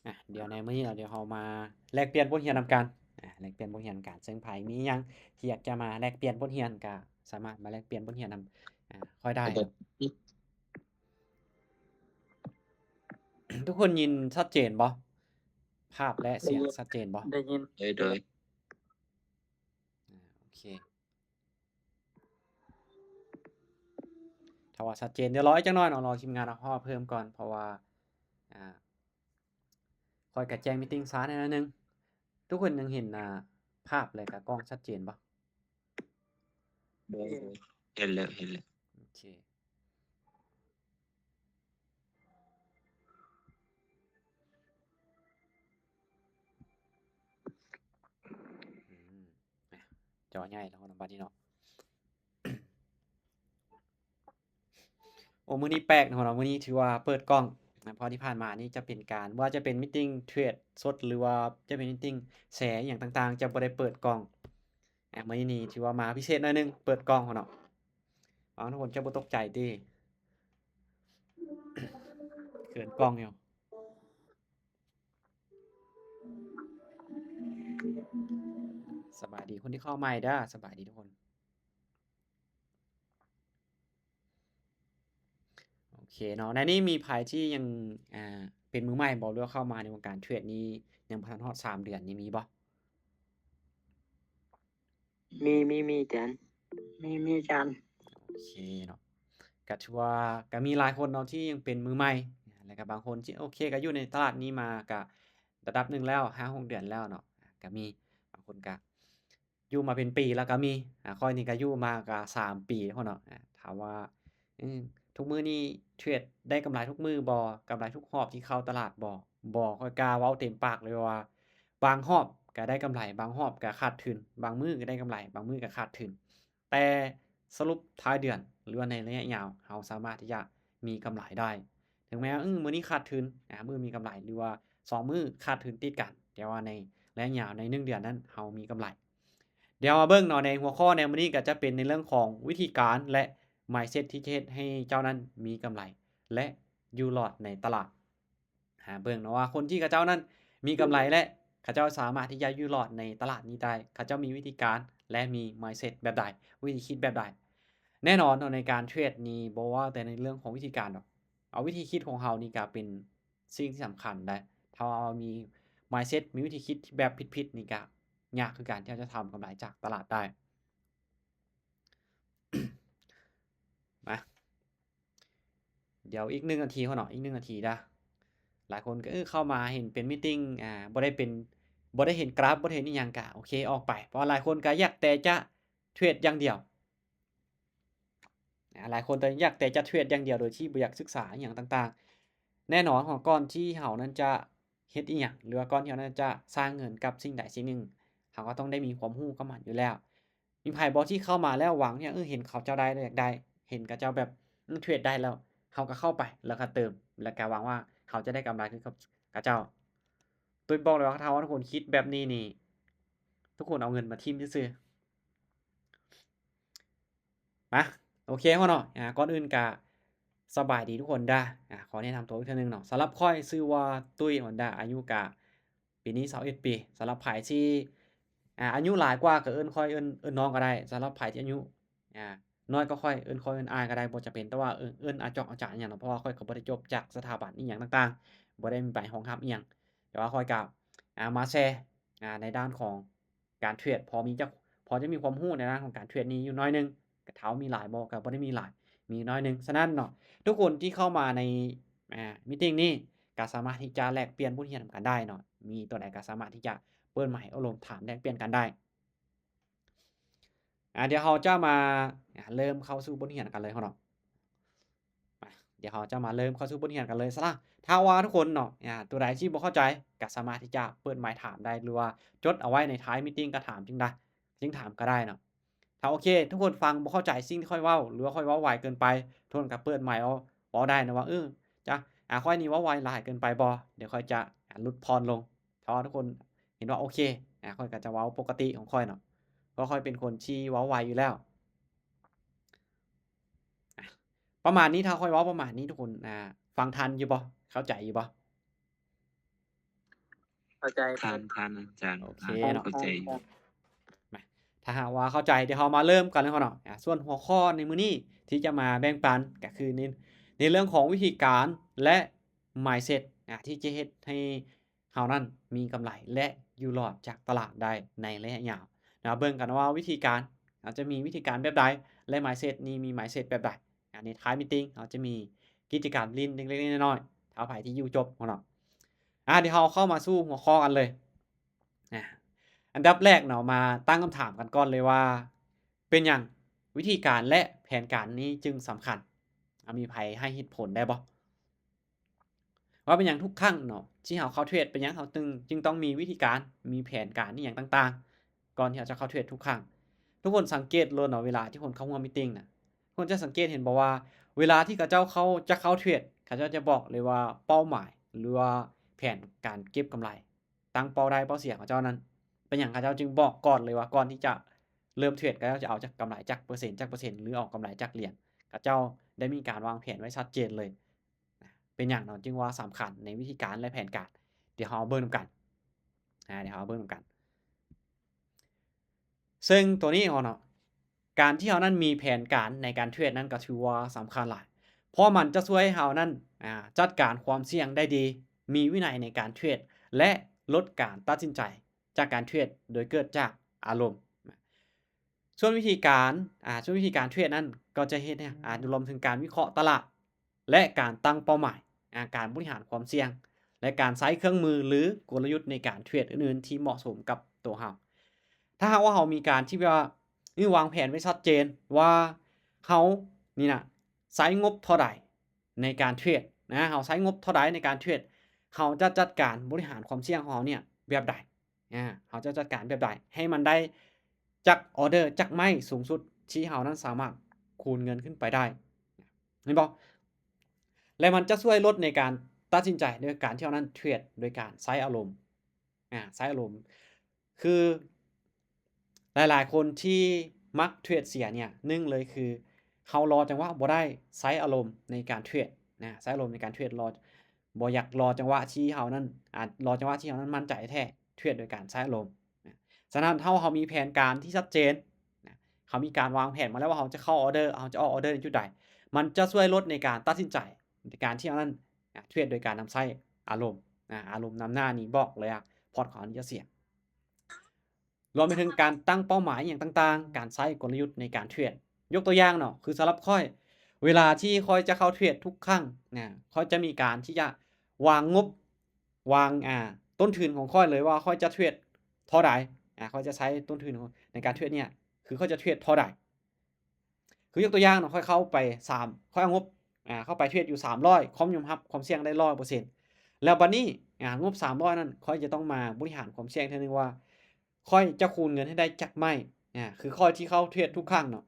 ອ່ະ ດຽວໃນມື້ນີ້ລະ ດຽວເຮົາມາແລກປ່ຽນບົດຮຽນນຳກັນ. ອ່ະ ແລກປ່ຽນບົດຮຽນນຳກັນ ເຊິ່ງໃຜມີຫຍັງທີ່ຢາກຈະມາແລກປ່ຽນບົດຮຽນ ກໍສາມາດມາແລກປ່ຽນບົດຮຽນນຳ ອ່າ ຂ້ອຍໄດ້. ທຸກຄົນຍິນຊັດເຈນບໍ່? ພາບ ແລະ ສຽງຊັດເຈນບໍ່? ໄດ້ຍິນ. ໂດຍ ໂດຍ. ອ່າ ໂອເຄ ຖ້າວ່າຊັດເຈນ ດຽວລໍອີກຈັກໜ້ອຍເນາະ, ລໍທີມງານເຮົາເພີ່ມກ່ອນ ເພາະວ່າ ອ່າ ຂ້ອຍກະແຈ້ງມີດຕິ້ງຊ້າແດ່ໜ້ອຍໜຶ່ງ. ທຸກຄົນຍັງເຫັນ ອ່າ ພາບ ແລະ ກະກ້ອງຊັດເຈນບໍ່? ເຫັນແລ້ວ ເຫັນແລ້ວ. ໂອເຄ. ອືມ ອ່ະ ຈໍໃຫຍ່ແລ້ວເນາະ ບາດນີ້ເນາະ. ໂອ້ ມື້ນີ້ແປກເນາະ ມື້ນີ້ຖືວ່າເປີດກ້ອງນະ ເພາະທີ່ຜ່ານມານີ້ຈະເປັນການ ບໍ່ວ່າຈະເປັນມີດຕິ້ງເທຣດສົດ ຫຼືວ່າຈະເປັນມີດຕິ້ງແຊອີ່ຫຍັງຕ່າງໆ ຈະບໍ່ໄດ້ເປີດກ້ອງ. ອ່າ ມື້ນີ້ນີ້ຖືວ່າມາພິເສດໜ້ອຍໜຶ່ງ ເປີດກ້ອງເນາະ. ຫວັງທຸກຄົນຈະບໍ່ຕົກໃຈຕິ ເຂີນກ້ອງຢູ່. ສະບາຍດີຄົນທີ່ເຂົ້າໃໝ່ເດີ້ ສະບາຍດີທຸກຄົນ. ໂອເຄເນາະ ໃນນີ້ມີໃຜທີ່ຍັງ ອ່າ ເປັນມືໃໝ່ບໍ່ ຫຼືວ່າເຂົ້າມາໃນວົງການເທຣດນີ້ຍັງບໍ່ທັນຮອດສາມເດືອນນີ້ມີບໍ່? ມີ ມີ ມີອາຈານ ມີ ມີອາຈານ. ໂອເຄເນາະ ກະຖືວ່າກະມີຫຼາຍຄົນເນາະທີ່ຍັງເປັນມືໃໝ່ ແລ້ວກະບາງຄົນທີ່ ໂອເຄ ກະຢູ່ໃນຕະຫຼາດນີ້ມາກະລະດັບໜຶ່ງແລ້ວ ຫ້າຫົກເດືອນແລ້ວເນາະ ກະມີ. ບາງຄົນກະ ຢູ່ມາເປັນປີແລ້ວກໍມີ. ອາ ຂ້ອຍນີ້ກໍຢູ່ມາກໍສາມປີພຸ້ນເນາະ. ອາ ຖາມວ່າ ເອີ ທຸກມື້ນີ້ເທຣດໄດ້ກຳໄລທຸກມື້ບໍ່? ກຳໄລທຸກຮອບທີ່ເຂົ້າຕະຫຼາດບໍ່? ບໍ່. ຂ້ອຍກ້າເວົ້າເຕັມປາກເລີຍວ່າ ບາງຮອບກໍໄດ້ກຳໄລ, ບາງຮອບກໍຂາດທຶນ, ບາງມື້ກໍໄດ້ກຳໄລ, ບາງມື້ກໍຂາດທຶນ. ແຕ່ສະຫຼຸບທ້າຍເດືອນ ຫຼືວ່າໃນໄລຍະຍາວ ເຮົາສາມາດທີ່ຈະມີກຳໄລໄດ້. ເຖິງແມ່ນວ່າ ອື ມື້ນີ້ຂາດທຶນ ອາ ມື້ມີກຳໄລ ຫຼືວ່າສອງມື້ຂາດທຶນຕິດກັນ ແຕ່ວ່າໃນໄລຍະຍາວໃນໜຶ່ງເດືອນນັ້ນ ເຮົາມີກຳໄລ. ດຽວມາເບິ່ງເນາະ ໃນຫົວຂໍ້ໃນມື້ນີ້ກໍຈະເປັນໃນເລື່ອງຂອງວິທີການ ແລະ ມາຍເຊັດທີ່ຈະເຮັດໃຫ້ເຈົ້ານັ້ນມີກຳໄລ ແລະ ຢູ່ລອດໃນຕະຫຼາດ. ຫາເບິ່ງເນາະວ່າຄົນທີ່ເຂົາເຈົ້ານັ້ນມີກຳໄລ ແລະ ເຂົາເຈົ້າສາມາດທີ່ຈະຢູ່ລອດໃນຕະຫຼາດນີ້ໄດ້ ເຂົາເຈົ້າມີວິທີການ ແລະ ມີມາຍເຊັດແບບໃດ ວິທີຄິດແບບໃດ. ແນ່ນອນເນາະ ໃນການເທຣດນີ້ ບໍ່ເວົ້າແຕ່ໃນເລື່ອງຂອງວິທີການດອກ ເອົາວິທີຄິດຂອງເຮົານີ້ກະເປັນສິ່ງທີ່ສຳຄັນໄດ໋. ຖ້າວ່າເຮົາມີມາຍເຊັດ ມີວິທີຄິດທີ່ແບບຜິດໆນີ້ກະຍາກຄືກັນທີ່ເຮົາຈະທຳກຳໄລຈາກຕະຫຼາດໄດ້. ມາ ດຽວອີກໜຶ່ງນາທີເນາະ ອີກໜຶ່ງນາທີດາ. ຫຼາຍຄົນກໍ ເອີ ເຂົ້າມາເຫັນເປັນມີດຕິງ ອ່າ ບໍ່ໄດ້ເປັນ ບໍ່ໄດ້ເຫັນກຣາຟ ບໍ່ໄດ້ເຫັນອີ່ຫຍັງ ກະໂອເຄອອກໄປ ເພາະວ່າຫຼາຍຄົນກໍຢາກແຕ່ຈະເທຣດຢ່າງດຽວ. ອາ ຫຼາຍຄົນກໍຢາກແຕ່ຈະເທຣດຢ່າງດຽວ ໂດຍທີ່ບໍ່ຢາກສຶກສາອີ່ຫຍັງຕ່າງໆ. ແນ່ນອນເນາະ ກ່ອນທີ່ເຮົານັ້ນຈະເຮັດອີ່ຫຍັງ ຫຼືວ່າກ່ອນທີ່ເຮົານັ້ນຈະສ້າງເງິນກັບສິ່ງໃດສິ່ງໜຶ່ງ ເຮົາກໍຕ້ອງໄດ້ມີຄວາມຮູ້ກັບມັນຢູ່ແລ້ວ. ມີໃຜບໍ່ທີ່ເຂົ້າມາແລ້ວຫວັງທີ່ ເອີ ເຫັນເຂົາເຈົ້າໄດ້ ແລ້ວຢາກໄດ້ ເຫັນເຂົາເຈົ້າແບບ ເອີ ເທຣດໄດ້ແລ້ວ ເຮົາກໍເຂົ້າໄປ ແລ້ວກໍເຕີມ ແລ້ວກໍຫວັງວ່າເຮົາຈະໄດ້ກຳໄລຄືກັບເຂົາເຈົ້າ? ຕຸ້ຍບອກເລີຍວ່າ ຖ້າວ່າທຸກຄົນຄິດແບບນີ້ນີ້ ທຸກຄົນເອົາເງິນມາຖິ້ມຊື່ໆ. ມາ ໂອເຄເນາະ ອາ ກ່ອນອື່ນກະສະບາຍດີທຸກຄົນເດີ້. ອາ ຂໍແນະນຳຕົວອີກເທື່ອໜຶ່ງເນາະ ສຳລັບຂ້ອຍຊື່ວ່າ ຕຸ້ຍ ອອນດາ ອາຍຸກະ ປີນີ້ຊາວເອັດປີ. ສຳລັບໃຜທີ່ ອາ ອາຍຸຫຼາຍກວ່າກໍເອີ້ນຂ້ອຍ ເອີ້ນ ເອີ້ນນ້ອງກໍໄດ້. ສຳລັບໃຜທີ່ອາຍຸ ອາ ນ້ອຍກວ່າຂ້ອຍ ເອີ້ນຂ້ອຍ ເອີ້ນອ້າຍກໍໄດ້ ບໍ່ຈຳເປັນ ແຕ່ວ່າ ເອີ້ນ ເອີ້ນອາຈອກອາຈານຫຍັງເນາະ ເພາະວ່າຂ້ອຍກໍບໍ່ໄດ້ຈົບຈາກສະຖາບັນອີ່ຫຍັງຕ່າງໆ ບໍ່ໄດ້ມີໃບຮອງຮັບອີ່ຫຍັງ. ແຕ່ວ່າຂ້ອຍກໍ ອາ ມາແຊ ອາ ໃນດ້ານຂອງ ການເທຣດ ພໍມີຈັກ ພໍຈະມີຄວາມຮູ້ໃນດ້ານຂອງການເທຣດນີ້ຢູ່ໜ້ອຍໜຶ່ງ. ກໍຖາມວ່າມີຫຼາຍບໍ່? ກໍບໍ່ໄດ້ມີຫຼາຍ ມີໜ້ອຍໜຶ່ງ. ສະນັ້ນເນາະ ທຸກຄົນທີ່ເຂົ້າມາໃນ ອາ ມີດຕິງນີ້ ກໍສາມາດທີ່ຈະແລກປ່ຽນບົດຮຽນນຳກັນໄດ້ເນາະ ມີຕົວໃດກໍສາມາດທີ່ຈະເປີດໄມໂອ້ລົມຖາມແລກປ່ຽນກັນໄດ້. ອາ ດຽວເຮົາຈະມາ ອາ ເລີ່ມເຂົ້າສູ່ບົດຮຽນກັນເລີຍເນາະ. ມາ ດຽວເຮົາຈະມາເລີ່ມເຂົ້າສູ່ບົດຮຽນກັນເລີຍຊະລະ. ຖ້າວ່າທຸກຄົນເນາະ ອາ ຕົວໃດທີ່ບໍ່ເຂົ້າໃຈ ກໍສາມາດທີ່ຈະເປີດໄມຖາມໄດ້ ຫຼືວ່າຈົດເອົາໄວ້ໃນທ້າຍມີດຕິງກໍຖາມຈຶ່ງໄດ້ ຈຶ່ງຖາມກໍໄດ້ເນາະ. ຖ້າໂອເຄ ທຸກຄົນຟັງບໍ່ເຂົ້າໃຈສິ່ງທີ່ຂ້ອຍເວົ້າ ຫຼືວ່າຂ້ອຍເວົ້າໄວເກີນໄປ ທຸກຄົນກໍເປີດໄມເວົ້າ ເວົ້າໄດ້ນະວ່າ ເອີ ຈະ ອາ ຂ້ອຍນີ້ເວົ້າໄວຫຼາຍເກີນໄປບໍ່? ດຽວຂ້ອຍຈະ ອາ ຫຼຸດຜ່ອນລົງ. ຖ້າວ່າທຸກຄົນເຫັນວ່າໂອເຄ ອາ ຂ້ອຍກໍຈະເວົ້າປົກກະຕິຂອງຂ້ອຍເນາະ ເພາະຂ້ອຍເປັນຄົນທີ່ເວົ້າໄວຢູ່ແລ້ວ. ອາ ປະມານນີ້ ຖ້າຂ້ອຍເວົ້າປະມານນີ້ ທຸກຄົນ ອາ ຟັງທັນຢູ່ບໍ່? ເຂົ້າໃຈຢູ່ບໍ່? ເຂົ້າໃຈ ທ່ານ ທ່ານອາຈານ ໂອເຄເນາະ ເຂົ້າໃຈຢູ່. ມາ ຖ້າຫາກວ່າເຂົ້າໃຈ ດຽວເຮົາມາເລີ່ມກັນເລີຍເນາະ. ອາ ສ່ວນຫົວຂໍ້ໃນມື້ນີ້ທີ່ຈະມາແບ່ງປັນ ກໍຄືໃນ ໃນເລື່ອງຂອງວິທີການ ແລະ mindset ອາ ທີ່ຈະເຮັດໃຫ້ເຮົານັ້ນມີກຳໄລ ແລະ ຢູ່ລອດຈາກຕະຫຼາດໄດ້ໃນໄລຍະຍາວ. ເຮົາເບິ່ງກັນວ່າວິທີການ ເຮົາຈະມີວິທີການແບບໃດ ແລະ mindset ນີ້ມີ mindset ແບບໃດ. ອາ ໃນທ້າຍ meeting ເຮົາຈະມີກິດຈະກຳຫຼິ້ນເລັກໆນ້ອຍໆ ຖ້າໃຜທີ່ຢູ່ຈົບເນາະ. ອາ ດຽວເຮົາເຂົ້າມາສູ່ຫົວຂໍ້ກັນເລີຍ. ອາ ອັນດັບແລກເນາະ ມາຕັ້ງຄຳຖາມກັນກ່ອນເລີຍວ່າ ເປັນຫຍັງວິທີການ ແລະ ແຜນການນີ້ຈຶ່ງສຳຄັນ? ອາ ມີໃຜໃຫ້ເຫດຜົນໄດ້ບໍ່ ວ່າເປັນຫຍັງທຸກຄັ້ງເນາະ ທີ່ເຮົາເຂົ້າເທຣດ ເປັນຫຍັງເຮົາຈຶ່ງ ຈຶ່ງຕ້ອງມີວິທີການ ມີແຜນການອີ່ຫຍັງຕ່າງໆ ກ່ອນທີ່ເຮົາຈະເຂົ້າເທຣດທຸກຄັ້ງ? ທຸກຄົນສັງເກດໂລດເນາະ ເວລາທີ່ຄົນເຂົ້າຮ່ວມ meeting ນະ ຄົນຈະສັງເກດເຫັນບໍ່ວ່າ ເວລາທີ່ເຂົາເຈົ້າເຂົ້າ ຈະເຂົ້າເທຣດ ເຂົາເຈົ້າຈະບອກເລີຍວ່າເປົ້າໝາຍ ຫຼືວ່າແຜນການເກັບກຳໄລ ຕັ້ງເປົ້າໄດ້ເປົ້າເສຍຂອງເຈົ້ານັ້ນ. ເປັນຫຍັງເຂົາເຈົ້າຈຶ່ງບອກກ່ອນເລີຍວ່າ ກ່ອນທີ່ຈະເລີ່ມເທຣດ ເຂົາເຈົ້າຈະເອົາຈັກກຳໄລຈັກເປີເຊັນ ຈັກເປີເຊັນ ຫຼື ເອົາກຳໄລຈັກຫຼຽນ? ເຂົາເຈົ້າໄດ້ມີການວາງແຜນໄວ້ຊັດເຈນເລີຍ. ເປັນຫຍັງເນາະ ຈຶ່ງວ່າສຳຄັນໃນວິທີການ ແລະ ແຜນການ? ດຽວເຮົາເບິ່ງນຳກັນ. ອາ ດຽວເຮົາເບິ່ງນຳກັນ. ເຊິ່ງໂຕນີ້ເນາະ ການທີ່ເຮົານັ້ນມີແຜນການໃນການເທຣດນັ້ນກໍຖືວ່າສຳຄັນຫຼາຍ ເພາະມັນຈະຊ່ວຍໃຫ້ເຮົານັ້ນ ອາ ຈັດການຄວາມສ່ຽງໄດ້ດີ, ມີວິໄນໃນການເທຣດ ແລະ ລົດການຕັດສິນໃຈຈາກການເທຣດໂດຍເກີດຈາກອາລົມ. ສ່ວນວິທີການ ອາ ສ່ວນວິທີການເທຣດນັ້ນກໍຈະເຮັດໃຫ້ ອາ ລວມເຖິງການວິເຄາະຕະຫຼາດ ແລະ ການຕັ້ງເປົ້າໝາຍ ອາ ການບໍລິຫານຄວາມສ່ຽງ ແລະ ການໃຊ້ເຄື່ອງມື ຫຼື ກົນລະຍຸດໃນການເທຣດອື່ນໆທີ່ເໝາະສົມກັບຕົວເຮົາ. ຖ້າຫາກວ່າເຮົາມີການທີ່ແບບວ່າ ອື ວາງແຜນໄວ້ຊັດເຈນວ່າເຮົານີ້ນະ ໃຊ້ງົບເທົ່າໃດໃນການເທຣດນະ, ເຮົາໃຊ້ງົບເທົ່າໃດໃນການເທຣດ, ເຮົາຈະຈັດການບໍລິຫານຄວາມສ່ຽງຂອງເຮົາເນ່ຍແບບໃດ? ອາ ເຮົາຈະຈັດການແບບໃດໃຫ້ມັນໄດ້ຈັກອອເດີ ຈັກໄມ້ສູງສຸດທີ່ເຮົານັ້ນສາມາດຄູນເງິນຂຶ້ນໄປໄດ້ ເຫັນບໍ່? ແລະ ມັນຈະຊ່ວຍລົດໃນການຕັດສິນໃຈໂດຍການທີ່ເຮົານັ້ນເທຣດໂດຍການໃຊ້ອາລົມ ອາ ໃຊ້ອາລົມ ຄື ຫຼາຍໆຄົນທີ່ມັກເທຣດເສຍເນ່ຍ ໜຶ່ງເລີຍຄືເຮົາລໍຈັງຫວະບໍ່ໄດ້ ໃຊ້ອາລົມໃນການເທຣດນະ, ໃຊ້ອາລົມໃນການເທຣດ ລໍ ບໍ່ຢາກລໍຈັງຫວະທີ່ເຮົານັ້ນ ອາ ລໍຈັງຫວະທີ່ເຮົານັ້ນໝັ້ນໃຈແທ້ ເທຣດໂດຍການໃຊ້ອາລົມນະ. ສະນັ້ນ ເຮົາ ເຮົາມີແຜນການທີ່ຊັດເຈນນະ, ເຮົາມີການວາງແຜນມາແລ້ວວ່າເຮົາຈະເຂົ້າອອເດີ ເຮົາຈະອອກອອເດີໃນຈຸດໃດ, ມັນຈະຊ່ວຍລົດໃນການຕັດສິນໃຈ ໃນການທີ່ເຮົານັ້ນນະ ເທຣດໂດຍການນຳໃຊ້ອາລົມນະ, ອາລົມນຳໜ້ານີ້ບອກເລີຍວ່າພອດຂອງເຮົານີ້ຈະເສຍ. ລວມໄປເຖິງການຕັ້ງເປົ້າໝາຍອີ່ຫຍັງຕ່າງໆ, ການໃຊ້ກົນລະຍຸດໃນການເທຣດ. ຍົກຕົວຢ່າງເນາະ ຄືສຳລັບຂ້ອຍ ເວລາທີ່ຂ້ອຍຈະເຂົ້າເທຣດທຸກຄັ້ງນະ, ຂ້ອຍຈະມີການທີ່ຈະວາງງົບ ວາງ ອາ ຕົ້ນທຶນຂອງຂ້ອຍເລີຍວ່າຂ້ອຍຈະເທຣດເທົ່າໃດ, ອາ ຂ້ອຍຈະໃຊ້ຕົ້ນທຶນໃນການເທຣດເນ່ຍ ຄືຂ້ອຍຈະເທຣດເທົ່າໃດ. ຄືຍົກຕົວຢ່າງເນາະ ຂ້ອຍເຂົ້າໄປສາມ ຂ້ອຍເອົາງົບ ອາ ເຂົ້າໄປເທຣດຢູ່ສາມຮ້ອຍ ຂ້ອຍຍອມຮັບຄວາມສ່ຽງໄດ້ຮ້ອຍເປີເຊັນ ແລ້ວບັດນີ້ ອາ ງົບສາມຮ້ອຍນັ້ນ ຂ້ອຍຈະຕ້ອງມາບໍລິຫານຄວາມສ່ຽງເທື່ອໜຶ່ງວ່າ ຂ້ອຍຈະຄູນເງິນໃຫ້ໄດ້ຈັກໄມ້ ອາ ຄືຂ້ອຍທີ່ເຂົ້າເທຣດທຸກຄັ້ງເນາະ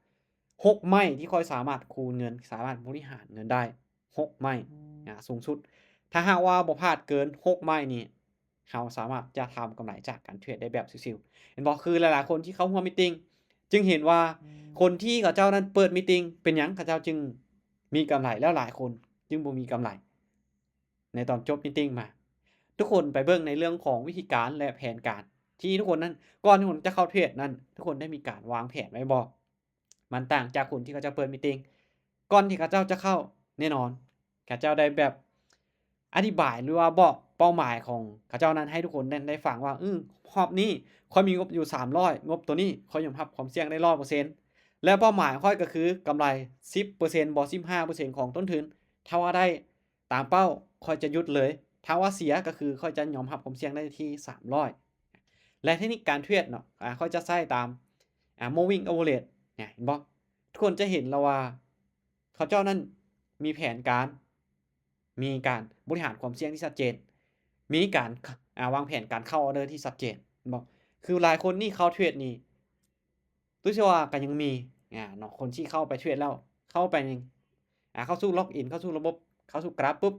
ຫົກໄມ້ທີ່ຂ້ອຍສາມາດຄູນເງິນ ສາມາດບໍລິຫານເງິນໄດ້ຫົກໄມ້ ອາ ສູງສຸດ. ຖ້າຫາກວ່າບໍ່ພາດເກີນຫົກໄມ້ນີ້ ເຮົາສາມາດຈະທຳກຳໄລຈາກການເທຣດໄດ້ແບບຊິວໆ ເຫັນບໍ່? ຄືຫຼາຍໆຄົນທີ່ເຂົ້າຮ່ວມມີຕິງ ຈຶ່ງເຫັນວ່າຄົນທີ່ເຂົາເຈົ້ານັ້ນເປີດມີຕິງ ເປັນຫຍັງເຂົາເຈົ້າຈຶ່ງມີກຳໄລ ແລ້ວຫຼາຍຄົນຈຶ່ງບໍ່ມີກຳໄລໃນຕອນຈົບມີຕິງມາ. ທຸກຄົນໄປເບິ່ງໃນເລື່ອງຂອງວິທີການ ແລະ ແຜນການ ທີ່ທຸກຄົນນັ້ນ ກ່ອນທີ່ຄົນຈະເຂົ້າເທຣດນັ້ນ ທຸກຄົນໄດ້ມີການວາງແຜນໄວ້ບໍ່? ມັນຕ່າງຈາກຄົນທີ່ເຂົາເຈົ້າເປີດມີຕິງ ກ່ອນທີ່ເຂົາເຈົ້າຈະເຂົ້າ ແນ່ນອນ ເຂົາເຈົ້າໄດ້ແບບອະທິບາຍ ຫຼືວ່າບອກເປົ້າໝາຍຂອງເຂົາເຈົ້ານັ້ນ ໃຫ້ທຸກຄົນນັ້ນໄດ້ຟັງວ່າ ອື ຮອບນີ້ຂ້ອຍມີງົບຢູ່ສາມຮ້ອຍ ງົບໂຕນີ້ຂ້ອຍຍອມຮັບຄວາມສ່ຽງໄດ້ຮ້ອຍເປີເຊັນ ແລະ ເປົ້າໝາຍຂ້ອຍກໍຄືກຳໄລສິບເປີເຊັນບໍ ສິບຫ້າເປີເຊັນຂອງຕົ້ນທຶນ ຖ້າວ່າໄດ້ ຕາມເປົ້າ ຂ້ອຍຈະຢຸດເລີຍ ຖ້າວ່າເສຍກໍຄືຂ້ອຍຈະຍອມຮັບຄວາມສ່ຽງໄດ້ທີ່ສາມຮ້ອຍ ແລະ ເທັກນິກການເທຣດເນາະ ອາ ຂ້ອຍຈະໃຊ້ຕາມ ອາ moving average ເຫັນບໍ່? ທຸກຄົນຈະເຫັນແລ້ວວ່າເຂົາເຈົ້ານັ້ນມີແຜນການ ມີການບໍລິຫານຄວາມສ່ຽງທີ່ຊັດເຈນ ມີການ ອາ ວາງແຜນການເຂົ້າອອເດີທີ່ຊັດເຈນ ເຫັນບໍ່? ຄືຫຼາຍຄົນນີ້ເຂົ້າເທຣດນີ້ ຕົວທີ່ວ່າກໍຍັງມີ ອາ ເນາະ ຄົນທີ່ເຂົ້າໄປເທຣດແລ້ວ ເຂົ້າໄປ ອາ ເຂົ້າສູ່ log in ເຂົ້າສູ່ລະບົບ ເຂົ້າສູ່ກຣາຟປຶບ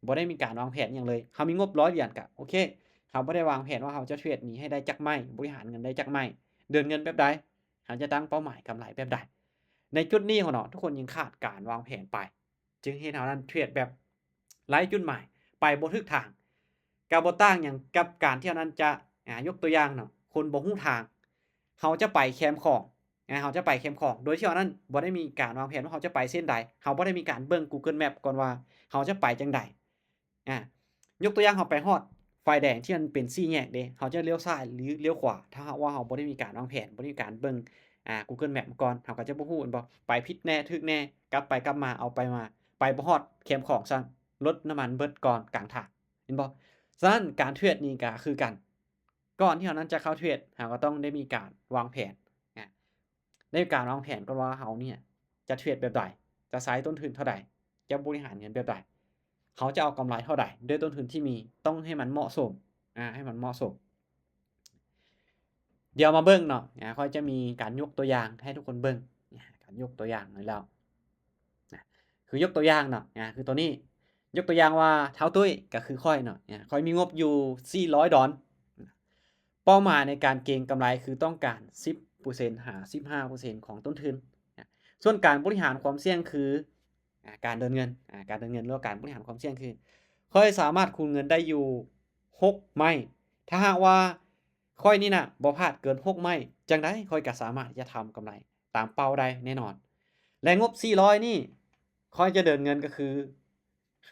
ບໍ່ໄດ້ມີການວາງແຜນຫຍັງເລີຍ ເຮົາມີງົບຮ້ອຍຫຼຽນ ກະໂອເຄ ເຮົາບໍ່ໄດ້ວາງແຜນວ່າເຮົາຈະເທຣດນີ້ໃຫ້ໄດ້ຈັກໄມ້ ບໍລິຫານເງິນໄດ້ຈັກໄມ້ ເດີນເງິນແບບໃດ ເຮົາຈະຕັ້ງເປົ້າໝາຍກຳໄລແບບໃດ. ໃນຈຸດນີ້ເນາະ ທຸກຄົນຍັງຂາດການວາງແຜນໄປ ຈຶ່ງເຮັດໃຫ້ເຮົານັ້ນເທຣດແບບໄຮ້ຈຸດໝາຍ ໄປບໍ່ຖືກທາງ. ກໍບໍ່ຕ່າງຫຍັງກັບການທີ່ເຮົານັ້ນຈະ ອາ ຍົກຕົວຢ່າງເນາະ ຄົນບໍ່ຮູ້ທາງ ເຮົາຈະໄປແຄມຂອງ ອາ ເຮົາຈະໄປແຄມຂອງ ໂດຍທີ່ເຮົານັ້ນບໍ່ໄດ້ມີການວາງແຜນວ່າເຮົາຈະໄປເສັ້ນໃດ ເຮົາບໍ່ໄດ້ມີການເບິ່ງ Google Map ກ່ອນວ່າເຮົາຈະໄປຈັ່ງໃດ. ອາ ຍົກຕົວຢ່າງ ເຮົາໄປຮອດໄຟແດງທີ່ມັນເປັນສີ່ແຍກເດ້ ເຮົາຈະລ້ຽວຊ້າຍ ຫຼື ລ້ຽວຂວາ ຖ້າຫາກວ່າເຮົາບໍ່ໄດ້ມີການວາງແຜນ ບໍ່ໄດ້ມີການເບິ່ງ ອາ Google Map ມາກ່ອນ ເຮົາກໍຈະບໍ່ຮູ້ແມ່ນບໍ່ ໄປຜິດແດ່ ຖືກແດ່ ກັບໄປກັບມາ ເອົາໄປມາ ໄປບໍ່ຮອດແຄມຂອງຊ້ຳ ລົດນ້ຳມັນເບິດກ່ອນກາງທາງ ແມ່ນບໍ່? ສະນັ້ນການເທຣດນີ້ກໍຄືກັນ ກ່ອນທີ່ເຮົານັ້ນຈະເຂົ້າເທຣດ ເຮົາກໍຕ້ອງໄດ້ມີການວາງແຜນ ອາ ໄດ້ມີການວາງແຜນກ່ອນວ່າເຮົານີ້ຈະເທຣດແບບໃດ ຈະໃຊ້ຕົ້ນທຶນເທົ່າໃດ ຈະບໍລິຫານເງິນແບບໃດ ເຮົາຈະເອົາກຳໄລເທົ່າໃດ ດ້ວຍຕົ້ນທຶນທີ່ມີ ຕ້ອງໃຫ້ມັນເໝາະສົມ ອາ ໃຫ້ມັນເໝາະສົມ. ດຽວມາເບິ່ງເນາະ ອາ ຂ້ອຍຈະມີການຍົກຕົວຢ່າງໃຫ້ທຸກຄົນເບິ່ງ ອາ ການຍົກຕົວຢ່າງໃຫ້ແລ້ວ ນະ ຄືຍົກຕົວຢ່າງເນາະ ອາ ຄືໂຕນີ້ ຍົກຕົວຢ່າງວ່າທ້າວຕຸ້ຍກໍຄືຂ້ອຍເນາະ ອາ ຂ້ອຍມີງົບຢູ່ສີ່ຮ້ອຍດອນ ເປົ້າໝາຍໃນການເກັງກຳໄລຄືຕ້ອງການສິບເປີເຊັນຫາສິບຫ້າເປີເຊັນຂອງຕົ້ນທຶນ ນະ ສ່ວນການບໍລິຫານຄວາມສ່ຽງຄື ອາ ການເດີນເງິນ ອາ ການເດີນເງິນ ຫຼືວ່າການບໍລິຫານຄວາມສ່ຽງຄື ຂ້ອຍສາມາດຄູນເງິນໄດ້ຢູ່ຫົກໄມ້ ຖ້າຫາກວ່າຂ້ອຍນີ້ນະບໍ່ພາດເກີນຫົກໄມ້ ຈັ່ງໃດຂ້ອຍກໍສາມາດທີ່ຈະທຳກຳໄລຕາມເປົ້າໄດ້ແນ່ນອນ ແລະ ງົບສີ່ຮ້ອຍນີ້ ຂ້ອຍຈະເດີນເງິນກໍຄື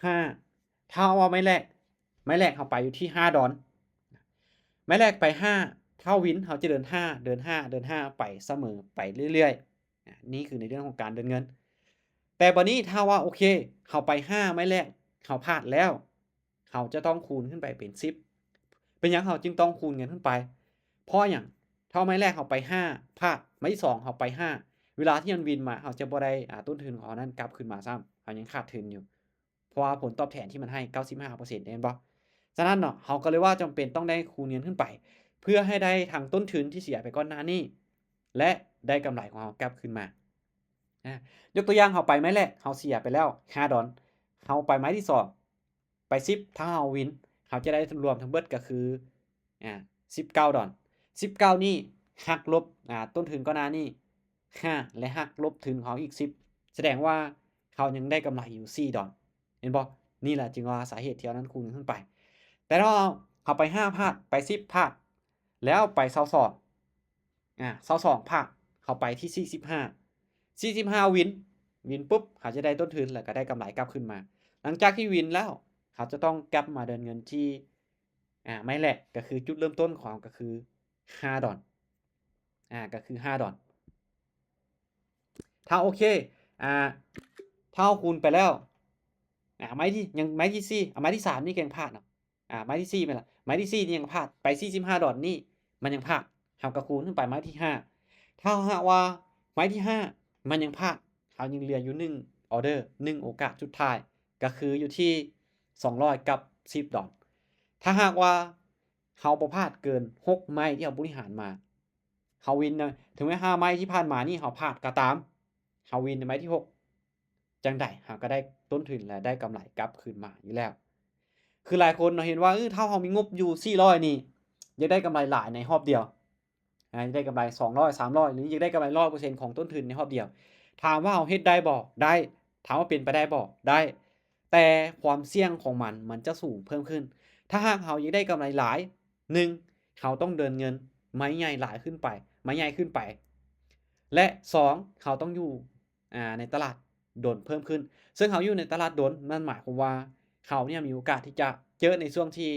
ຫ້າ ຖ້າເອົາໄມ້ແລກ ໄມ້ແລກເຮົາໄປຢູ່ທີ່ຫ້າດອນ ໄມ້ແລກໄປຫ້າ ຖ້າວິນເຮົາຈະເດີນຫ້າ ເດີນຫ້າ ເດີນຫ້າ ໄປສະເໝີໄປເລື້ອຍໆ ອາ ນີ້ຄືໃນເລື່ອງຂອງການເດີນເງິນ ແຕ່ບາດນີ້ຖ້າວ່າ ໂອເຄ ເຮົາໄປຫ້າໄມ້ແລກ ເຮົາພາດແລ້ວ ເຮົາຈະຕ້ອງຄູນຂຶ້ນໄປເປັນສິບ ເປັນຫຍັງເຮົາຈຶ່ງຕ້ອງຄູນເງິນຂຶ້ນໄປ? ເພາະຫຍັງ? ຖ້າໄມ້ແລກເຮົາໄປຫ້າ ພາດ ໄມ້ທີສອງເຮົາໄປຫ້າ ເວລາທີ່ມັນວິນມາ ເຮົາຈະບໍ່ໄດ້ ອາ ຕົ້ນທຶນຂອງເຮົານັ້ນກັບຄືນມາຊ້ຳ ເຮົາຍັງຂາດທຶນຢູ່ ເພາະວ່າຜົນຕອບແທນທີ່ມັນໃຫ້ເກົ້າສິບຫ້າເປີເຊັນ ແມ່ນບໍ່? ສະນັ້ນເນາະ ເຮົາກໍເລີຍວ່າຈຳເປັນຕ້ອງໄດ້ຄູນເງິນຂຶ້ນໄປ ເພື່ອໃຫ້ໄດ້ທັງຕົ້ນທຶນທີ່ເສຍໄປກ່ອນໜ້ານີ້ ແລະ ໄດ້ກຳໄລຂອງເຮົາກັບຄືນມາ. ອາ ຍົກຕົວຢ່າງ ເຮົາໄປໄມ້ແລກ ເຮົາເສຍໄປແລ້ວຫ້າດອນ ເຮົາໄປໄມ້ທີສອງ ໄປສິບ ຖ້າເຮົາວິນ ເຮົາຈະໄດ້ລວມທັງເບິດກໍຄື ອາ ສິບເກົ້າດອນ ສິບເກົ້ານີ້ຫັກລົບ ອາ ຕົ້ນທຶນກ່ອນໜ້ານີ້ຫ້າ ແລະ ຫັກລົບທຶນເຮົາອີກສິບ ສະແດງວ່າເຮົາຍັງໄດ້ກຳໄລຢູ່ສີ່ດອນ ເຫັນບໍ່? ນີ້ແຫຼະຈຶ່ງວ່າສາເຫດທີ່ເຮົານັ້ນຄູນຂຶ້ນໄປ ແຕ່ຖ້າເຮົາໄປຫ້າພາດ ໄປສິບພາດ ແລ້ວໄປຊາວສອງ ອາ ຊາວສອງພາດ ເຮົາໄປທີ່ສີ່ສິບຫ້າ ສີ່ສິບຫ້າວິນ ວິນປຸບ ເຮົາຈະໄດ້ຕົ້ນທຶນ ແລ້ວກໍໄດ້ກຳໄລກັບຄືນມາ ຫຼັງຈາກທີ່ວິນແລ້ວ ເຮົາຈະຕ້ອງກັບມາເດີນເງິນທີ່ ອາ ໄມ້ແລກ ກໍຄືຈຸດເລີ່ມຕົ້ນຂອງເຮົາກໍຄືຫ້າດອນ ອາ ກໍຄືຫ້າດອນ ຖ້າໂອເຄ ອາ ຖ້າເຮົາຄູນໄປແລ້ວ ອາ ໄມ້ທີ່ ຍັງໄມ້ທີສີ່ ອາ ໄມ້ທີສາມນີ້ກໍຍັງພາດເນາະ ອາ ໄມ້ທີສີ່ແມ່ນລະ ໄມ້ທີສີ່ນີ້ຍັງພາດ ໄປສີ່ສິບຫ້າດອນນີ້ມັນຍັງພາດ ເຮົາກໍຄູນຂຶ້ນໄປໄມ້ທີຫ້າ ຖ້າຫາກວ່າໄມ້ທີຫ້າມັນຍັງພາດ ເຮົາຍັງເຫຼືອຢູ່ໜຶ່ງອໍເດີ ໜຶ່ງໂອກາດສຸດທ້າຍ ກໍຄືຢູ່ທີ່ສອງຮ້ອຍກັບສິບດອນ ຖ້າຫາກວ່າເຮົາບໍ່ພາດເກີນຫົກໄມ້ທີ່ເຮົາບໍລິຫານມາ ເຮົາວິນນະ ເຖິງແມ່ນຫ້າໄມ້ທີ່ຜ່ານມານີ້ເຮົາພາດກໍຕາມ ເຮົາວິນໃນໄມ້ທີຫົກ ຈັ່ງໃດເຮົາກໍໄດ້ຕົ້ນທຶນ ແລະ ໄດ້ກຳໄລກັບຄືນມາຢູ່ແລ້ວ ຄືຫຼາຍຄົນເນາະເຫັນວ່າ ເອີ ຖ້າເຮົາມີງົບຢູ່ສີ່ຮ້ອຍນີ້ ຢາກໄດ້ກຳໄລຫຼາຍໃນຮອບດຽວ ອາ ຢາກໄດ້ກຳໄລສອງຮ້ອຍ ສາມຮ້ອຍ ຫຼື ຢາກໄດ້ກຳໄລຮ້ອຍເປີເຊັນຂອງຕົ້ນທຶນໃນຮອບດຽວ ຖາມວ່າເຮົາເຮັດໄດ້ບໍ່? ໄດ້ ຖາມວ່າເປັນໄປໄດ້ບໍ່? ໄດ້ ແຕ່ຄວາມສ່ຽງຂອງມັນ ມັນຈະສູງເພີ່ມຂຶ້ນ ຖ້າຫາກເຮົາຢາກໄດ້ກຳໄລຫຼາຍ ໜຶ່ງ ເຮົາຕ້ອງເດີນເງິນໄມ້ໃຫຍ່ຫຼາຍຂຶ້ນໄປ ໄມ້ໃຫຍ່ຂຶ້ນໄປ ແລະ ສອງ ເຮົາຕ້ອງຢູ່ ອາ ໃນຕະຫຼາດດົນເພີ່ມຂຶ້ນ ເຊິ່ງເຮົາຢູ່ໃນຕະຫຼາດດົນ ນັ້ນໝາຍຄວາມວ່າເຮົາເນຍມີໂອກາດທີ່ຈະເຈີໃນຊ່ວງທີ່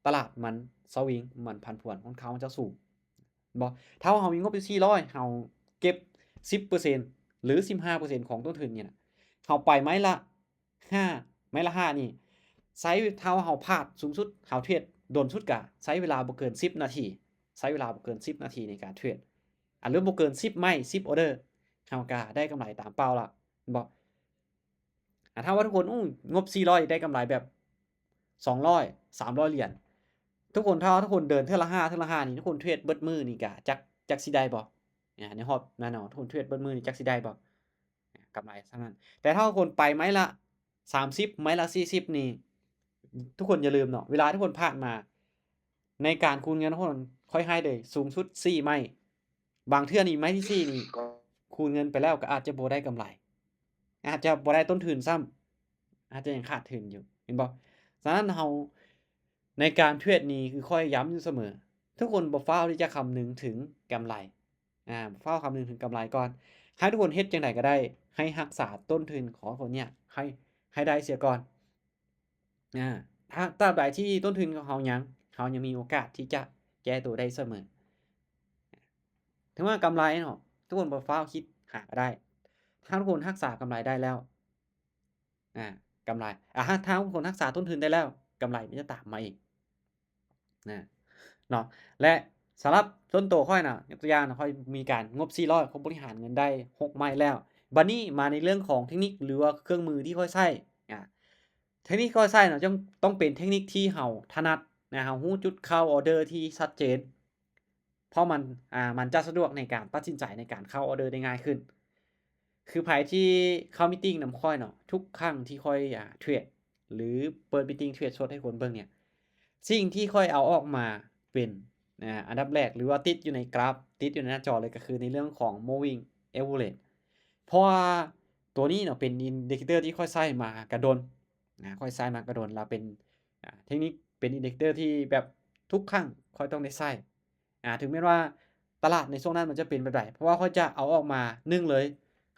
ຕະຫຼາດມັນສະວິງ ມັນຜັນຜວນ ຄ່ອນຂ້າງຈະສູງ ບໍ່ ຖ້າເຮົາມີງົບຢູ່ສີ່ຮ້ອຍ ເຮົາເກັບສິບເປີເຊັນ ຫຼື ສິບຫ້າເປີເຊັນຂອງຕົ້ນທຶນນີ້ນະ ເຮົາໄປໄມ້ລະຫ້າ ໄມ້ລະຫ້ານີ້ ໃຊ້ ຖ້າວ່າເຮົາພາດສູງສຸດ ເຮົາເທຣດດົນສຸດກະໃຊ້ເວລາບໍ່ເກີນສິບນາທີ ໃຊ້ເວລາບໍ່ເກີນສິບນາທີໃນການເທຣດ ອາ ຫຼື ບໍ່ເກີນສິບໄມ້ ສິບອໍເດີ ເຮົາກະໄດ້ກຳໄລຕາມເປົ້າລະ ເຫັນບໍ່? ອາ ຖ້າວ່າທຸກຄົນ ໂອ້ ງົບສີ່ຮ້ອຍ ໄດ້ກຳໄລແບບສອງຮ້ອຍ ສາມຮ້ອຍຫຼຽນ ທຸກຄົນ ຖ້າວ່າທຸກຄົນເດີນເທື່ອລະຫ້າ ເທື່ອລະຫ້ານີ້ ທຸກຄົນເທຣດເບິດມື້ນີ້ກະຈັກ ຈັກຊິໄດ້ບໍ່? ອາ ໃນຮອບນັ້ນເນາະ ທຸກຄົນເທຣດເບິດມື້ນີ້ຈັກຊິໄດ້ບໍ່? ອາ ກຳໄລສ່ຳນັ້ນ ແຕ່ຖ້າວ່າຄົນໄປໄມ້ລະສາມສິບ ໄມ້ລະສີ່ສິບນີ້ ທຸກຄົນຢ່າລືມເນາະ ເວລາທີ່ຄົນຜ່ານມາ ໃນການຄູນເງິນຂອງຂ້ອຍໃຫ້ເລີຍ ສູງສຸດສີ່ໄມ້ ບາງເທື່ອນີ້ໄມ້ທີສີ່ນີ້ ຄູນເງິນໄປແລ້ວກໍອາດຈະບໍ່ໄດ້ກຳໄລ ອາດຈະບໍ່ໄດ້ຕົ້ນທຶນຊ້ຳ ອາດຈະຍັງຂາດທຶນຢູ່ ເຫັນບໍ່? ສະນັ້ນເຮົາ ໃນການເທຣດນີ້ ຄືຂ້ອຍຢ້ຳຢູ່ສະເໝີ, ທຸກຄົນບໍ່ຟ້າວທີ່ຈະຄຳນຶງເຖິງກຳໄລ. ອາ, ບໍ່ຟ້າວຄຳນຶງເຖິງກຳໄລກ່ອນ. ໃຫ້ທຸກຄົນເຮັດຈັ່ງໃດກໍໄດ້ ໃຫ້ຮັກສາຕົ້ນທຶນຂອງຄົນເນີ້ຍໃຫ້, ໃຫ້ໄດ້ເສຍກ່ອນ. ອາ, ຖ້າ, ຕາບໃດທີ່ຕົ້ນທຶນຂອງເຮົາຍັງ, ເຮົາຍັງມີໂອກາດທີ່ຈະແກ້ໂຕໄດ້ສະເໝີ. ເຖິງວ່າກຳໄລເນາະ, ທຸກຄົນບໍ່ຟ້າວຄິດຫາກໍໄດ້. ຖ້າທຸກຄົນຮັກສາກຳໄລໄດ້ແລ້ວ, ອາ, ກຳໄລ, ອາ, ຖ້າ, ຖ້າທຸກຄົນຮັກສາຕົ້ນທຶນໄດ້ແລ້ວ, ກຳໄລມັນຈະຕາມມາເອງ. ນະ ເນາະ ແລະ ສຳລັບສ່ວນໂຕຂ້ອຍນະ ຍົກຕົວຢ່າງນະ ຂ້ອຍມີການງົບສີ່ຮ້ອຍ ຂ້ອຍບໍລິຫານເງິນໄດ້ຫົກໄມ້ແລ້ວ. ບັດນີ້ມາໃນເລື່ອງຂອງເທັກນິກ ຫຼືວ່າເຄື່ອງມືທີ່ຂ້ອຍໃຊ້. ອາ ເທັກນິກທີ່ຂ້ອຍໃຊ້ນະ ຕ້ອງ, ຕ້ອງເປັນເທັກນິກທີ່ເຮົາຖະໜັດນະ, ເຮົາຮູ້ຈຸດເຂົ້າອອເດີທີ່ຊັດເຈນ ເພາະມັນ, ອາ, ມັນຈະສະດວກໃນການຕັດສິນໃຈໃນການເຂົ້າອອເດີໄດ້ງ່າຍຂຶ້ນ. ຄືໃຜທີ່ເຂົ້າມີດຕິງນຳຂ້ອຍເນາະ, ທຸກຄັ້ງທີ່ຂ້ອຍ, ອາ, ເທຣດ ຫຼື ເປີດມີດຕິງເທຣດສົດໃຫ້ຄົນເບິ່ງເນີ້ຍ, ສິ່ງທີ່ຂ້ອຍເອົາອອກມາເປັນ, ອາ, ອັນດັບແລກ ຫຼືວ່າຕິດຢູ່ໃນກຣາຟ, ຕິດຢູ່ໃນໜ້າຈໍເລີຍ ກໍຄືໃນເລື່ອງຂອງ moving average. ເພາະວ່າຕົວນີ້ເນາະ ເປັນ indicator ທີ່ຂ້ອຍໃຊ້ມາກະດົນນະ, ຂ້ອຍໃຊ້ມາກະດົນ ແລ້ວເປັນ, ອາ, ເທັກນິກ, ເປັນ indicator ທີ່ແບບທຸກຄັ້ງຂ້ອຍຕ້ອງໄດ້ໃຊ້. ອາ ເຖິງແມ່ນວ່າຕະຫຼາດໃນຊ່ວງນັ້ນມັນຈະເປັນແບບໃດ, ເພາະວ່າຂ້ອຍຈະເອົາອອກມາ ໜຶ່ງເລີຍ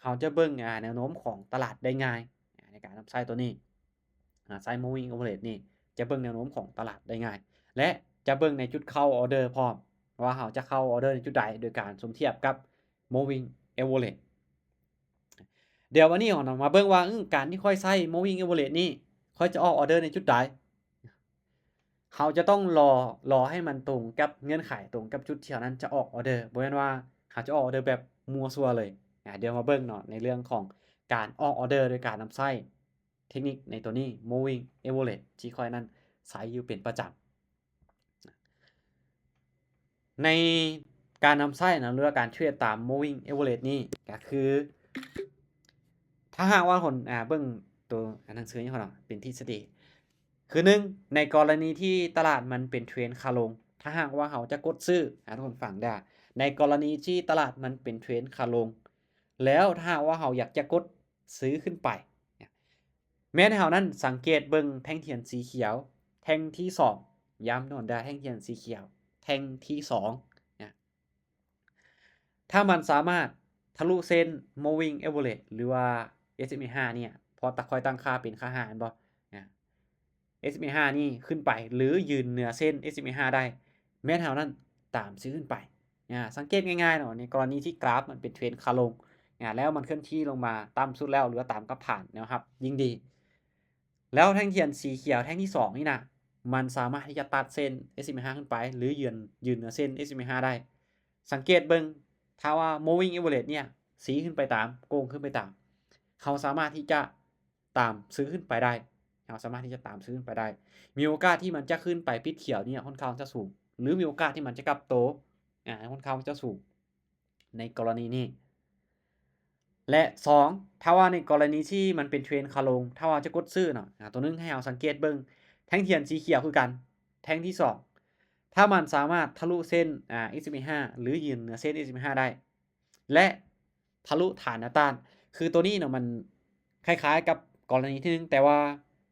ເຮົາຈະເບິ່ງ, ອາ, ແນວໂນ້ມຂອງຕະຫຼາດໄດ້ງ່າຍ, ອາ, ໃນການນຳໃຊ້ຕົວນີ້, ອາ, ໃຊ້ moving average ນີ້ ຈະເບິ່ງແນວໂນ້ມຂອງຕະຫຼາດໄດ້ງ່າຍ ແລະ ຈະເບິ່ງໃນຈຸດເຂົ້າອອເດີພ້ອມ ວ່າເຮົາຈະເຂົ້າອອເດີໃນຈຸດໃດ ໂດຍການສົມທຽບກັບ moving average. ດຽວວັນນີ້ເຮົານະມາເບິ່ງວ່າ, ອື, ການທີ່ຂ້ອຍໃຊ້ moving average ນີ້ ຂ້ອຍຈະອອກອອເດີໃນຈຸດໃດ. ເຮົາຈະຕ້ອງລໍ, ລໍໃຫ້ມັນຕົງກັບເງື່ອນໄຂ, ຕົງກັບຈຸດທີ່ເຮົານັ້ນຈະອອກອອເດີ. ບໍ່ແມ່ນວ່າເຮົາຈະອອກອອເດີແບບມົ້ວຊົ່ວເລີຍ. ອາ, ດຽວມາເບິ່ງເນາະ ໃນເລື່ອງຂອງການອອກອອເດີໂດຍການນຳໃຊ້ເທັກນິກໃນຕົວນີ້ moving average ທີ່ຂ້ອຍນັ້ນໃຊ້ຢູ່ເປັນປະຈຳ. ໃນການນຳໃຊ້ນະ ຫຼືວ່າການເທຣດຕາມ moving average ນີ້ ກໍຄື ຖ້າຫາກວ່າຄົນ, ອາ, ເບິ່ງຕົວໜັງສືນີ້ເນາະ ເປັນທິດສະດີ ຄື ໜຶ່ງ ໃນກໍລະນີທີ່ຕະຫຼາດມັນເປັນເທຣນຂາລົງ, ຖ້າຫາກວ່າເຮົາຈະກົດຊື້, ອາ, ທຸກຄົນຟັງເດີ້, ໃນກໍລະນີທີ່ຕະຫຼາດມັນເປັນເທຣນຂາລົງ ແລ້ວຖ້າຫາກວ່າເຮົາຢາກຈະກົດ ຊື້ຂຶ້ນໄປ. ແມ່ນໃຫ້ເຮົານັ້ນສັງເກດເບິ່ງແທ່ງທຽນສີຂຽວ ແທ່ງທີສອງ, ຢ້ຳນອນດາແທ່ງທຽນສີຂຽວ ແທ່ງທີສອງນະ. ຖ້າມັນສາມາດທະລຸເສັ້ນ moving average ຫຼືວ່າ ເອສ ເອັມ ເອ ຫ້າ ນີ້, ເພາະຕາ ຂ້ອຍຕັ້ງຄ່າເປັນຄ່າຫ້າແມ່ນບໍ່ນະ? ເອສ ເອັມ ເອ ຫ້າ ນີ້ຂຶ້ນໄປ ຫຼື ຢືນເໜືອເສັ້ນ ເອສ ເອັມ ເອ ຫ້າ ໄດ້ ແມ່ນເຮົານັ້ນຕາມຊື້ຂຶ້ນໄປ. ອາ, ສັງເກດງ່າຍໆເນາະ, ໃນກໍລະນີທີ່ກຣາຟມັນເປັນເທຣນຂາລົງ, ອາ, ແລ້ວມັນເຄື່ອນທີ່ລົງມາຕ່ຳສຸດແລ້ວ ຫຼືວ່າຕາມກັບຖານແນວຮັບ, ຍິ່ງດີ. ແລ້ວແທ່ງທຽນສີຂຽວແທ່ງທີສອງນີ້ນະ, ມັນສາມາດທີ່ຈະຕັດເສັ້ນ ເອສ ເອັມ ເອ ຫ້າ ຂຶ້ນໄປ ຫຼື ຢືນ, ຢືນເໜືອເສັ້ນ ເອສ ເອັມ ເອ ຫ້າ ໄດ້. ສັງເກດເບິ່ງ, ຖ້າວ່າ moving average ເນ່ຍ ຊີ້ຂຶ້ນໄປຕາມ, ໂກ່ງຂຶ້ນໄປຕາມ, ເຮົາສາມາດທີ່ຈະ ຕາມຊື້ຂຶ້ນໄປໄດ້, ເຮົາສາມາດທີ່ຈະຕາມຊື້ຂຶ້ນໄປໄດ້. ມີໂອກາດທີ່ມັນຈະຂຶ້ນໄປປິດຂຽວນີ້ຄ່ອນຂ້າງຈະສູງ ຫຼື ມີໂອກາດທີ່ມັນຈະກັບໂຕ, ອາ, ຄ່ອນຂ້າງຈະສູງໃນກໍລະນີນີ້. ແລະ ສອງ, ຖ້າວ່າໃນກໍລະນີທີ່ມັນເປັນເທຣນຂາລົງ, ຖ້າວ່າຈະກົດຊື້ເນາະ, ອາ, ຕົວໜຶ່ງໃຫ້ເຮົາສັງເກດເບິ່ງແທ່ງທຽນສີຂຽວຄືກັນ, ແທ່ງທີສອງ, ຖ້າມັນສາມາດທະລຸເສັ້ນ, ອາ, ເອສ ເອັມ ເອ ຫ້າ ຫຼື ຢືນເໜືອເສັ້ນ ເອສ ເອັມ ເອ ຫ້າ ໄດ້ ແລະ ທະລຸຖານແນວຕ້ານ. ຄືຕົວນີ້ເນາະ ມັນຄ້າຍໆກັບກໍລະນີທີໜຶ່ງ, ແຕ່ວ່າ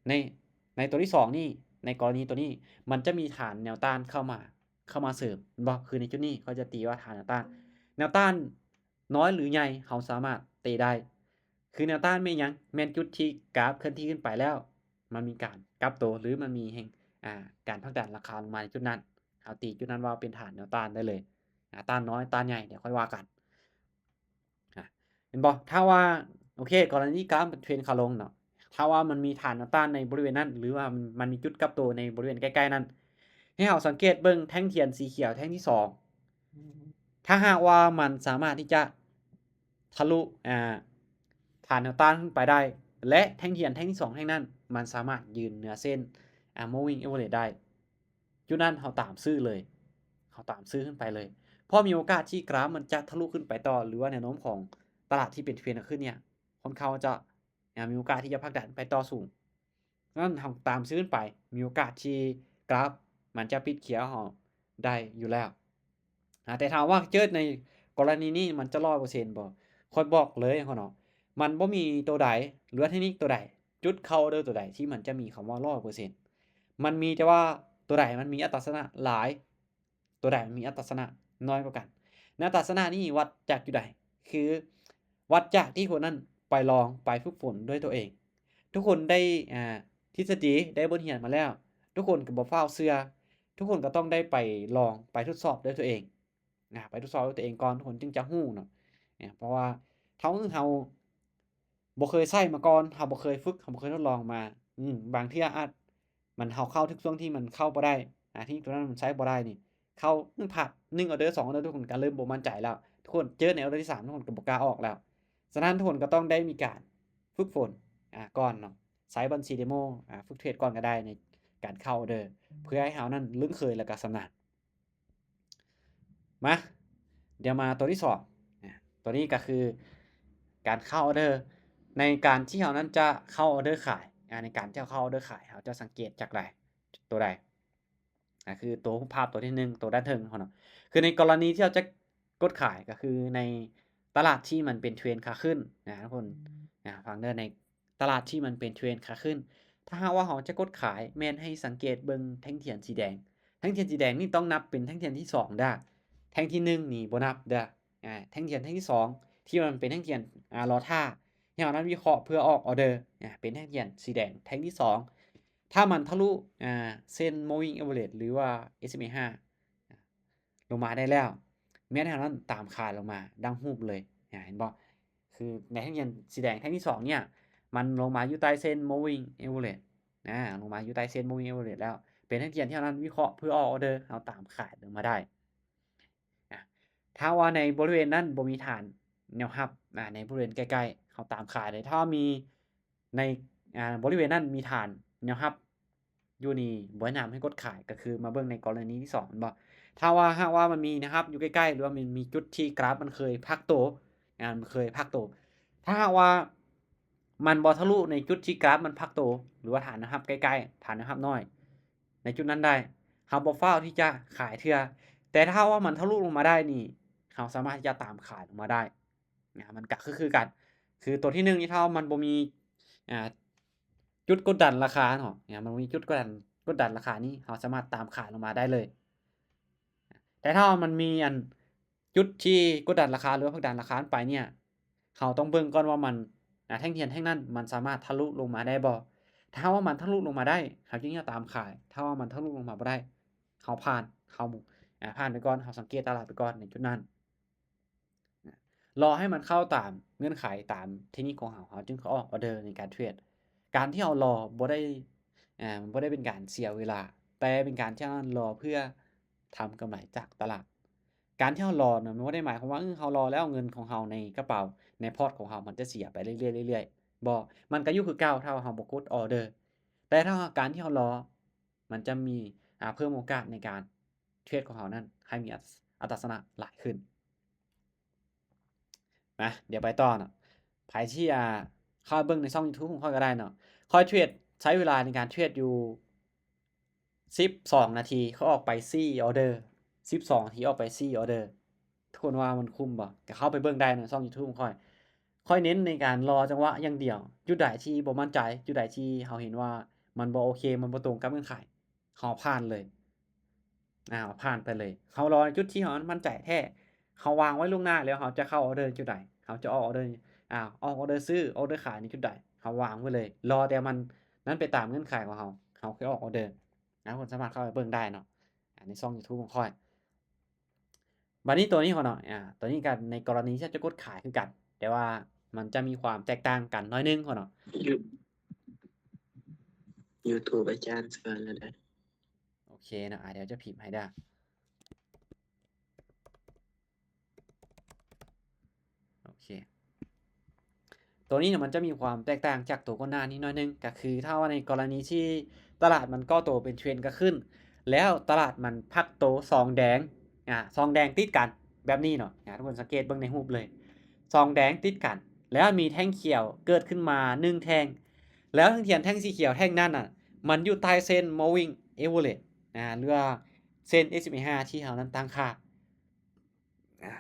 ໃນ, ໃນຕົວທີສອງນີ້, ໃນກໍລະນີຕົວນີ້ ມັນຈະມີຖານແນວຕ້ານເຂົ້າມາ, ເຂົ້າມາເສີມ, ແມ່ນບໍ່? ຄືໃນຈຸດນີ້ ເຂົາຈະຕີວ່າຖານແນວຕ້ານ. ແນວຕ້ານນ້ອຍ ຫຼື ໃຫຍ່ ເຮົາສາມາດເຕະໄດ້. ຄືແນວຕ້ານແມ່ນຫຍັງ? ແມ່ນຈຸດທີ່ກາຟເຄື່ອນທີ່ຂຶ້ນໄປແລ້ວ ມັນມີການກັບໂຕ ຫຼື ມັນມີແຮງ, ອາ, ການຜັກດັນລາຄາລົງມາໃນຈຸດນັ້ນ. ເຮົາຕີຈຸດນັ້ນວ່າເປັນຖານແນວຕ້ານໄດ້ເລີຍ. ອາ, ຕ້ານນ້ອຍ, ຕ້ານໃຫຍ່, ດຽວຄ່ອຍວ່າກັນ. ອາ, ເຫັນບໍ່? ຖ້າວ່າ, ໂອເຄ, ກໍລະນີກາຟເປັນເທຣນຂາລົງເນາະ, ຖ້າວ່າມັນມີຖານແນວຕ້ານໃນບໍລິເວນນັ້ນ ຫຼືວ່າມັນ, ມັນມີຈຸດກັບໂຕໃນບໍລິເວນໃກ້ໆນັ້ນ, ໃຫ້ເຮົາສັງເກດເບິ່ງແທ່ງທຽນສີຂຽວແທ່ງທີສອງ. ຖ້າຫາກວ່າມັນສາມາດທີ່ຈະທະລຸ, ອາ, ຖານແນວຕ້ານຂຶ້ນໄປໄດ້ ແລະ ແທ່ງທຽນແທ່ງທີສອງແທ່ງນັ້ນ ມັນສາມາດຢືນເໜືອເສັ້ນ, ອາ, moving average ໄດ້. ຈຸດນັ້ນເຮົາຕາມຊື້ເລີຍ, ເຮົາຕາມຊື້ຂຶ້ນໄປເລີຍ, ເພາະມີໂອກາດທີ່ກຣາຟມັນຈະທະລຸຂຶ້ນໄປຕໍ່ ຫຼືວ່າແນວໂນ້ມຂອງຕະຫຼາດທີ່ເປັນເທຣນຂຶ້ນເນ່ຍ ຄ່ອນຂ້າງຈະ, ອາ, ມີໂອກາດທີ່ຈະຜັກດັນໄປຕໍ່ສູງ. ນັ້ນເຮົາຕາມຊື້ຂຶ້ນໄປ, ມີໂອກາດທີ່ກຣາຟມັນຈະປິດຂຽວເຮົາໄດ້ຢູ່ແລ້ວ. ອາ, ແຕ່ຖາມວ່າເຈີໃນກໍລະນີນີ້ມັນຈະຮ້ອຍເປີເຊັນບໍ່? ຂ້ອຍບອກເລີຍເນາະ, ມັນບໍ່ມີໂຕໃດ ຫຼືວ່າເທັກນິກໂຕໃດ, ຈຸດເຂົ້າເດີໂຕໃດທີ່ມັນຈະມີຄຳວ່າຮ້ອຍເປີເຊັນ. ມັນມີແຕ່ວ່າ ຕົວໃດມັນມີອັດຕາຊະນະຫຼາຍ ຕົວໃດມັນມີອັດຕາຊະນະນ້ອຍກວ່າກັນ. ໃນອັດຕາຊະນະນີ້ວັດຈາກຈຸດໃດ? ຄືວັດຈາກທີ່ຄົນນັ້ນໄປລອງ ໄປຝຶກຝົນດ້ວຍຕົວເອງ. ທຸກຄົນໄດ້ ອ່າ ທິດສະດີ ໄດ້ບົດຮຽນມາແລ້ວ, ທຸກຄົນກໍບໍ່ຟ້າວເຊື່ອ, ທຸກຄົນກໍຕ້ອງໄດ້ໄປລອງ ໄປທົດສອບດ້ວຍຕົວເອງ. ນະ ໄປທົດສອບດ້ວຍຕົວເອງກ່ອນ ທຸກຄົນຈຶ່ງຈະຮູ້ເນາະ. ເພາະວ່າເຮົາ ເຮົາບໍ່ເຄີຍໃຊ້ມາກ່ອນ, ເຮົາບໍ່ເຄີຍຝຶກ, ເຮົາບໍ່ເຄີຍທົດລອງມາ. ອືມ ບາງເທື່ອອາດ ມັນ ເຮົາເຂົ້າຖືກຊ່ວງທີ່ມັນເຂົ້າບໍ່ໄດ້, ອາ ທີ່ຕົວນັ້ນມັນໃຊ້ບໍ່ໄດ້ນີ້, ເຂົ້າໜຶ່ງພາດ ໜຶ່ງອອເດີ ສອງອອເດີ ທຸກຄົນກໍເລີ່ມບໍ່ໝັ້ນໃຈແລ້ວ. ທຸກຄົນເຈີແນວອອເດີທີສາມ ທຸກຄົນກໍບໍ່ກ້າອອກແລ້ວ. ສະນັ້ນ ທຸກຄົນກໍຕ້ອງໄດ້ມີການຝຶກຝົນ ອາ ກ່ອນເນາະ, ໃຊ້ບັນຊີເດໂມ ອາ ຝຶກເທຣດກ່ອນກໍໄດ້ໃນການເຂົ້າອອເດີ ເພື່ອໃຫ້ເຮົານັ້ນລຶ້ງເຄີຍ ແລ້ວກໍຊຳນານ. ມາ ດຽວມາຕົວທີສອງ ນະ ຕົວນີ້ກໍຄືການເຂົ້າອອເດີ. ໃນການທີ່ເຮົານັ້ນຈະເຂົ້າອອເດີຂາຍ ອາ ໃນການທີ່ເຮົາເຂົ້າອອເດີຂາຍ ເຮົາຈະສັງເກດຈາກໃດ? ຕົວໃດ? ອາ ຄືຕົວຮູບພາບຕົວທີໜຶ່ງ ຕົວດ້ານເທິງເຮົາເນາະ. ຄືໃນກໍລະນີທີ່ເຮົາຈະກົດຂາຍ ກໍຄືໃນຕະຫຼາດທີ່ມັນເປັນເທຣນຂາຂຶ້ນນະ ທຸກຄົນ ນະ ຟັງເດີ. ໃນ ຕະຫຼາດທີ່ມັນເປັນເທຣນຂາຂຶ້ນ. ຖ້າຫາກວ່າເຮົາຈະກົດຂາຍ ແມ່ນໃຫ້ສັງເກດເບິ່ງແທ່ງທຽນສີແດງ. ແທ່ງທຽນສີແດງນີ້ຕ້ອງນັບເປັນແທ່ງທຽນທີສອງເດີ້. ແທ່ງທີໜຶ່ງນີ້ບໍ່ນັບເດີ້. ອາ ແທ່ງທຽນແທ່ງທີສອງ ທີ່ມັນເປັນແທ່ງທຽນ ອາ ລໍຖ້າ ໃຫ້ເຮົານັ້ນວິເຄາະເພື່ອອອກອອເດີ ອາ ເປັນແທ່ງທຽນສີແດງແທ່ງທີສອງ. ຖ້າມັນທະລຸ ອາ ເສັ້ນ moving average ຫຼືວ່າ ເອສເອັມເອ ຫ້າ ລົງມາໄດ້ແລ້ວ ແມ່ນໃຫ້ເຮົານັ້ນຕາມຂາຍລົງມາດັ່ງຮູບເລີຍ ເຫັນບໍ່? ຄືໃນແທ່ງທຽນສີແດງແທ່ງທີສອງເນີ້ຍ ມັນລົງມາຢູ່ໃຕ້ເສັ້ນ moving average ນະ ລົງມາຢູ່ໃຕ້ເສັ້ນ moving average ແລ້ວ ເປັນແທ່ງທຽນທີ່ເຮົານັ້ນວິເຄາະເພື່ອອອກອອເດີ ເຮົາຕາມຂາຍລົງມາໄດ້. ນະ ຖ້າວ່າໃນບໍລິເວນນັ້ນບໍ່ມີຖານແນວຮັບ ນະ ໃນບໍລິເວນໃກ້ໆ ເຮົາຕາມຂາຍໄດ້. ຖ້າວ່າມີໃນ ອາ ບໍລິເວນນັ້ນມີຖານແນວຮັບ ຢູ່ນີ້ບໍ່ແນະນຳໃຫ້ກົດຂາຍ ກໍຄືມາເບິ່ງໃນກໍລະນີທີສອງ ແມ່ນບໍ່? ຖ້າວ່າ ຫາກວ່າມັນມີແນວຮັບຢູ່ໃກ້ໆ ຫຼືວ່າມັນມີຈຸດທີ່ກຣາຟມັນເຄີຍພັກໂຕ ອາ ມັນເຄີຍພັກໂຕ ຖ້າຫາກວ່າມັນບໍ່ທະລຸໃນຈຸດທີ່ກຣາຟມັນພັກໂຕ ຫຼືວ່າຖານແນວຮັບໃກ້ໆ ຖານແນວຮັບນ້ອຍ ໃນຈຸດນັ້ນໄດ້ ເຮົາບໍ່ຟ້າວທີ່ຈະຂາຍເທື່ອ. ແຕ່ຖ້າຫາກວ່າມັນທະລຸລົງມາໄດ້ນີ້ ເຮົາສາມາດທີ່ຈະຕາມຂາຍລົງມາໄດ້. ນະ ມັນກະຄື ຄືກັນ ຄືຕົວທີໜຶ່ງນີ້ ຖ້າມັນບໍ່ມີ ອາ ຈຸດກົດດັນລາຄາເນາະ ນະ ມັນບໍ່ມີຈຸດກົດດັນ ກົດດັນລາຄານີ້ ເຮົາສາມາດຕາມຂາຍລົງມາໄດ້ເລີຍ. ແຕ່ຖ້າມັນມີອັນ ຈຸດທີ່ກົດດັນລາຄາ ຫຼືວ່າຜັກດັນລາຄາມັນໄປເນີ້ຍ ເຮົາຕ້ອງເບິ່ງກ່ອນວ່າມັນ ອາ ແທ່ງທຽນແທ່ງນັ້ນມັນສາມາດທະລຸລົງມາໄດ້ບໍ່? ຖ້າວ່າມັນທະລຸລົງມາໄດ້ ເຮົາຈຶ່ງຈະຕາມຂາຍ, ຖ້າວ່າມັນທະລຸລົງມາບໍ່ໄດ້ ເຮົາຜ່ານ ເຮົາ ອາ ຜ່ານໄປກ່ອນ, ເຮົາສັງເກດຕະຫຼາດໄປກ່ອນໃນຈຸດນັ້ນ. ລໍໃຫ້ມັນເຂົ້າຕາມເງື່ອນໄຂ ຕາມເທັກນິກຂອງເຮົາ ເຮົາຈຶ່ງອອກອອເດີໃນການເທຣດ. ການທີ່ເຮົາລໍບໍ່ໄດ້ ເອີ່ ບໍ່ໄດ້ເປັນການເສຍເວລາ, ແຕ່ເປັນການທີ່ເຮົາລໍເພື່ອທຳກຳໄລຈາກຕະຫຼາດ. ການທີ່ເຮົາລໍນະ ມັນບໍ່ໄດ້ໝາຍຄວາມວ່າ ເອີ ເຮົາລໍແລ້ວເງິນຂອງເຮົາໃນກະເປົາ ໃນພອດຂອງເຮົາມັນຈະເສຍໄປເລື້ອຍໆ, ເລື້ອຍໆ. ບໍ່, ມັນກໍຢູ່ຄືເກົ່າ ຖ້າວ່າເຮົາບໍ່ກົດອອເດີ. ແຕ່ຖ້າວ່າການທີ່ເຮົາລໍ ມັນຈະມີ ອາ ເພີ່ມໂອກາດໃນການ ເທຣດຂອງເຮົານັ້ນໃຫ້ມີອັດ ອັດຕາຊະນະຫຼາຍຂຶ້ນ. ມາ ດຽວໄປຕໍ່ເນາະ. ໃຜທີ່ ອາ ເຂົ້າເບິ່ງໃນຊ່ອງຢູທູບຂອງຂ້ອຍກໍໄດ້ເນາະ. ຂ້ອຍເທຣດ ໃຊ້ເວລາໃນການເທຣດຢູ່ສິບສອງນາທີ, ຂ້ອຍອອກໄປສີ່ອອເດີ. ສິບສອງນາທີອອກໄປສີ່ອອເດີ. ທຸກຄົນວ່າມັນຄຸ້ມບໍ່? ກໍເຂົ້າໄປເບິ່ງໄດ້ໃນຊ່ອງຢູທູບຂອງຂ້ອຍ. ຂ້ອຍເນັ້ນໃນການລໍຈັງຫວະຢ່າງດຽວ. ຈຸດໃດທີ່ບໍ່ໝັ້ນໃຈ, ຈຸດໃດທີ່ເຮົາເຫັນວ່າມັນບໍ່ໂອເຄ, ມັນບໍ່ຕົງກັບເງື່ອນໄຂ, ເຮົາຜ່ານເລີຍ. ອາ ເຮົາຜ່ານໄປເລີຍ. ເຮົາລໍໃນຈຸດທີ່ເຮົາໝັ້ນໃຈແທ້. ເຮົາວາງໄວ້ລ່ວງໜ້າແລ້ວ ເຮົາຈະເຂົ້າອອເດີໃນຈຸດໃດ, ເຮົາຈະອອກອອເດີ ອາ ອອກອອເດີຊື້, ອອກເດີຂາຍໃນຈຸດໃດ, ເຮົາວາງໄວ້ເລີຍ. ລໍແຕ່ມັນ ນັ້ນໄປຕາມເງື່ອນໄຂຂອງເຮົາ, ເຮົາຄ່ອຍອອກອອເດີ. ອາ ທຸກຄົນສາມາດເຂົ້າໄປເບິ່ງໄດ້ເນາະ ອາ ໃນຊ່ອງຢູທູບຂອງຂ້ອຍ. ບາດນີ້ຕົວນີ້ເນາະ ອາ ຕົວນີ້ກໍໃນກໍລະນີທີ່ຈະກົດຂາຍຄືກັນ, ແຕ່ວ່າມັນຈະມີຄວາມແຕກຕ່າງກັນໜ້ອຍໜຶ່ງເນາະ. ຢູ ຢູທູບອາຈານສອນແລ້ວເດີ. ໂອເຄເນາະ, ອາ ດຽວຈະພິມໃຫ້ເດີ. ໂອເຄ. ຕົວນີ້ນະ ມັນຈະມີຄວາມແຕກຕ່າງຈາກຕົວກ່ອນໜ້ານີ້ໜ້ອຍໜຶ່ງ, ກໍຄືຖ້າວ່າໃນກໍລະນີທີ່ຕະຫຼາດມັນກໍ່ໂຕເປັນເທຣນຂາຂຶ້ນ ແລ້ວຕະຫຼາດມັນພັກໂຕສອງແດງ ອາ ສອງແດງຕິດກັນແບບນີ້ເນາະ, ອາ ທຸກຄົນສັງເກດເບິ່ງໃນຮູບເລີຍ, ສອງແດງຕິດກັນ ແລ້ວມີແທ່ງຂຽວເກີດຂຶ້ນມາໜຶ່ງແທ່ງ, ແລ້ວແທ່ງທຽນແທ່ງສີຂຽວແທ່ງນັ້ນນະ ມັນຢູ່ໃຕ້ເສັ້ນ moving average ອາ ຫຼືວ່າເສັ້ນ ເອັສ ເອັມ ເອ ຫ້າ ທີ່ເຮົານັ້ນຕັ້ງຄ່າ. ອາ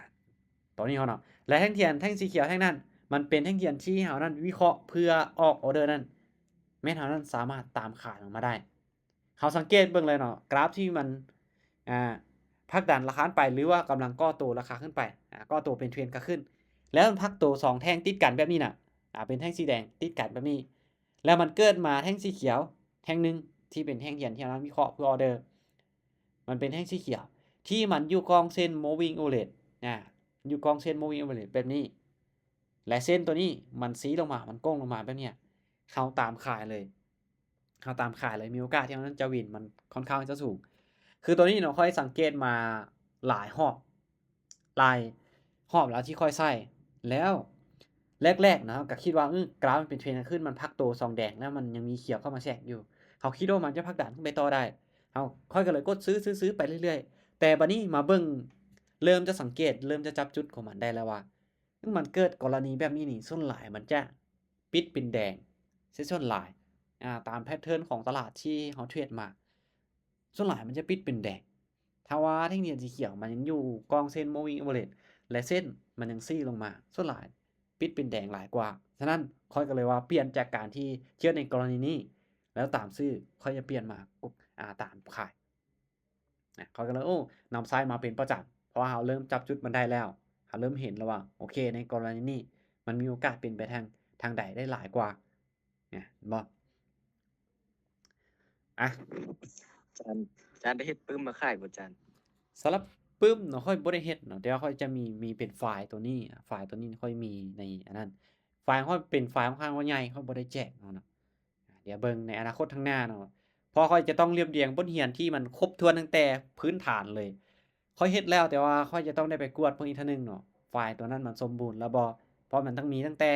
ຕົວນີ້ເນາະ ແລະ ແທ່ງທຽນແທ່ງສີຂຽວແທ່ງນັ້ນ ມັນເປັນແທ່ງທຽນທີ່ເຮົານັ້ນວິເຄາະເພື່ອອອກອອເດີນັ້ນ ແມ່ນເຮົານັ້ນສາມາດຕາມຂາຍອອກມາໄດ້. ເຮົາສັງເກດເບິ່ງເລີຍເນາະ ກຣາຟທີ່ມັນ ອ່າ ຜັກດັນລາຄາໄປ ຫຼືວ່າກຳລັງກໍ່ໂຕລາຄາຂຶ້ນໄປ ອ່າ ກໍ່ໂຕເປັນເທຣນຂາຂຶ້ນ ແລ້ວມັນພັກໂຕສອງແທ່ງຕິດກັນແບບນີ້ນະ ອ່າ ເປັນແທ່ງສີແດງຕິດກັນແບບນີ້ ແລ້ວມັນເກີດມາແທ່ງສີຂຽວແທ່ງໜຶ່ງ ທີ່ເປັນແທ່ງທຽນທີ່ເຮົານຳວິເຄາະເພື່ອອໍເດີ ມັນເປັນແທ່ງສີຂຽວ ທີ່ມັນຢູ່ກ້ອງເສັ້ນ moving average ອ່າ ຢູ່ກ້ອງເສັ້ນ moving average ແບບນີ້ ແລະ ເສັ້ນໂຕນີ້ມັນຊີ້ລົງມາ ມັນໂກ່ງລົງມາແບບເນີ້ຍ ເຮົາຕາມຂາຍເລີຍ ເຮົາຕາມຂາຍເລີຍ ມີໂອກາດທີ່ເຮົານັ້ນຈະວິນ ມັນຄ່ອນຂ້າງຈະສູງ. ຄືໂຕນີ້ເນາະ ຂ້ອຍສັງເກດມາຫຼາຍຮອບ ຫຼາຍຮອບແລ້ວທີ່ຂ້ອຍໃສ່ ແລ້ວແລກໆເນາະ ກໍຄິດວ່າ ເອີ ກຣາຟມັນເປັນເທຣນຂາຂຶ້ນ ມັນພັກໂຕສອງແດງ ແລ້ວມັນຍັງມີຂຽວເຂົ້າມາແຊກຢູ່ ເຮົາຄິດວ່າມັນຈະຜັກດັນຂຶ້ນໄປຕໍ່ໄດ້ ເຮົາ ຂ້ອຍກໍເລີຍກົດຊື້ ຊື້ ຊື້ໄປເລື້ອຍໆ ແຕ່ບາດນີ້ມາເບິ່ງ ເລີ່ມຈະສັງເກດ ເລີ່ມຈະຈັບຈຸດຂອງມັນໄດ້ແລ້ວວ່າ ມັນເກີດກໍລະນີແບບນີ້ນີ້ ສ່ວນຫຼາຍມັນຈະປິດເປັນແດງເສຍສ່ວນຫຼາຍ ອ່າ ຕາມແພດເທີນຂອງຕະຫຼາດທີ່ເຮົາເທຣດມາ ສ່ວນຫຼາຍມັນຈະປິດເປັນແດງ. ຖ້າວ່າແທ່ງທຽນສີຂຽວມັນຍັງຢູ່ກ້ອງເສັ້ນ moving average ແລະ ເສັ້ນມັນຍັງຊີ້ລົງມາ ສ່ວນຫຼາຍປິດເປັນແດງຫຼາຍກວ່າ. ສະນັ້ນ ຂ້ອຍກໍເລີຍວ່າປ່ຽນຈາກການທີ່ເທຣດໃນກໍລະນີນີ້ ແລ້ວຕາມຊື້ ຂ້ອຍຈະປ່ຽນມາ ອ່າ ຕາມຂາຍ. ນະ ຂ້ອຍກໍເລີຍ ໂອ້ ນຳໃຊ້ມາເປັນປະຈຳ ເພາະວ່າເຮົາເລີ່ມຈັບຈຸດມັນໄດ້ແລ້ວ ເຮົາເລີ່ມເຫັນແລ້ວວ່າ ໂອເຄ ໃນກໍລະນີນີ້ ມັນມີໂອກາດເປັນໄປທາງ ທາງໃດໄດ້ຫຼາຍກວ່າ ນະ ເຫັນບໍ່? ອ່ະ ອາຈານ ອາຈານໄດ້ເຮັດປຶ້ມມາຂາຍບໍ່ອາຈານ? ສຳລັບປຶ້ມເນາະ ຂ້ອຍບໍ່ໄດ້ເຮັດເນາະ ແຕ່ວ່າຂ້ອຍຈະມີ ມີເປັນໄຟລ໌ໂຕນີ້ ໄຟລ໌ໂຕນີ້ຂ້ອຍມີໃນອັນນັ້ນ ໄຟລ໌ຂ້ອຍເປັນໄຟລ໌ຂ້ອນຂ້າງວ່າໃຫຍ່ ຂ້ອຍບໍ່ໄດ້ແຈກເນາະ. ດຽວເບິ່ງໃນອະນາຄົດຂ້າງໜ້າເນາະ ເພາະຂ້ອຍຈະຕ້ອງລຽບລຽງບົດຮຽນທີ່ມັນຄົບຖ້ວນຕັ້ງແຕ່ພື້ນຖານເລີຍ. ຂ້ອຍເຮັດແລ້ວ ແຕ່ວ່າຂ້ອຍຈະຕ້ອງໄດ້ໄປກວດເບິ່ງອີກເທື່ອໜຶ່ງເນາະ ໄຟລ໌ຕົວນັ້ນມັນສົມບູນແລ້ວບໍ່ ເພາະມັນຕ້ອງມີຕັ້ງແຕ່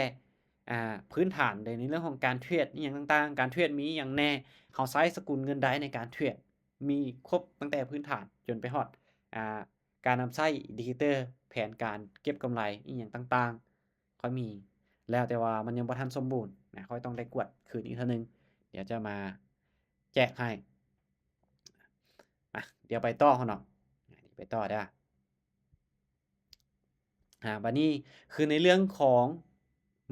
ອ່າ ພື້ນຖານເລີຍ ໃນເລື່ອງຂອງການເທຣດອີ່ຫຍັງຕ່າງໆ ການເທຣດມີອີ່ຫຍັງແດ່ ເຮົາໃຊ້ສະກຸນເງິນໃດໃນການເທຣດ ມີຄົບຕັ້ງແຕ່ພື້ນຖານຈົນໄປຮອດ ອ່າ ການນຳໃຊ້ອິນດິເຄເຕີ ແຜນການເກັບກຳໄລອີ່ຫຍັງຕ່າງໆ ຂ້ອຍມີແລ້ວ ແຕ່ວ່າມັນຍັງບໍ່ທັນສົມບູນນະ ຂ້ອຍຕ້ອງໄດ້ກວດຄືນອີກເທື່ອໜຶ່ງ ດຽວຈະມາແຈກໃຫ້. ອ່ະ ດຽວໄປຕໍ່ເນາະ ໄປຕໍ່ເດີ້. ອ່າ ບາດນີ້ຄືໃນເລື່ອງຂອງ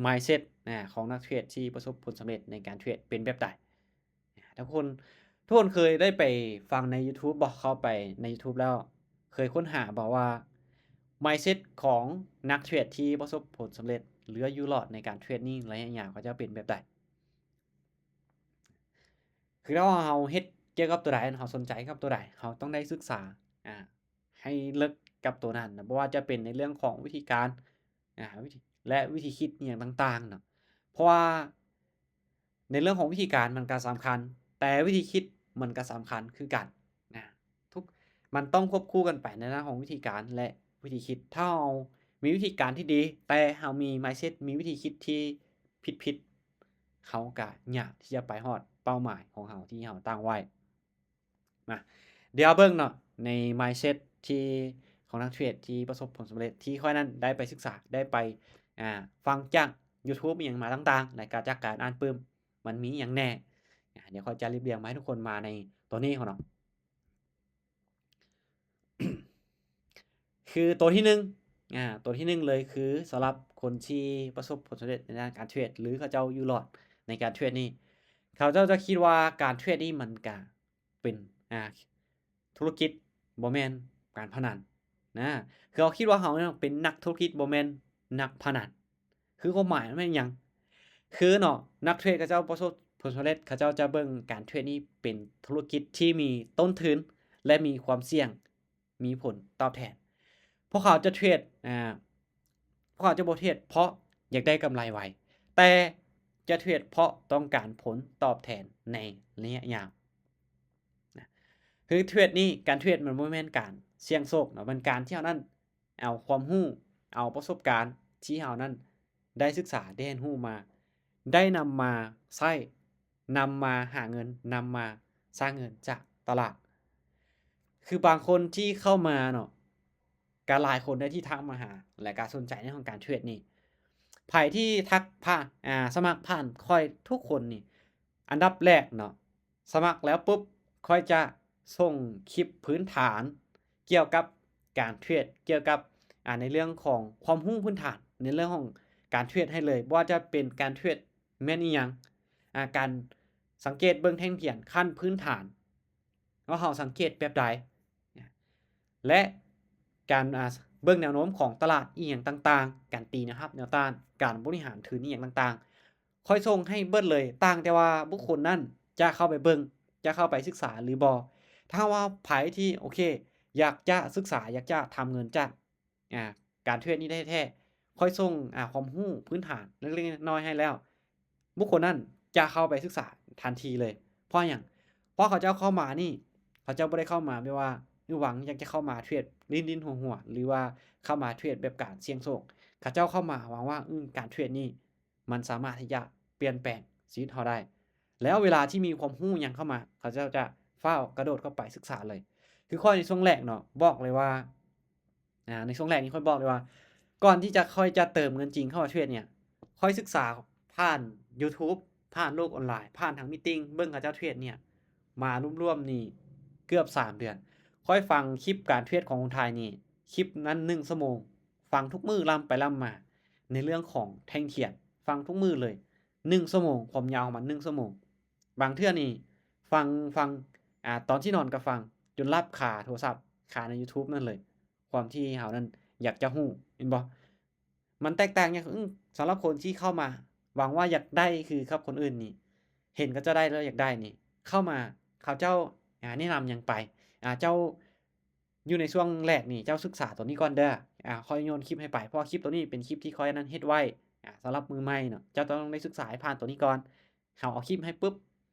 mindset ນະ ຂອງນັກເທຣດທີ່ປະສົບຜົນສຳເລັດໃນການເທຣດເປັນແບບໃດ? ທຸກຄົນ ທຸກຄົນເຄີຍໄດ້ໄປຟັງໃນ YouTube ບໍ່? ເຂົ້າໄປໃນ YouTube ແລ້ວເຄີຍຄົ້ນຫາບໍ່ວ່າ mindset ຂອງນັກເທຣດທີ່ປະສົບຜົນສຳເລັດ ຫຼືວ່າຢູ່ລອດໃນການເທຣດນີ້ ໄລຍະຍາວເຂົາເຈົ້າເປັນແບບໃດ? ຄືຖ້າວ່າເຮົາເຮັດກ່ຽວກັບຕົວໃດ ເຮົາສົນໃຈກັບຕົວໃດ ເຮົາຕ້ອງໄດ້ສຶກສາ ອ່າ ໃຫ້ເລິກກັບຕົວນັ້ນນະ ບໍ່ວ່າຈະເປັນໃນເລື່ອງຂອງວິທີການ ອ່າ ວິທີ ແລະ ວິທີຄິດອີ່ຫຍັງຕ່າງໆເນາະ ເພາະວ່າໃນເລື່ອງຂອງວິທີການມັນກໍສຳຄັນ ແຕ່ວິທີຄິດມັນກໍສຳຄັນຄືກັນນະ ທຸກ ມັນຕ້ອງຄວບຄູ່ກັນໄປໃນດ້ານຂອງວິທີການ ແລະ ວິທີຄິດ. ຖ້າເຮົາມີວິທີການທີ່ດີ ແຕ່ເຮົາມີ mindset ມີວິທີຄິດທີ່ຜິດໆ ເຮົາກໍຍາກທີ່ຈະໄປຮອດເປົ້າໝາຍຂອງເຮົາທີ່ເຮົາຕັ້ງໄວ້. ມາ ດຽວເບິ່ງເນາະ ໃນ mindset ທີ່ ຂອງນັກເທຣດທີ່ປະສົບຜົນສຳເລັດ ທີ່ຂ້ອຍນັ້ນໄດ້ໄປສຶກສາ ໄດ້ໄປ ອ່າ ຟັງຈາກ YouTube ອີ່ຫຍັງມາຕ່າງໆ ແລະ ກະຈາກການອ່ານປຶ້ມ ມັນມີອີ່ຫຍັງແດ່. ອ່າ ດຽວຂ້ອຍຈະລຽບລຽງມາໃຫ້ທຸກຄົນມາໃນຕົວນີ້ເນາະ. ຄືຕົວທີໜຶ່ງ ອ່າ ຕົວທີໜຶ່ງເລີຍ ຄືສຳລັບຄົນທີ່ປະສົບຜົນສຳເລັດໃນດ້ານການເທຣດ ຫຼື ເຂົາເຈົ້າຢູ່ລອດໃນການເທຣດນີ້ ເຂົາເຈົ້າຈະຄິດວ່າການເທຣດນີ້ມັນກະເປັນ ອ່າ ທຸລະກິດ ບໍ່ແມ່ນການພະນັນນະ. ຄືເຮົາຄິດວ່າເຮົາເປັນນັກທຸລະກິດ ບໍ່ແມ່ນນັກພະນັນ. ຄືຄວາມໝາຍມັນແມ່ນຫຍັງ? ຄືເນາະ ນັກເທຣດເຂົາເຈົ້າປະສົບຜົນສຳເລັດ ເຂົາເຈົ້າຈະເບິ່ງການເທຣດນີ້ເປັນທຸລະກິດທີ່ມີຕົ້ນທຶນ ແລະ ມີຄວາມສ່ຽງ ມີຜົນຕອບແທນ. ພວກເຂົາຈະເທຣດ ອ່າ ພວກເຂົາຈະບໍ່ເທຣດເພາະຢາກໄດ້ກຳໄລໄວ ແຕ່ຈະເທຣດເພາະຕ້ອງການຜົນຕອບແທນໃນໄລຍະຍາວນະ. ຄືເທຣດນີ້ ການເທຣດມັນບໍ່ແມ່ນການສ່ຽງໂຊກເນາະ ມັນການທີ່ເຮົານັ້ນ ເອົາຄວາມຮູ້ ເອົາປະສົບການທີ່ເຮົານັ້ນໄດ້ສຶກສາ ໄດ້ຮຽນຮູ້ມາ ໄດ້ນຳມາໃຊ້ ນຳມາຫາເງິນ ນຳມາສ້າງເງິນຈາກຕະຫຼາດ. ຄືບາງຄົນທີ່ເຂົ້າມາເນາະ ກະຫຼາຍຄົນໄດ້ທີ່ທັກມາຫາ ແລະ ກະສົນໃຈໃນຂອງການເທຣດນີ້. ໃຜທີ່ທັກຜ່ານ ອ່າ ສະໝັກຜ່ານຂ້ອຍທຸກຄົນນີ້ ອັນດັບແລກເນາະ ສະໝັກແລ້ວປຸບ ຂ້ອຍຈະສົ່ງຄລິບພື້ນຖານກ່ຽວກັບການເທຣດ ກ່ຽວກັບ ອ່າ ໃນເລື່ອງຂອງຄວາມຮູ້ພື້ນຖານ ໃນເລື່ອງຂອງການເທຣດໃຫ້ເລີຍ ບໍ່ວ່າຈະເປັນການເທຣດແມ່ນອີ່ຫຍັງ ອ່າ ການສັງເກດເບິ່ງແທ່ງທຽນຂັ້ນພື້ນຖານ ວ່າເຮົາສັງເກດແບບໃດ ແລະ ການ ອ່າ ເບິ່ງແນວໂນ້ມຂອງຕະຫຼາດອີ່ຫຍັງຕ່າງໆ, ການຕີແນວຮັບແນວຕ້ານ, ການບໍລິຫານທຶນອີ່ຫຍັງຕ່າງໆ ຂ້ອຍສົ່ງໃຫ້ເບິດເລີຍ, ຕ່າງແຕ່ວ່າບຸກຄົນນັ້ນຈະເຂົ້າໄປເບິ່ງ, ຈະເຂົ້າໄປສຶກສາຫຼືບໍ່. ຖ້າວ່າໃຜທີ່ ໂອເຄ ຢາກຈະສຶກສາ, ຢາກຈະທຳເງິນຈາກ ອ່າ ການເທຣດນີ້ແທ້ໆ, ຂ້ອຍສົ່ງ ອ່າ ຄວາມຮູ້ພື້ນຖານເລັກໆນ້ອຍໆໃຫ້ແລ້ວ, ບຸກຄົນນັ້ນຈະເຂົ້າໄປສຶກສາທັນທີເລີຍ. ເພາະຫຍັງ? ເພາະເຂົາເຈົ້າເຂົ້າມານີ້ ເຂົາເຈົ້າບໍ່ໄດ້ເຂົ້າມາແບບວ່າ ຫວັງຢາກຈະເຂົ້າມາເທຣດຫຼິ້ນໆຫົວໆ ຫຼືວ່າເຂົ້າມາເທຣດແບບການສ່ຽງໂຊກ. ເຂົາເຈົ້າເຂົ້າມາຫວັງວ່າ ອືມ ການເທຣດນີ້ມັນສາມາດທີ່ຈະປ່ຽນແປງຊີວິດເຮົາໄດ້. ແລ້ວເວລາທີ່ມີຄວາມຮູ້ຫຍັງເຂົ້າມາ ເຂົາເຈົ້າຈະຟ້າວກະໂດດເຂົ້າໄປສຶກສາເລີຍ. ຄືຂ້ອຍໃນຊ່ວງແລກເນາະ ບອກເລີຍວ່າ ອ່າ ໃນຊ່ວງແລກນີ້ຂ້ອຍບອກເລີຍວ່າ ກ່ອນທີ່ຈະ ຂ້ອຍຈະເຕີມເງິນຈິງເຂົ້າມາເທຣດເນີ້ຍ ຂ້ອຍສຶກສາຜ່ານ YouTube ຜ່ານໂລກອອນລາຍ ຜ່ານທາງມີດຕິງ ເບິ່ງເຂົາເຈົ້າເທຣດເນີ້ຍ ມາລວມໆນີ້ເກືອບສາມເດືອນ. ຂ້ອຍຟັງຄລິບການເທຣດຂອງຄົນໄທນີ້ ຄລິບນັ້ນໜຶ່ງຊົ່ວໂມງ ຟັງທຸກມື້ ລ່ຳໄປລ່ຳມາ ໃນເລື່ອງຂອງແທ່ງທຽນ ຟັງທຸກມື້ເລີຍ ໜຶ່ງຊົ່ວໂມງ ຄວາມຍາວຂອງມັນໜຶ່ງຊົ່ວໂມງ. ບາງເທື່ອນີ້ຟັງ ຟັງ ອ່າ ຕອນຊິນອນກໍຟັງ ຈົນຫຼັບຄາໂທລະສັບ ຄາໃນ YouTube ນັ້ນເລີຍ ຄວາມທີ່ເຮົານັ້ນຢາກຈະຮູ້ ແມ່ນບໍ່? ມັນແຕກຕ່າງຫຍັງ? ອື ສຳລັບຄົນທີ່ເຂົ້າມາຫວັງວ່າຢາກໄດ້ຄືກັບຄົນອື່ນນີ້ ເຫັນເຂົາເຈົ້າໄດ້ແລ້ວຢາກໄດ້ນີ້ ເຂົ້າມາ ເຂົາເຈົ້າ ອ່າ ແນະນຳຫຍັງໄປ? ອ່າ ເຈົ້າ ຢູ່ໃນຊ່ວງແລກນີ້ ເຈົ້າສຶກສາຕົວນີ້ກ່ອນເດີ້ ອ່າ ຂ້ອຍໂຍນຄລິບໃຫ້ໄປ ເພາະວ່າຄລິບຕົວນີ້ເປັນຄລິບທີ່ຂ້ອຍນັ້ນເຮັດໄວ້ ອ່າ ສຳລັບມືໃໝ່ເນາະ ເຈົ້າຕ້ອງໄດ້ສຶກສາໃຫ້ຜ່ານຕົວນີ້ກ່ອນ. ເຮົາເອົາຄລິບໃຫ້ປຶບ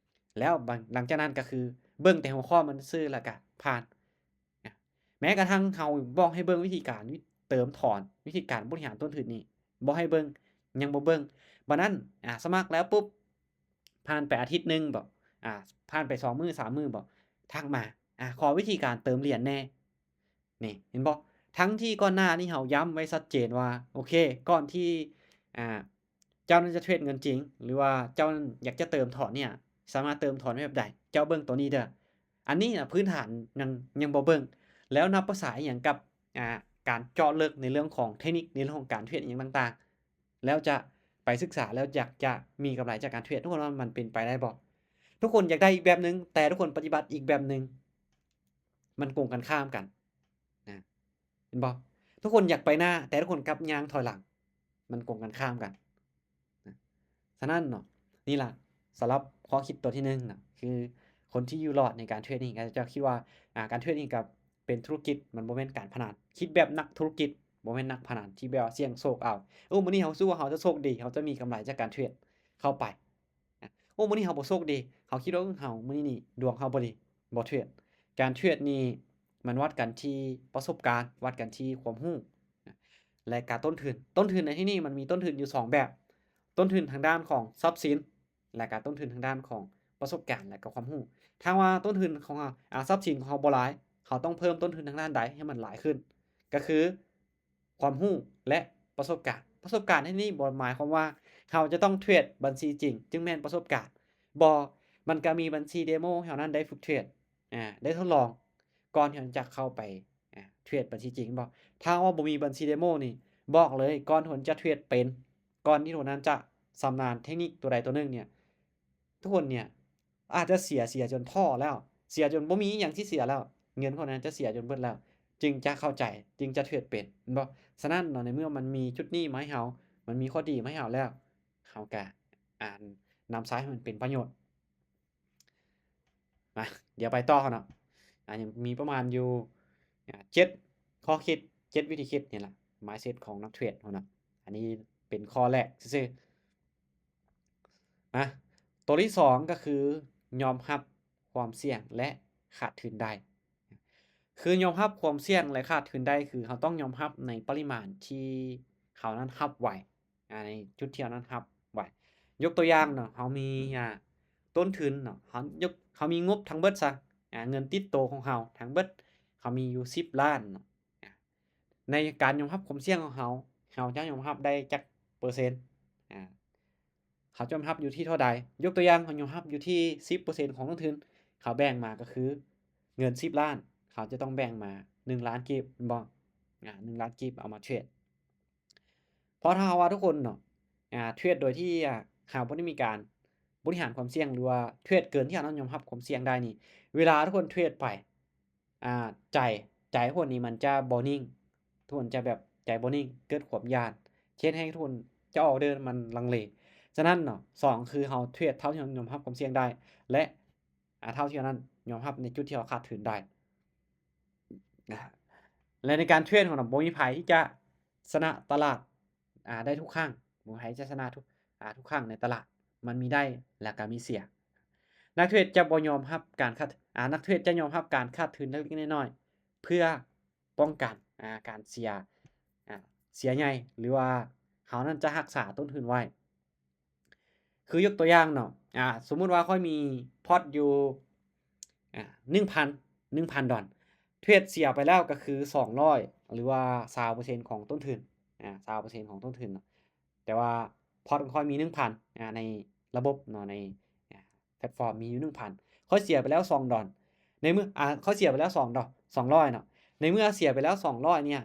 ແລ້ວຫຼັງຈາກນັ້ນກໍຄືເບິ່ງແຕ່ຫົວຂໍ້ມັນຊື່ ແລ້ວກໍຜ່ານ. ແມ້ກະທັ່ງເຮົາບອກໃຫ້ເບິ່ງວິທີການເຕີມຖອນ ວິທີການບໍລິຫານຕົ້ນທຶນນີ້ ບໍ່ໃຫ້ເບິ່ງ ຍັງບໍ່ເບິ່ງ. ບາດນັ້ນ ອ່າ ສະໝັກແລ້ວປຸບ ຜ່ານໄປອາທິດໜຶ່ງບໍ ອ່າ ຜ່ານໄປສອງມື້ສາມມື້ບໍ ທັກມາ ອ່າ ຂໍວິທີການເຕີມຫຼຽນແດ່. ນີ້ ເຫັນບໍ່? ທັງທີ່ກ່ອນໜ້ານີ້ເຮົາຢ້ຳໄວ້ຊັດເຈນວ່າ ໂອເຄ ກ່ອນທີ່ ອ່າ ເຈົ້ານັ້ນຈະເທຣດເງິນຈິງ ຫຼືວ່າເຈົ້ານັ້ນຢາກຈະເຕີມຖອນເນີ້ຍ ສາມາດເຕີມຖອນແບບໃດ? ເຈົ້າເບິ່ງໂຕນີ້ເດີ້. ອັນນີ້ນະພື້ນຖານຍັງ ຍັງບໍ່ເບິ່ງ ແລ້ວນັບພາສາອີ່ຫຍັງກັບ ອ່າ ການເຈາະເລິກໃນເລື່ອງຂອງເທັກນິກ ໃນເລື່ອງຂອງການເທຣດອີ່ຫຍັງຕ່າງໆ ແລ້ວຈະໄປສຶກສາ ແລ້ວຢາກຈະມີກຳໄລຈາກການເທຣດ. ທຸກຄົນວ່າມັນເປັນໄປໄດ້ບໍ່? ທຸກຄົນຢາກໄດ້ອີກແບບໜຶ່ງ ແຕ່ທຸກຄົນປະຕິບັດອີກແບບໜຶ່ງ ມັນກົງກັນຂ້າມກັນນະ ເຫັນບໍ່? ທຸກຄົນຢາກໄປໜ້າ ແຕ່ທຸກຄົນກັບຍ່າງຖອຍຫຼັງ ມັນກົງກັນຂ້າມກັນນະ. ສະນັ້ນເນາະ ນີ້ລະ ສຳລັບຂໍ້ຄິດຕົວທີໜຶ່ງນະ ຄືຄົນທີ່ຢູ່ລອດໃນການເທຣດນີ້ ເຂົາເຈົ້າຄິດວ່າ ອ່າ ການເທຣດນີ້ກໍເປັນທຸລະກິດ ມັນບໍ່ແມ່ນການພະນັນ. ຄິດແບບນັກທຸລະກິດ ບໍ່ແມ່ນນັກພະນັນ ທີ່ແບບວ່າສ່ຽງໂຊກເອົາ. ໂອ້ ມື້ນີ້ເຮົາຮູ້ວ່າເຮົາຈະໂຊກດີ ເຮົາຈະມີກຳໄລຈາກການເທຣດ ເຂົ້າໄປ ໂອ້ ມື້ນີ້ເຮົາບໍ່ໂຊກດີ ເຮົາຄິດວ່າເຮົາ ມື້ນີ້ນີ້ດວງເຮົາບໍ່ດີ ບໍ່ເທຣດ. ການເທຣດນີ້ມັນວັດກັນທີ່ປະສົບການ ວັດກັນທີ່ຄວາມຮູ້ ແລະກະຕົ້ນທຶນ. ຕົ້ນທຶນໃນທີ່ນີ້ມັນມີຕົ້ນທຶນຢູ່ສອງແບບ ຕົ້ນທຶນທາງດ້ານຂອງຊັບສິນ ແລະກະຕົ້ນທຶນທາງດ້ານຂອງປະສົບການ ແລະກະຄວາມຮູ້. ຖ້າວ່າຕົ້ນທຶນຂອງເຮົາ ອາ ຊັບສິນຂອງເຮົາບໍ່ຫຼາຍ ເຮົາຕ້ອງເພີ່ມຕົ້ນທຶນທາງດ້ານໃດໃຫ້ມັນຫຼາຍຂຶ້ນ ກໍຄື ຄວາມຮູ້ ແລະ ປະສົບການ. ປະສົບການໃນທີ່ນີ້ບໍ່ໝາຍຄວາມວ່າເຮົາຈະຕ້ອງເທຣດບັນຊີຈິງຈຶ່ງແມ່ນປະສົບການ. ບໍ່, ມັນກະມີບັນຊີເດໂມເທົ່ານັ້ນໄດ້ຝຶກເທຣດ, ອາ, ໄດ້ທົດລອງ ກ່ອນທີ່ເຮົາຈະເຂົ້າໄປ, ອາ, ເທຣດບັນຊີຈິງ. ບໍ່, ຖ້າວ່າບໍ່ມີບັນຊີເດໂມນີ້, ບອກເລີຍ, ກ່ອນທີ່ເຮົາຈະເທຣດເປັນ, ກ່ອນທີ່ເຮົານັ້ນຈະຊຳນານເທັກນິກຕົວໃດຕົວໜຶ່ງເນ່ຍ, ທຸກຄົນເນ່ຍ ອາດຈະເສຍ, ເສຍຈົນທໍ້ແລ້ວ, ເສຍຈົນບໍ່ມີຫຍັງທີ່ເສຍແລ້ວ, ເງິນພວກນັ້ນຈະເສຍຈົນເບິດແລ້ວ ຈຶ່ງຈະເຂົ້າໃຈ, ຈຶ່ງຈະເທຣດເປັນ, ແມ່ນບໍ່? ສະນັ້ນເນາະ, ໃນເມື່ອມັນມີຈຸດນີ້ມາໃຫ້ເຮົາ, ມັນມີຂໍ້ດີມາໃຫ້ເຮົາແລ້ວ, ເຮົາກະ, ອ່າ, ນຳໃຊ້ໃຫ້ມັນເປັນປະໂຫຍດ. ມາ, ດຽວໄປຕໍ່ເນາະ. ອາ, ຍັງມີປະມານຢູ່, ອາ, ເຈັດຂໍ້ຄິດ, ເຈັດວິທີຄິດນີ້ລະ, ມາຍເຊັດຂອງນັກເທຣດເຮົາເນາະ. ອັນນີ້ເປັນຂໍ້ແລກຊື່ໆ. ມາ, ຕົວທີສອງກໍຄືຍອມຮັບຄວາມສ່ຽງ ແລະ ຂາດທຶນໄດ້. ຄືຍອມຮັບຄວາມສ່ຽງ ແລະ ຂາດທຶນໄດ້ ຄືເຮົາຕ້ອງຍອມຮັບໃນປະລິມານທີ່ເຮົານັ້ນຮັບໄຫວ, ອາ, ໃນຈຸດທີ່ເຮົານັ້ນຮັບໄຫວ. ຍົກຕົວຢ່າງເນາະ, ເຮົາມີ, ອາ, ຕົ້ນທຶນເນາະ, ເຮົາຍົກ, ເຮົາມີງົບທັງເບິດຊະ, ອາ, ເງິນຕິດໂຕຂອງເຮົາທັງເບິດ, ເຮົາມີຢູ່ສິບລ້ານເນາະ. ໃນການຍອມຮັບຄວາມສ່ຽງຂອງເຮົາ, ເຮົາຈະຍອມຮັບໄດ້ຈັກເປີເຊັນ? ອາ, ເຮົາຈະຍອມຮັບຢູ່ທີ່ເທົ່າໃດ? ຍົກຕົວຢ່າງ, ເຮົາຍອມຮັບຢູ່ທີ່ສິບເປີເຊັນຂອງຕົ້ນທຶນ, ເຂົາແບ່ງມາກໍຄືເງິນສິບລ້ານ, ເຂົາຈະຕ້ອງແບ່ງມາໜຶ່ງລ້ານກີບ, ແມ່ນບໍ່? ອາ, ໜຶ່ງລ້ານກີບເອົາມາເທຣດ. ເພາະຖ້າຫາກວ່າທຸກຄົນເນາະ, ອາ, ເທຣດໂດຍທີ່, ອາ, ເຮົາບໍ່ໄດ້ມີການບໍລິຫານຄວາມສ່ຽງ ຫຼືວ່າເທຣດເກີນທີ່ເຮົານັ້ນຍອມຮັບຄວາມສ່ຽງໄດ້ນີ້, ເວລາທຸກຄົນເທຣດໄປ ອ່າ ໃຈ ໃຈຄົນນີ້ມັນຈະບໍ່ນິ່ງ ທຸກຄົນຈະແບບໃຈບໍ່ນິ່ງ ເກີດຄວາມຢ້ານ ເຮັດໃຫ້ທຸກຄົນຈະອອກເດີນມັນລັງເລ. ສະນັ້ນເນາະ ສອງ ຄືເຮົາເທຣດເທົ່າທີ່ເຮົາຍອມຮັບຄວາມສ່ຽງໄດ້ ແລະ ອ່າ ເທົ່າທີ່ເຮົານັ້ນຍອມຮັບໃນຈຸດທີ່ເຮົາຂາດທຶນໄດ້. ອ່າ ແລະ ໃນການເທຣດຂອງເຮົາບໍ່ມີໃຜທີ່ຈະຊະນະຕະຫຼາດ ອ່າ ໄດ້ທຸກຄັ້ງ ບໍ່ມີໃຜຈະຊະນະທຸກ ອ່າ ທຸກຄັ້ງໃນຕະຫຼາດ ມັນມີໄດ້ ແລະ ກໍມີເສຍ. ນັກເທຣດຈະບໍ່ຍອມຮັບການຂາດ ອ່າ ນັກເທຣດຈະຍອມຮັບການຂາດທຶນເລັກໆນ້ອຍໆ ເພື່ອປ້ອງກັນ ອ່າ ການເສຍ ອ່າ ເສຍໃຫຍ່ ຫຼືວ່າເຮົານັ້ນຈະຮັກສາຕົ້ນທຶນໄວ້. ຄືຍົກຕົວຢ່າງເນາະ ອ່າ ສົມມຸດວ່າຂ້ອຍມີພອດຢູ່ ອ່າ ໜຶ່ງພັນ ໜຶ່ງພັນດອນ ເທຣດເສຍໄປແລ້ວກໍຄືສອງຮ້ອຍ ຫຼືວ່າຊາວເປີເຊັນຂອງຕົ້ນທຶນ ອ່າ ຊາວເປີເຊັນຂອງຕົ້ນທຶນເນາະ ແຕ່ວ່າພອດຂອງຂ້ອຍມີໜຶ່ງພັນ ອ່າ ໃນລະບົບເນາະ ໃນ ອ່າ ແພລດຟອມມີຢູ່ໜຶ່ງພັນ ຂ້ອຍເສຍໄປແລ້ວສອງດອນ ໃນເມື່ອ ອ່າ ຂ້ອຍເສຍໄປແລ້ວສອງດອນ ສອງຮ້ອຍເນາະ ໃນເມື່ອເສຍໄປແລ້ວສອງຮ້ອຍເນຍ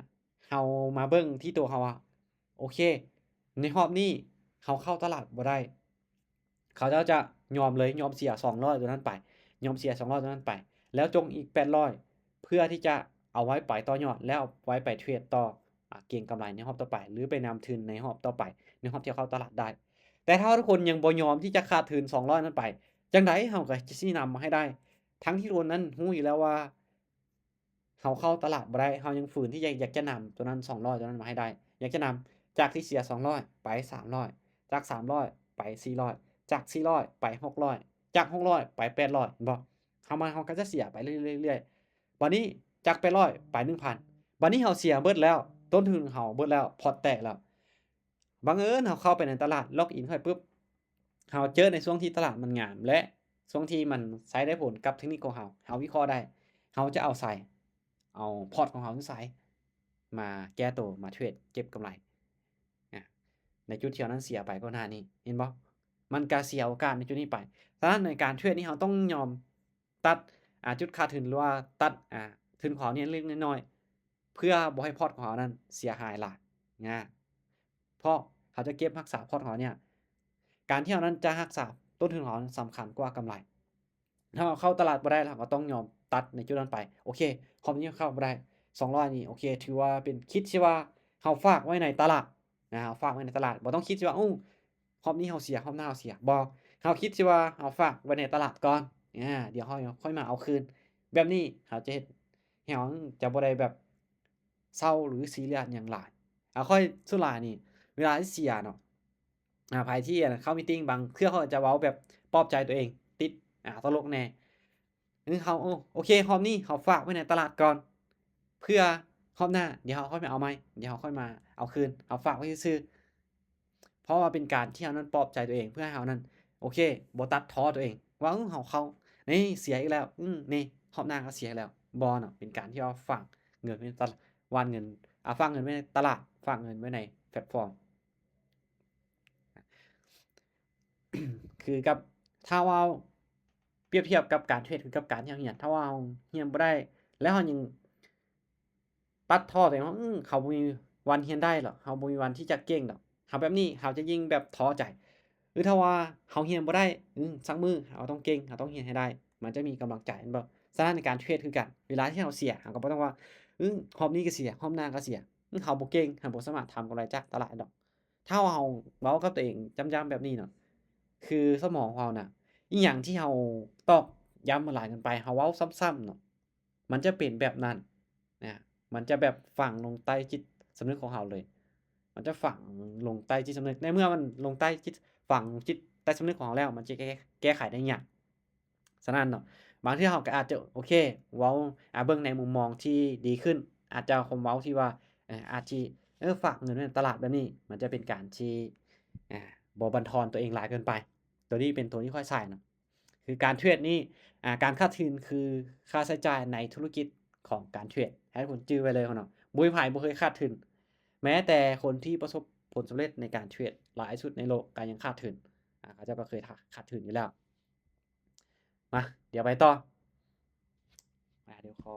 ເຮົາມາເບິ່ງທີ່ໂຕເຮົາວ່າ ໂອເຄ ໃນຮອບນີ້ເຮົາເຂົ້າຕະຫຼາດບໍ່ໄດ້ ເຂົາເຈົ້າຈະຍອມເລີຍ ຍອມເສຍສອງຮ້ອຍໂຕນັ້ນໄປ ຍອມເສຍສອງຮ້ອຍໂຕນັ້ນໄປ ແລ້ວຈົ່ງອີກແປດຮ້ອຍ ເພື່ອທີ່ຈະເອົາໄວ້ໄປຕໍ່ຍອດ ແລ້ວເອົາໄວ້ໄປເທຣດຕໍ່ ອ່າ ເກັງກຳໄລໃນຮອບຕໍ່ໄປ ຫຼືໄປນຳທຶນໃນຮອບຕໍ່ໄປ ໃນຮອບທີ່ເຂົ້າຕະຫຼາດໄດ້. ແຕ່ຖ້າທຸກຄົນຍັງບໍ່ຍອມທີ່ຈະຂາດທຶນສອງຮ້ອຍນັ້ນໄປ ຈັ່ງໃດເຮົາກໍຊິນຳມາໃຫ້ໄດ້ ທັງທີ່ທຸກຄົນນັ້ນຮູ້ຢູ່ແລ້ວວ່າ ເຮົາເຂົ້າຕະຫຼາດບໍ່ໄດ້ ເຮົາຍັງຝືນທີ່ຢາກ ຢາກຈະນຳໂຕນັ້ນສອງຮ້ອຍໂຕນັ້ນມາໃຫ້ໄດ້ ຢາກຈະນຳຈາກທີ່ເສຍສອງຮ້ອຍໄປສາມຮ້ອຍ ຈາກສາມຮ້ອຍໄປສີ່ຮ້ອຍ ຈາກສີ່ຮ້ອຍໄປຫົກຮ້ອຍ ຈາກຫົກຮ້ອຍໄປແປດຮ້ອຍ ເຫັນບໍ່? ເຮົາມາ ເຮົາກໍຈະເສຍໄປເລື້ອຍໆ ເລື້ອຍໆ ບາດນີ້ຈາກແປດຮ້ອຍໄປໜຶ່ງພັນ ບາດນີ້ເຮົາເສຍເບິດແລ້ວ ຕົ້ນທຶນເຮົາເບິດແລ້ວ ພອດແຕກແລ້ວ ບັງເອີນເຮົາເຂົ້າໄປໃນຕະຫຼາດ ລັອກອິນເຂົ້າໄປປຶບ ເຮົາເຈີໃນຊ່ວງທີ່ຕະຫຼາດມັນງາມ ແລະ ຊ່ວງທີ່ມັນໃຊ້ໄດ້ຜົນກັບເທັກນິກຂອງເຮົາ ເຮົາວິເຄາະໄດ້ ເຮົາຈະເອົາໃສ ເອົາພອດຂອງເຮົາຢູ່ໃສ ມາແກ້ໂຕ ມາເທຣດເກັບກຳໄລ ອາ ໃນຈຸດທີ່ເຮົານັ້ນເສຍໄປກ່ອນໜ້ານີ້ ເຫັນບໍ່? ມັນກະເສຍໂອກາດໃນຈຸດນີ້ໄປ. ສະນັ້ນໃນການເທຣດນີ້ເຮົາຕ້ອງຍອມ ຕັດ ອ່າ ຈຸດຂາດທຶນ ຫຼືວ່າຕັດ ອ່າ ທຶນຂອງເຮົານີ້ເລັກໆນ້ອຍໆ ເພື່ອບໍ່ໃຫ້ພອດຂອງເຮົານັ້ນເສຍຫາຍຫຼາຍນະ ເພາະເຮົາຈະເກັບຮັກສາພອດຂອງເຮົານີ້ ການທີ່ເຮົານັ້ນຈະຮັກສາຕົ້ນທຶນຂອງເຮົາສຳຄັນກວ່າກຳໄລ. ຖ້າເຮົາເຂົ້າຕະຫຼາດບໍ່ໄດ້ ເຮົາກໍຕ້ອງຍອມຕັດໃນຈຸດນັ້ນໄປ. ໂອເຄ ຮອບນີ້ເຂົ້າບໍ່ໄດ້ ສອງຮ້ອຍນີ້ ໂອເຄ ຖືວ່າເປັນ ຄິດຊິວ່າເຮົາຝາກໄວ້ໃນຕະຫຼາດນະ ເຮົາຝາກໄວ້ໃນຕະຫຼາດ ບໍ່ຕ້ອງຄິດຊິວ່າ ໂອ້ ຮອບນີ້ເຮົາເສຍ ຮອບໜ້າເຮົາເສຍ ບໍ່ ເຮົາຄິດຊິວ່າເຮົາຝາກໄວ້ໃນຕະຫຼາດກ່ອນ ອາ ດຽວເຮົາຄ່ອຍມາເອົາຄືນ. ແບບນີ້ເຮົາຈະເຮັດໃຫ້ເຮົາຈະບໍ່ໄດ້ແບບເສົ້າ ຫຼື ຊີຣຽສຫຍັງຫຼາຍ. ອາ ຂ້ອຍສ່ວນຫຼາຍນີ້ ເວລາທີ່ເສຍເນາະ ອາ ໃຜທີ່ ອັນ ເຂົ້າມີຕິງ ບາງເທື່ອເຂົາຈະເວົ້າແບບປອບໃຈຕົວເອງ ຕິດ ອາ ຕະຫຼົກແດ່ ເອີ ເຮົາ ໂອ ໂອເຄ ຮອບນີ້ເຮົາຝາກໄວ້ໃນຕະຫຼາດກ່ອນ ເພື່ອຮອບໜ້າ ດຽວເຮົາຄ່ອຍມາເອົາໃໝ່ ດຽວເຮົາຄ່ອຍມາເອົາຄືນ ເຮົາຝາກໄວ້ຊື່ໆ. ເພາະວ່າເປັນການທີ່ເຮົານັ້ນປອບໃຈຕົວເອງ ເພື່ອໃຫ້ເຮົານັ້ນ ໂອເຄ ບໍ່ຕັດທໍ້ຕົວເອງວ່າ ເອີ ເຮົາເຂົ້າ ນີ້ເສຍອີກແລ້ວ ອື ນີ້ຮອບໜ້າກໍເສຍອີກແລ້ວ ບໍ່ເນາະ ເປັນການທີ່ເຮົາຝາກເງິນໄວ້ໃນຕະຫຼາດ ວາງເງິນ ອາ ຝາກເງິນໄວ້ໃນຕະຫຼາດ ຝາກເງິນໄວ້ໃນແພລດຟອມ. ຄືກັບ ຖ້າວ່າປຽບທຽບກັບການເທຣດ ຄືກັບການທີ່ເຮົາຮຽນ ຖ້າວ່າເຮົາຮຽນບໍ່ໄດ້ ແລ້ວເຮົາຍັງ ຕັດທໍ້ຕົວເອງວ່າ ອື ເຮົາບໍ່ມີວັນຮຽນໄດ້ດອກ ເຮົາບໍ່ມີວັນທີ່ຈະເກັ່ງດອກ ເຮົາແບບນີ້ເຮົາຈະຍິ່ງແບບທໍ້ໃຈ. ຫຼືຖ້າວ່າເຮົາຮຽນບໍ່ໄດ້ ອື ສັກມື້ເຮົາຕ້ອງເກັ່ງ ເຮົາຕ້ອງຮຽນໃຫ້ໄດ້ ມັນຈະມີກຳລັງໃຈ ແມ່ນບໍ່? ສະນັ້ນໃນການເທຣດຄືກັນ ເວລາທີ່ເຮົາເສຍ ເຮົາກໍບໍ່ຕ້ອງວ່າ ອື ຮອບນີ້ກໍເສຍ ຮອບໜ້າກໍເສຍ ອື ເຮົາບໍ່ເກັ່ງ ເຮົາບໍ່ສາມາດທຳກຳໄລຈາກຕະຫຼາດໄດ້ດອກ. ຖ້າວ່າເຮົາເວົ້າກັບຕົວເອງຢ້ຳໆແບບນີ້ເນາະ ຄືສະໝອງຂອງເຮົານະ ອີ່ຫຍັງທີ່ເຮົາຕອກຢ້ຳມັນຫຼາຍເກີນໄປ ເຮົາເວົ້າຊ້ຳໆເນາະ ມັນຈະເປັນແບບນັ້ນນະ ມັນຈະແບບຝັງລົງໃຕ້ຈິດສຳນຶກຂອງເຮົາເລີຍ ມັນຈະຝັງລົງໃຕ້ຈິດສຳນຶກ ໃນເມື່ອມັນລົງໃຕ້ຈິດ ຝັງລົງຈິດໃຕ້ສຳນຶກຂອງເຮົາແລ້ວ ມັນຈະແກ້ ແກ້ໄຂໄດ້ຍາກ. ສະນັ້ນເນາະ ບາງເທື່ອເຮົາກໍອາດຈະ ໂອເຄ ເວົ້າ ອາ ເບິ່ງໃນມຸມມອງທີ່ດີຂຶ້ນ ອາດຈະຄວາມເວົ້າທີ່ວ່າ ເອີ ອາດຊິ ເອີ ຝາກເງິນໄວ້ໃນຕະຫຼາດແບບນີ້ ມັນຈະເປັນການທີ່ ອາ ບໍ່ບັນທອນຕົວເອງຫຼາຍເກີນໄປ. ຕົວນີ້ເປັນຕົວທີ່ຂ້ອຍໃຊ້ເນາະ ຄືການເທຣດນີ້ ອາ ການຂາດທຶນຄືຄ່າໃຊ້ຈ່າຍໃນທຸລະກິດຂອງການເທຣດ ໃຫ້ທຸກຄົນຈື່ໄວ້ເລີຍເນາະ ບໍ່ມີໃຜບໍ່ເຄີຍຂາດທຶນ ແມ້ແຕ່ຄົນທີ່ປະສົບຜົນສຳເລັດໃນການເທຣດຫຼາຍສຸດໃນໂລກກໍຍັງຂາດທຶນ ອາ ເຂົາເຈົ້າກໍເຄີຍຂາດທຶນຢູ່ແລ້ວ. ມາ ດຽວໄປຕໍ່ ອາ ດຽວຂໍ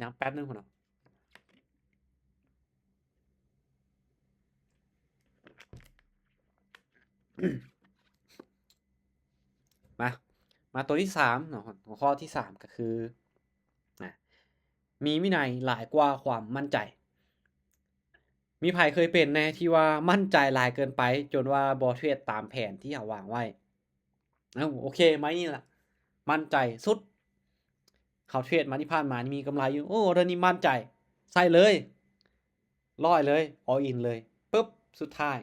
ນ້ຳແປັບໜຶ່ງພຸ້ນເນາະ ມາ ມາຕົວທີສາມເນາະ, ຫົວຂໍ້ທີສາມກໍຄື ນະ ມີວິໄນຫຼາຍກວ່າຄວາມໝັ້ນໃຈ. ມີໃຜເຄີຍເປັນແດ່ທີ່ວ່າໝັ້ນໃຈຫຼາຍເກີນໄປ ຈົນວ່າບໍ່ເທຣດຕາມແຜນທີ່ເຮົາວາງໄວ້? ເອົ້າ ໂອເຄ ໄມ້ນີ້ລະໝັ້ນໃຈສຸດ, ເຮົາເທຣດມາທີ່ຜ່ານມານີ້ມີກຳໄລຢູ່, ໂອ້ ອໍເດີນີ້ໝັ້ນໃຈ ໃສ່ເລີຍ ຮ້ອຍເລີຍ ອອລອິນເລີຍ ປຶບ ສຸດທ້າຍ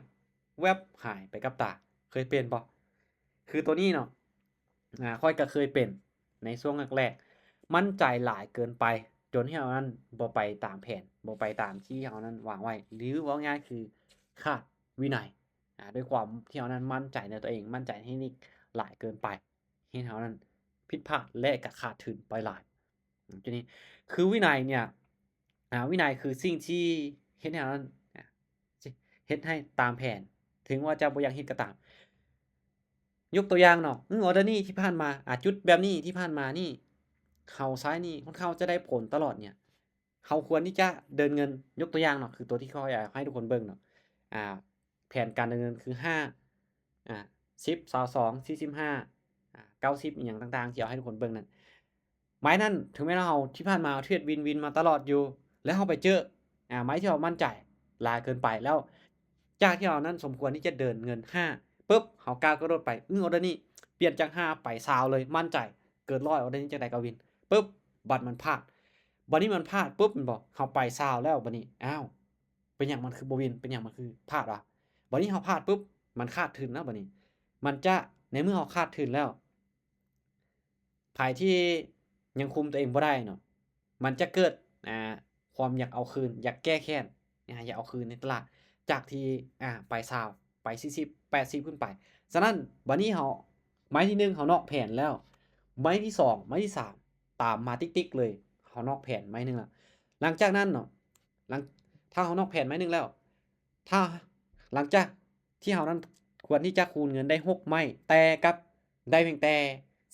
ແວັບ ຫາຍໄປກັບຕາ. ເຄີຍເປັນບໍ່? ຄືຕົວນີ້ເນາະ ອາ ຂ້ອຍກໍເຄີຍເປັນໃນຊ່ວງແລກໆ ໝັ້ນໃຈຫຼາຍເກີນໄປ ຈົນທີ່ເຮົານັ້ນບໍ່ໄປຕາມແຜນ ບໍ່ໄປຕາມທີ່ເຮົານັ້ນວາງໄວ້ ຫຼື ເວົ້າງ່າຍຄືຂາດວິໄນ ອາ ດ້ວຍຄວາມທີ່ເຮົານັ້ນໝັ້ນໃຈໃນຕົວເອງ ໝັ້ນໃຈໃນເທັກນິກຫຼາຍເກີນໄປ ເຮັດໃຫ້ເຮົານັ້ນຜິດພາດ ແລະ ກໍຂາດທຶນໄປຫຼາຍ. ອາ ຈຸດນີ້ຄືວິໄນເນີ້ຍ ອາ ວິໄນຄືສິ່ງທີ່ເຮັດໃຫ້ເຮົານັ້ນ ອາ ເຮັດໃຫ້ຕາມແຜນ ເຖິງວ່າຈະບໍ່ຢາກເຮັດກໍຕາມ. ຍົກຕົວຢ່າງເນາະ ອາ ອໍເດີນີ້ທີ່ຜ່ານມາ ອາ ຈຸດແບບນີ້ທີ່ຜ່ານມານີ້ ເຮົາໃຊ້ນີ້ ຄ່ອນຂ້າງຈະໄດ້ຜົນຕະຫຼອດເນີ້ຍ ເຮົາຄວນທີ່ຈະເດີນເງິນ. ຍົກຕົວຢ່າງເນາະ ຄືຕົວທີ່ຂ້ອຍຢາກໃຫ້ທຸກຄົນເບິ່ງເນາະ ອາ ແຜນການເດີນເງິນຄື ຫ້າ ອາ ສິບ ຊາວສອງ ສີ່ສິບຫ້າ ອາ ເກົ້າສິບ ອີ່ຫຍັງຕ່າງໆ ທີ່ເອົາໃຫ້ທຸກຄົນເບິ່ງນັ້ນ ໄມ້ນັ້ນ ເຖິງແມ່ນວ່າເຮົາທີ່ຜ່ານມາເທຣດວິນໆ ມາຕະຫຼອດຢູ່ ແລ້ວເຮົາໄປເຈີ ອາ ໄມ້ທີ່ເຮົາໝັ້ນໃຈຫຼາຍເກີນໄປ ແລ້ວຈາກທີ່ເຮົານັ້ນສົມຄວນທີ່ຈະເດີນເງິນ ຫ້າ ປຶບ ເຮົາກ້າວກະໂດດໄປ ອື ອໍເດີນີ້ປ່ຽນຈາກ ຫ້າ ໄປ ຊາວ ເລີຍ ໝັ້ນໃຈເກີນ ຮ້ອຍ ອໍເດີນີ້ຈັ່ງໃດກໍວິນ ປຶບ ບັດມັນພາດ ບັດນີ້ມັນພາດປຶບ ແມ່ນບໍ່ ເຮົາໄປ ຊາວ ແລ້ວ ບັດນີ້ ອ້າວ ເປັນຫຍັງມັນຄືບໍ່ວິນ ເປັນຫຍັງມັນຄືພາດວະ? ບັດນີ້ເຮົາພາດປຶບ ມັນຂາດທຶນແລ້ວ ບັດນີ້ມັນຈະ ໃນເມື່ອເຮົາຂາດທຶນແລ້ວ ໃຜທີ່ຍັງຄຸມຕົວເອງບໍ່ໄດ້ເນາະ ມັນຈະເກີດ ອ່າ ຄວາມຢາກເອົາຄືນ ຢາກແກ້ແຄ້ນ ອາ ຢາກເອົາຄືນໃນຕະຫຼາດ ຈາກທີ່ ອາ ໄປ ຊາວ ໄປ ສີ່ສິບ ແປດສິບ ຂຶ້ນໄປ. ສະນັ້ນ ບັດນີ້ເຮົາ ໄມ້ທີໜຶ່ງ ເຮົານອກແຜນແລ້ວ ໄມ້ທີສອງ ໄມ້ທີສາມ ຕາມມາຕິກໆ ເລີຍ ເຮົານອກແຜນໄມ້ໜຶ່ງແລ້ວ. ຫຼັງຈາກນັ້ນເນາະ ຫຼັງ ຖ້າເຮົານອກແຜນໄມ້ໜຶ່ງແລ້ວ ຖ້າ ຫຼັງຈາກທີ່ເຮົານັ້ນຄວນທີ່ຈະຄູນເງິນໄດ້ ຫົກ ໄມ້ ແຕ່ກັບໄດ້ພຽງແຕ່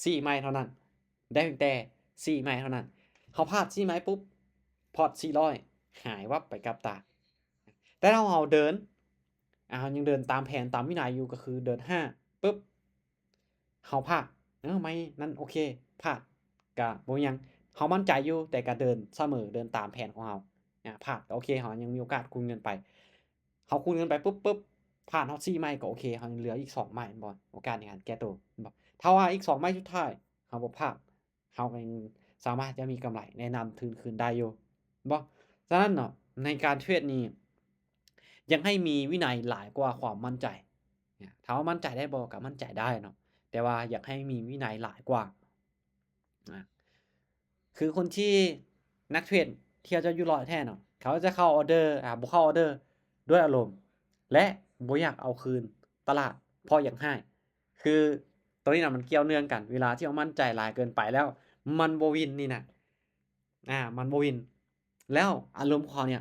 ສີ່ ໄມ້ເທົ່ານັ້ນ ໄດ້ພຽງແຕ່ ສີ່ ໄມ້ເທົ່ານັ້ນ ເຮົາພາດ ສີ່ ໄມ້ປຸບ ພອດ ສີ່ຮ້ອຍ ຫາຍວັບໄປກັບຕາ. ແຕ່ຖ້າເຮົາເດີນ ອາ ເຮົາຍັງເດີນຕາມແຜນຕາມວິໄນຢູ່ ກໍຄືເດີນ ຫ້າ ປຶບ ເຮົາພາດ ເອີ ໄມ້ນັ້ນໂອເຄ ພາດກະບໍ່ມີຫຍັງ ເຮົາໝັ້ນໃຈຢູ່ ແຕ່ກະເດີນສະເໝີ ເດີນຕາມແຜນຂອງເຮົາ ອາ ພາດກະໂອເຄ ເຮົາຍັງມີໂອກາດຄູນເງິນໄປ ເຮົາຄູນເງິນໄປປຶບ ປຶບ ພາດຮອດ ສີ່ ໄມ້ ກໍໂອເຄ ເຮົາຍັງເຫຼືອອີກ ສອງ ໄມ້ ແມ່ນບໍ່ ໂອກາດໃນການແກ້ໂຕ ແມ່ນບໍ່? ຖ້າວ່າອີກ ສອງ ໄມ້ສຸດທ້າຍເຮົາບໍ່ພາດ ເຮົາກໍຍັງສາມາດຈະມີກຳໄລ ແນະນຳທຶນຄືນໄດ້ຢູ່ ບໍ່? ສະນັ້ນເນາະ ໃນການເທຣດນີ້ ຢາກໃຫ້ມີວິໄນຫຼາຍກວ່າຄວາມໝັ້ນໃຈ. ຖາມວ່າໝັ້ນໃຈໄດ້ບໍ່? ກໍໝັ້ນໃຈໄດ້ເນາະ ແຕ່ວ່າຢາກໃຫ້ມີວິໄນຫຼາຍກວ່າ. ອາ ຄືຄົນທີ່ ນັກເທຣດທີ່ເຂົາເຈົ້າຢູ່ລອຍແທ້ເນາະ ເຂົາຈະເຂົ້າອໍເດີ ອາ ບໍ່ເຂົ້າອໍເດີດ້ວຍອາລົມ ແລະ ບໍ່ຢາກເອົາຄືນຕະຫຼາດ ເພາະຢາກຫາຍ. ຄືໂຕນີ້ນະ ມັນກ່ຽວເນື່ອງກັນ ເວລາທີ່ເຮົາໝັ້ນໃຈຫຼາຍເກີນໄປແລ້ວ ມັນບໍ່ວິນນີ້ນະ ອາ ມັນບໍ່ວິນ ແລ້ວອາລົມຂອງເຮົານີ້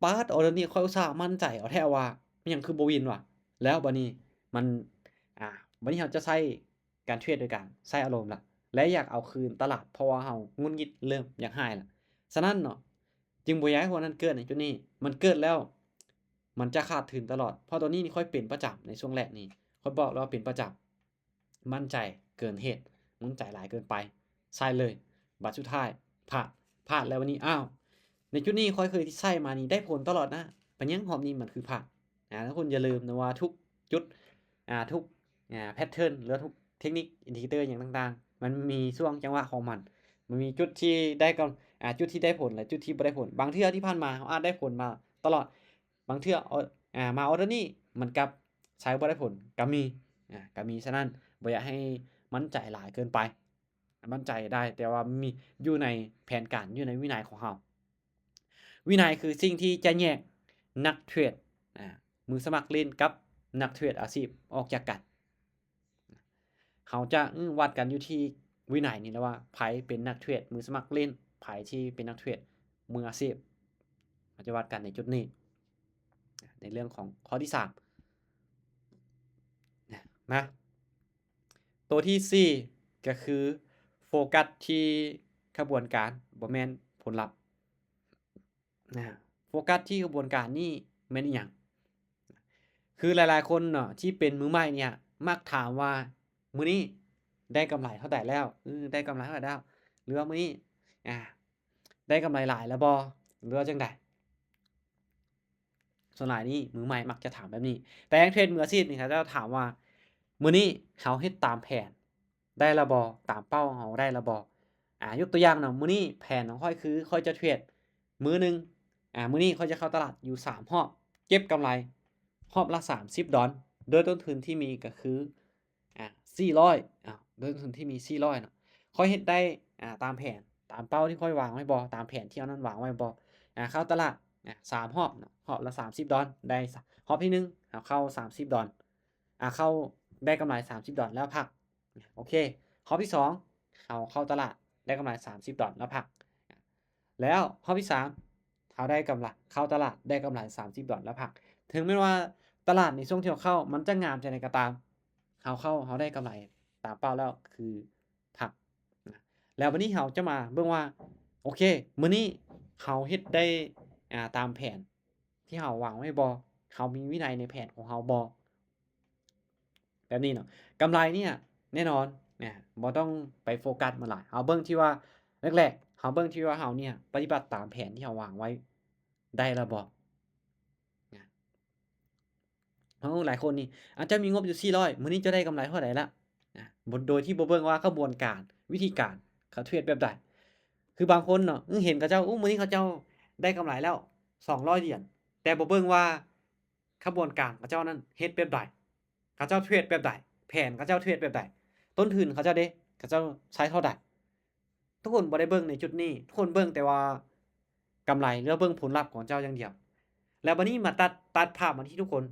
ປາດ ອໍເດີນີ້ຂ້ອຍອຸດສ່າໝັ້ນໃຈເອົາແທ້ວ່າ ມັນຫຍັງຄືບໍ່ວິນວະ? ແລ້ວບາດນີ້ມັນ ອາ ບາດນີ້ເຮົາຈະໃຊ້ການເທຣດໂດຍການໃຊ້ອາລົມລະ ແລະ ຢາກເອົາຄືນຕະຫຼາດ ເພາະວ່າເຮົາຫງຸດຫງິດ ເລີ່ມຢາກຫາຍລະ. ສະນັ້ນເນາະ ຈຶ່ງບໍ່ຢາກໃຫ້ພວກນັ້ນເກີດໃນຈຸດນີ້ ມັນເກີດແລ້ວ ມັນຈະຂາດທຶນຕະຫຼອດ ເພາະຕອນນີ້ນີ້ຂ້ອຍເປັນປະຈຳ ໃນຊ່ວງແລກນີ້ ຂ້ອຍບອກແລ້ວວ່າເປັນປະຈຳ ໝັ້ນໃຈເກີນເຫດ ໝັ້ນໃຈຫຼາຍເກີນໄປ ໃສ່ເລີຍ ບາດສຸດທ້າຍພາດ ພາດແລ້ວບາດນີ້ ອ້າວ ໃນຈຸດນີ້ຂ້ອຍເຄີຍທີ່ໃສ່ມານີ້ໄດ້ຜົນຕະຫຼອດນະ ເປັນຫຍັງຮອບນີ້ມັນຄືພາດ? ອາ ທຸກຄົນຢ່າລືມນະວ່າທຸກຈຸດ ອາ ທຸກ ອາ ແພັດເທີນ ຫຼືວ່າທຸກເທັກນິກ ອິນດິເຄເຕີ ຫຍັງຕ່າງໆ ມັນມີຊ່ວງຈັງຫວະຂອງມັນ ມັນມີຈຸດທີ່ໄດ້ກຳ ອາ ຈຸດທີ່ໄດ້ຜົນ ແລະ ຈຸດທີ່ບໍ່ໄດ້ຜົນ. ບາງເທື່ອທີ່ຜ່ານມາເຮົາອາດໄດ້ຜົນມາຕະຫຼອດ ບາງເທື່ອ ອາ ມາອໍເດີນີ້ມັນກັບໃຊ້ບໍ່ໄດ້ຜົນກໍມີ ອາ ກໍມີ. ສະນັ້ນບໍ່ຢາກໃຫ້ໝັ້ນໃຈຫຼາຍເກີນໄປ ໝັ້ນໃຈໄດ້ ແຕ່ວ່າມີ ຢູ່ໃນແຜນການ ຢູ່ໃນວິໄນຂອງເຮົາ. ວິໄນຄືສິ່ງທີ່ຈະແຍກນັກເທຣດ ອາ ມືສະໝັກຫຼິ້ນກັບນັກເທຣດອາຊີບອອກຈາກກັນ. ເຮົາຈະ ອາ ວັດກັນຢູ່ທີ່ວິໄນນີ້ແຫຼະວ່າ ໃຜເປັນນັກເທຣດມືສະໝັກຫຼິ້ນ ໃຜທີ່ເປັນນັກເທຣດມືອາຊີບ ເຮົາຈະວັດກັນໃນຈຸດນີ້ ໃນເລື່ອງຂອງຂໍ້ທີສາມ ນະ ມາ ໂຕທີສີ່ ກໍຄືໂຟກັສທີ່ຂະບວນການ ບໍ່ແມ່ນຜົນລັບ. ນະ ໂຟກັສທີ່ຂະບວນການນີ້ແມ່ນອີ່ຫຍັງ? ຄືຫຼາຍໆຄົນເນາະ ທີ່ເປັນມືໃໝ່ເນີ້ຍ ມັກຖາມວ່າ ມື້ນີ້ ໄດ້ກຳໄລເທົ່າໃດແລ້ວ ເອີ ໄດ້ກຳໄລເທົ່າໃດແລ້ວ ຫຼືວ່າມື້ນີ້ ອາ ໄດ້ກຳໄລຫຼາຍແລ້ວບໍ່ ຫຼືວ່າຈັ່ງໃດ? ສ່ວນຫຼາຍນີ້ມືໃໝ່ມັກຈະຖາມແບບນີ້ ແຕ່ນັກເທຣດມືອາຊີບນີ້ ເຂົາເຈົ້າຈະຖາມວ່າ ມື້ນີ້ເຮົາເຮັດຕາມແຜນໄດ້ແລ້ວບໍ່? ຕາມເປົ້າເຮົາໄດ້ແລ້ວບໍ່? ອາ ຍົກຕົວຢ່າງເນາະ ມື້ນີ້ແຜນຂອງຂ້ອຍຄື ຂ້ອຍຈະເທຣດມື້ໜຶ່ງ ອາ ມື້ນີ້ຂ້ອຍຈະເຂົ້າຕະຫຼາດຢູ່ສາມຮອບ ເກັບກຳໄລຮອບລະສາມສິບດອນ ໂດຍຕົ້ນທຶນທີ່ມີກໍຄື ອາ ສີ່ຮ້ອຍ ອາ ເລີ່ມຕົ້ນທີ່ມີສີ່ຮ້ອຍເນາະ ຂ້ອຍເຮັດໄດ້ ອາ ຕາມແຜນ ຕາມເປົ້າທີ່ຂ້ອຍວາງໄວ້ບໍ່? ຕາມແຜນທີ່ເຮົານັ້ນວາງໄວ້ບໍ່? ອາ ເຂົ້າຕະຫຼາດ ອາ ສາມຮອບເນາະ ຮອບລະສາມສິບດອນ ໄດ້ ຮອບທີໜຶ່ງ ເຮົາເຂົ້າສາມສິບດອນ ອາ ເຂົ້າໄດ້ກຳໄລສາມສິບດອນແລ້ວພັກ ໂອເຄ ຮອບທີສອງ ເຮົາເຂົ້າຕະຫຼາດໄດ້ກຳໄລສາມສິບດອນແລ້ວພັກ ແລ້ວຮອບທີສາມ ເຮົາໄດ້ກຳໄລ ເຂົ້າຕະຫຼາດໄດ້ກຳໄລສາມສິບດອນແລ້ວພັກ ເຖິງແມ່ນວ່າຕະຫຼາດໃນຊ່ວງທີ່ເຮົາເຂົ້າມັນຈະງາມຈັ່ງໃດກໍຕາມ ເຮົາເຂົ້າ ເຮົາໄດ້ກຳໄລຕາມເປົ້າແລ້ວຄືພັກນະ ແລ້ວບັດນີ້ເຮົາຈະມາເບິ່ງວ່າ ໂອເຄ ມື້ນີ້ເຮົາເຮັດໄດ້ ອາ ຕາມແຜນທີ່ເຮົາວາງໄວ້ບໍ່? ເຮົາມີວິໄນໃນແຜນຂອງເຮົາບໍ່? ແບບນີ້ເນາະ ກຳໄລເນີ້ຍແນ່ນອນນະ ບໍ່ຕ້ອງໄປໂຟກັສມັນຫຼາຍ ເຮົາເບິ່ງທີ່ວ່າ ແລກໆ ເຮົາເບິ່ງທີ່ວ່າເຮົາເນີ້ຍປະຕິບັດຕາມແຜນທີ່ເຮົາວາງໄວ້ໄດ້ແລ້ວບໍ່ນະ ເຮົາ ຫຼາຍຄົນນີ້ ອາ ເຈົ້າມີງົບຢູ່ສີ່ຮ້ອຍ ມື້ນີ້ເຈົ້າໄດ້ກຳໄລເທົ່າໃດລະນະ ໂດຍທີ່ບໍ່ເບິ່ງວ່າຂະບວນການ ວິທີການເຂົາເທຣດແບບໃດ ຄືບາງຄົນເນາະ ເຫັນເຂົາເຈົ້າ ໂອ້ ມື້ນີ້ເຂົາເຈົ້າໄດ້ກຳໄລແລ້ວສອງຮ້ອຍຫຼຽນ ແຕ່ບໍ່ເບິ່ງວ່າ ຂະບວນການເຂົາເຈົ້ານັ້ນເຮັດແບບໃດ ເຂົາເຈົ້າເທຣດແບບໃດ ແຜນເຂົາເຈົ້າເທຣດແບບໃດ ຕົ້ນທຶນເຂົາເຈົ້າເດ້ ເຂົາເຈົ້າໃຊ້ເທົ່າໃດ ທຸກຄົນບໍ່ໄດ້ເບິ່ງໃນຈຸດນີ້ ທຸກຄົນເບິ່ງແຕ່ວ່າກຳໄລ ຫຼືວ່າເບິ່ງຜົນລັບຂອງເຈົ້າຢ່າງດຽວ ແລ້ວບັດນີ້ມາຕັດ ຕັດພາບມາທີ່ທຸກຄົນ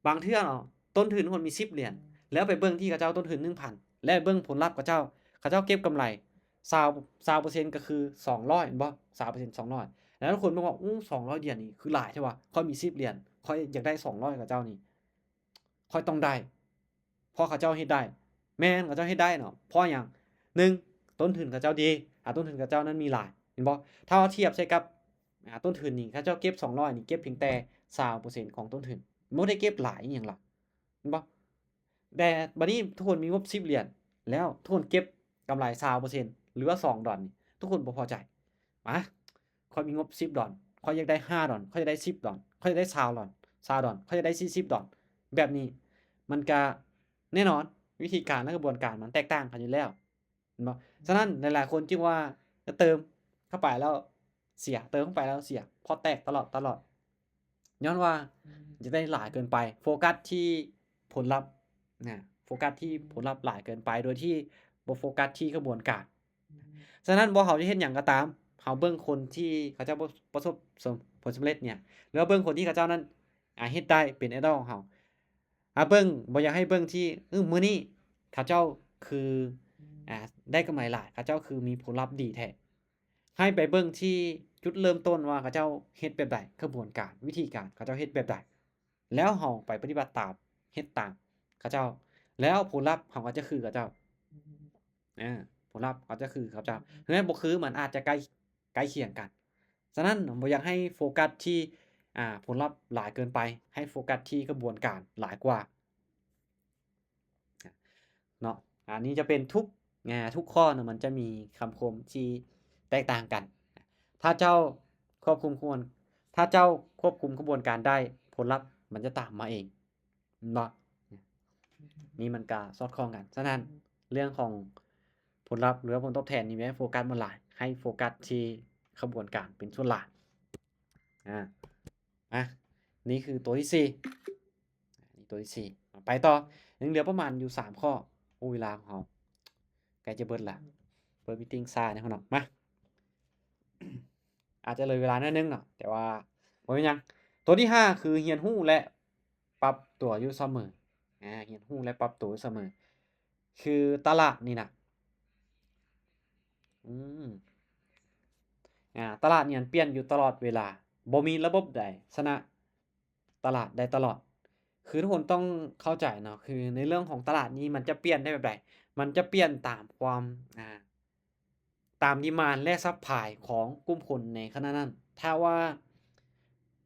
ບາງເທື່ອເນາະ ຕົ້ນທຶນທຸກຄົນມີສິບຫຼຽນ ແລ້ວໄປເບິ່ງທີ່ເຂົາເຈົ້າຕົ້ນທຶນໜຶ່ງພັນ ແລະ ເບິ່ງຜົນລັບເຂົາເຈົ້າ ເຂົາເຈົ້າເກັບກຳໄລ ຊາວ ຊາວເປີເຊັນກໍຄືສອງຮ້ອຍແມ່ນບໍ່? ຊາວເປີເຊັນ ສອງຮ້ອຍ ແລ້ວທຸກຄົນບອກວ່າ ໂອ້ ສອງຮ້ອຍຫຼຽນນີ້ຄືຫຼາຍແທ້ວ່າ ຂ້ອຍມີສິບຫຼຽນ ຂ້ອຍຢາກໄດ້ສອງຮ້ອຍກວ່າເຈົ້ານີ້ ຂ້ອຍຕ້ອງໄດ້ ເພາະເຂົາເຈົ້າເຮັດໄດ້ ແມ່ນ ເຂົາເຈົ້າເຮັດໄດ້ເນາະ ເພາະຫຍັງ? ໜຶ່ງ ຕົ້ນທຶນເຂົາເຈົ້າດີ ອາ ຕົ້ນທຶນເຂົາເຈົ້ານັ້ນມີຫຼາຍ ແມ່ນບໍ່? ຖ້າເຮົາທຽບໃສ່ກັບ ອາ ຕົ້ນທຶນນີ້ ເຂົາເຈົ້າເກັບສອງຮ້ອຍນີ້ ເກັບພຽງແຕ່ຊາວເປີເຊັນຂອງຕົ້ນທຶນ ບໍ່ໄດ້ເກັບຫຼາຍອີ່ຫຍັງຫຼາຍ ແມ່ນບໍ່? ແຕ່ບັດນີ້ທຸກຄົນມີງົບສິບຫຼຽນ ແລ້ວທຸກຄົນເກັບກຳໄລຊາວເປີເຊັນ ຫຼືວ່າສອງດອນນີ້ ທຸກຄົນບໍ່ພໍໃຈ ມາ ຂ້ອຍມີງົບສິບດອນ ຂ້ອຍຢາກໄດ້ຫ້າດອນ ຂ້ອຍຢາກໄດ້ສິບດອນ ຂ້ອຍຢາກໄດ້ຊາວດອນ ຊາວດອນ ຂ້ອຍຢາກໄດ້ສີ່ສິບດອນ ແບບນີ້ ມັນກະແນ່ນອນ ວິທີການ ແລະ ຂະບວນການມັນແຕກຕ່າງກັນຢູ່ແລ້ວ ແມ່ນບໍ່? ສະນັ້ນຫຼາຍໆຄົນຈຶ່ງວ່າ ເຕີມເຂົ້າໄປແລ້ວເສຍ ເຕີມເຂົ້າໄປແລ້ວເສຍ ພອດແຕກຕະຫຼອດ ຕະຫຼອດ ຍ້ອນວ່າຢາກໄດ້ຫຼາຍເກີນໄປ ໂຟກັສທີ່ຜົນລັບນະ ໂຟກັສທີ່ຜົນລັບຫຼາຍເກີນໄປ ໂດຍທີ່ບໍ່ໂຟກັສທີ່ຂະບວນການ. ສະນັ້ນບໍ່ ເຮົາຈະເຮັດຫຍັງກໍຕາມ ເຮົາເບິ່ງຄົນທີ່ເຂົາເຈົ້າປະ ປະສົບ ຜົນສຳເລັດເນຍ ຫຼືວ່າເບິ່ງຄົນທີ່ເຂົາເຈົ້ານັ້ນ ອາ ເຮັດໄດ້ເປັນໄອດອລຂອງເຮົາ ອາ ເບິ່ງ ບໍ່ຢາກໃຫ້ເບິ່ງທີ່ ເອີ ມື້ນີ້ເຂົາເຈົ້າຄື ອາ ໄດ້ກຳໄລຫຼາຍ ເຂົາເຈົ້າຄືມີຜົນລັບດີແທ້ ໃຫ້ໄປເບິ່ງທີ່ຈຸດເລີ່ມຕົ້ນວ່າເຂົາເຈົ້າເຮັດແບບໃດ ຂະບວນການ ວິທີການ ເຂົາເຈົ້າເຮັດແບບໃດ ແລ້ວເຮົາໄປປະຕິບັດຕາມ ເຮັດຕາມເຂົາເຈົ້າ ແລ້ວຜົນລັບເຮົາກໍຈະຄືເຂົາເຈົ້າ ອາ ຜົນລັບເຮົາຈະຄືເຂົາເຈົ້າ ເຖິງແມ່ນບໍ່ຄື ມັນອາດຈະໃກ້ ໃກ້ຄຽງກັນ. ສະນັ້ນບໍ່ຢາກໃຫ້ໂຟກັສທີ່ ອາ ຜົນລັບຫຼາຍເກີນໄປ ໃຫ້ໂຟກັສທີ່ຂະບວນການຫຼາຍກວ່າ. ເນາະ ອັນນີ້ຈະເປັນທຸກ ອາ ທຸກຂໍ້ເນາະ ມັນຈະມີຄຳຄົມທີ່ແຕກຕ່າງກັນ. ຖ້າເຈົ້າຄວບຄຸມຂະບວນ ຖ້າເຈົ້າຄວບຄຸມຂະບວນການໄດ້ ຜົນລັບມັນຈະຕາມມາເອງ ເນາະ ນີ້ມັນກະສອດຄ່ອງກັນ. ສະນັ້ນເລື່ອງຂອງຜົນລັບ ຫຼືວ່າຜົນຕອບແທນນີ້ ແມ່ນໂຟກັສມັນຫຼາຍ ໃຫ້ໂຟກັສທີ່ຂະບວນການເປັນສ່ວນຫຼາຍ. ອາ ອາ ນີ້ຄືຕົວທີສີ່ ນີ້ຕົວທີສີ່ ໄປຕໍ່ ຍັງເຫຼືອປະມານຢູ່ສາມຂໍ້. ໂອ້ ເວລາຂອງເຮົາໃກ້ຈະເບິດລະ ເປີດມີດຕິງຊ້າແດ່ເນາະ ມາ ອາດຈະເລີຍເວລາໜ້ອຍໜຶ່ງເນາະ ແຕ່ວ່າບໍ່ເປັນຫຍັງ. ຕົວທີຫ້າ ຄືຮຽນຮູ້ ແລະ ປັບຕົວຢູ່ສະເໝີ ອາ ຮຽນຮູ້ ແລະ ປັບຕົວຢູ່ສະເໝີ ຄືຕະຫຼາດນີ້ນະ ອືມ ອາ ຕະຫຼາດນີ້ມັນປ່ຽນຢູ່ຕະຫຼອດເວລາ ບໍ່ມີລະບົບໃດຊະນະ ຕະຫຼາດໄດ້ຕະຫຼອດ. ຄືທຸກຄົນຕ້ອງເຂົ້າໃຈເນາະ ຄືໃນເລື່ອງຂອງຕະຫຼາດນີ້ ມັນຈະປ່ຽນໄດ້ແບບໃດ? ມັນຈະປ່ຽນຕາມຄວາມ ອາ ຕາມດີມານ ແລະ ຊັບພາຍຂອງກຸ່ມຄົນໃນຂະນະນັ້ນ. ຖ້າວ່າ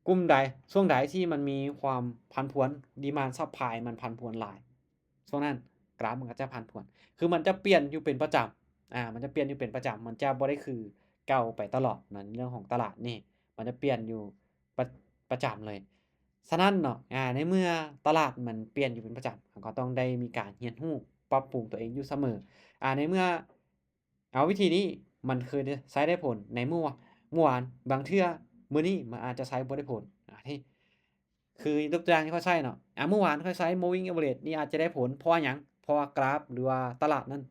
ກຸ່ມໃດ ຊ່ວງໃດທີ່ມັນມີຄວາມຜັນຜວນ ດີມານ ຊັບພາຍ ມັນຜັນຜວນຫຼາຍ ຊ່ວງນັ້ນ ກຣາຟມັນກໍຈະຜັນຜວນ ຄືມັນຈະປ່ຽນຢູ່ເປັນປະຈຳ ອາ ມັນຈະປ່ຽນຢູ່ເປັນປະຈຳ ມັນຈະບໍ່ໄດ້ຄືເກົ່າໄປຕະຫຼອດນະ ໃນເລື່ອງຂອງຕະຫຼາດນີ້ ມັນຈະປ່ຽນຢູ່ປະ ປະຈຳເລີຍ. ສະນັ້ນເນາະ ອາ ໃນເມື່ອຕະຫຼາດມັນປ່ຽນຢູ່ເປັນປະຈຳ ເຮົາກໍຕ້ອງໄດ້ມີການຮຽນຮູ້ປັບປຸງຕົວເອງຢູ່ສະເໝີ ອາ ໃນເມື່ອ ເອົາ ວິທີນີ້ມັນເຄີຍໄດ້ ໃຊ້ໄດ້ຜົນໃນມື້ວາ ມື້ວານ ບາງເທື່ອມື້ນີ້ມັນອາດຈະໃຊ້ບໍ່ໄດ້ຜົນ ອາ ທີ່ ຄືຍົກຕົວຢ່າງທີ່ຂ້ອຍໃຊ້ເນາະ ອາ ມື້ວານຂ້ອຍໃຊ້ moving average ນີ້ອາດຈະໄດ້ຜົນ ເພາະຫຍັງ? ເພາະວ່າກຣາຟ ຫຼືວ່າຕະຫຼາດນັ້ນ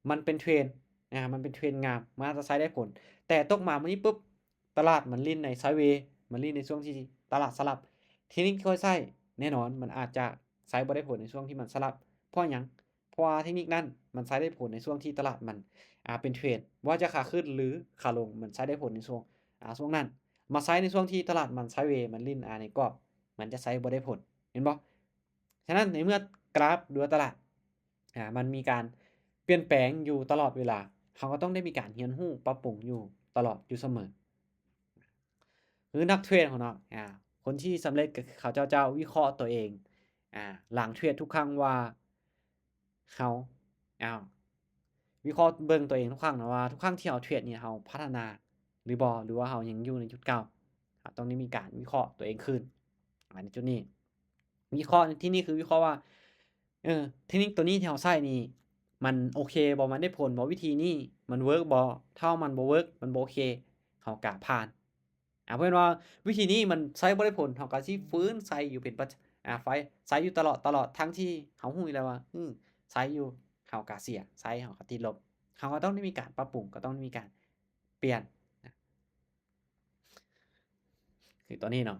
ມັນເປັນເທຣນ ອາ ມັນເປັນເທຣນງາມ ມັນອາດຈະໃຊ້ໄດ້ຜົນ ແຕ່ຕົກມາມື້ນີ້ປຶບ ຕະຫຼາດມັນຫຼິ້ນໃນໄຊເວ ມັນຫຼິ້ນໃນຊ່ວງທີ່ຕະຫຼາດສະຫຼັບ ເທັກນິກທີ່ຂ້ອຍໃຊ້ ແນ່ນອນມັນອາດຈະໃຊ້ບໍ່ໄດ້ຜົນໃນຊ່ວງທີ່ມັນສະຫຼັບ ເພາະຫຍັງ? ເພາະວ່າເທັກນິກນັ້ນມັນໃຊ້ໄດ້ຜົນໃນຊ່ວງທີ່ຕະຫຼາດມັນ ອາ ເປັນເທຣນ ບໍ່ວ່າຈະຂາຂຶ້ນ ຫຼື ຂາລົງ ມັນໃຊ້ໄດ້ຜົນໃນຊ່ວງ ອາ ຊ່ວງນັ້ນ ມາໃຊ້ໃນຊ່ວງທີ່ຕະຫຼາດມັນໄຊເວ ມັນຫຼິ້ນ ອາ ໃນກອບ ມັນຈະໃຊ້ບໍ່ໄດ້ຜົນ ເຫັນບໍ່? ສະນັ້ນໃນເມື່ອກຣາຟ ຫຼືວ່າຕະຫຼາດ ອາ ມັນມີການປ່ຽນແປງຢູ່ຕະຫຼອດເວລາ ເຮົາກໍຕ້ອງໄດ້ມີການຮຽນຮູ້ປັບປຸງຢູ່ຕະຫຼອດຢູ່ສະເໝີ ຄືນັກເທຣດຂອງເຮົາ ອາ ຄົນທີ່ສຳເລັດກໍຄືເຂົາເຈົ້າຈະວິເຄາະຕົວເອງ ອາ ຫຼັງເທຣດທຸກຄັ້ງວ່າເຮົາ ອາ ວິເຄາະເບິ່ງຕົວເອງທຸກຄັ້ງນະວ່າ ທຸກຄັ້ງທີ່ເຮົາເທຣດນີ້ ເຮົາພັດທະນາຫຼືບໍ່ ຫຼືວ່າເຮົາຍັງຢູ່ໃນຈຸດເກົ່າ ເຮົາຕ້ອງໄດ້ມີການວິເຄາະຕົວເອງຄືນ ອາ ໃນຈຸດນີ້ ວິເຄາະໃນທີ່ນີ້ຄືວິເຄາະວ່າ ເອີ ເທັກນິກຕົວນີ້ທີ່ເຮົາໃຊ້ນີ້ ມັນໂອເຄບໍ່? ມັນໄດ້ຜົນບໍ່? ວິທີນີ້ມັນເວີກບໍ່? ຖ້າມັນບໍ່ເວີກ ມັນບໍ່ໂອເຄ ເຮົາກະຜ່ານ ອາ ເພາະວ່າວິທີນີ້ມັນໃຊ້ບໍ່ໄດ້ຜົນ ເຮົາກໍຊິຟື້ນໃຊ້ຢູ່ເປັນປະ ອາ ໄຟ ໃຊ້ຢູ່ຕະຫຼອດ ຕະຫຼອດ ທັງທີ່ເຮົາຮູ້ຢູ່ແລ້ວວ່າ ອື ໃຊ້ຢູ່ ເຮົາກະເສຍ ໃຊ້ ເຮົາກະຕິດລົບ ເຮົາກໍຕ້ອງໄດ້ມີການປັບປຸງ ກໍຕ້ອງໄດ້ມີການປ່ຽນນະ ຄືຕົວນີ້ເນາະ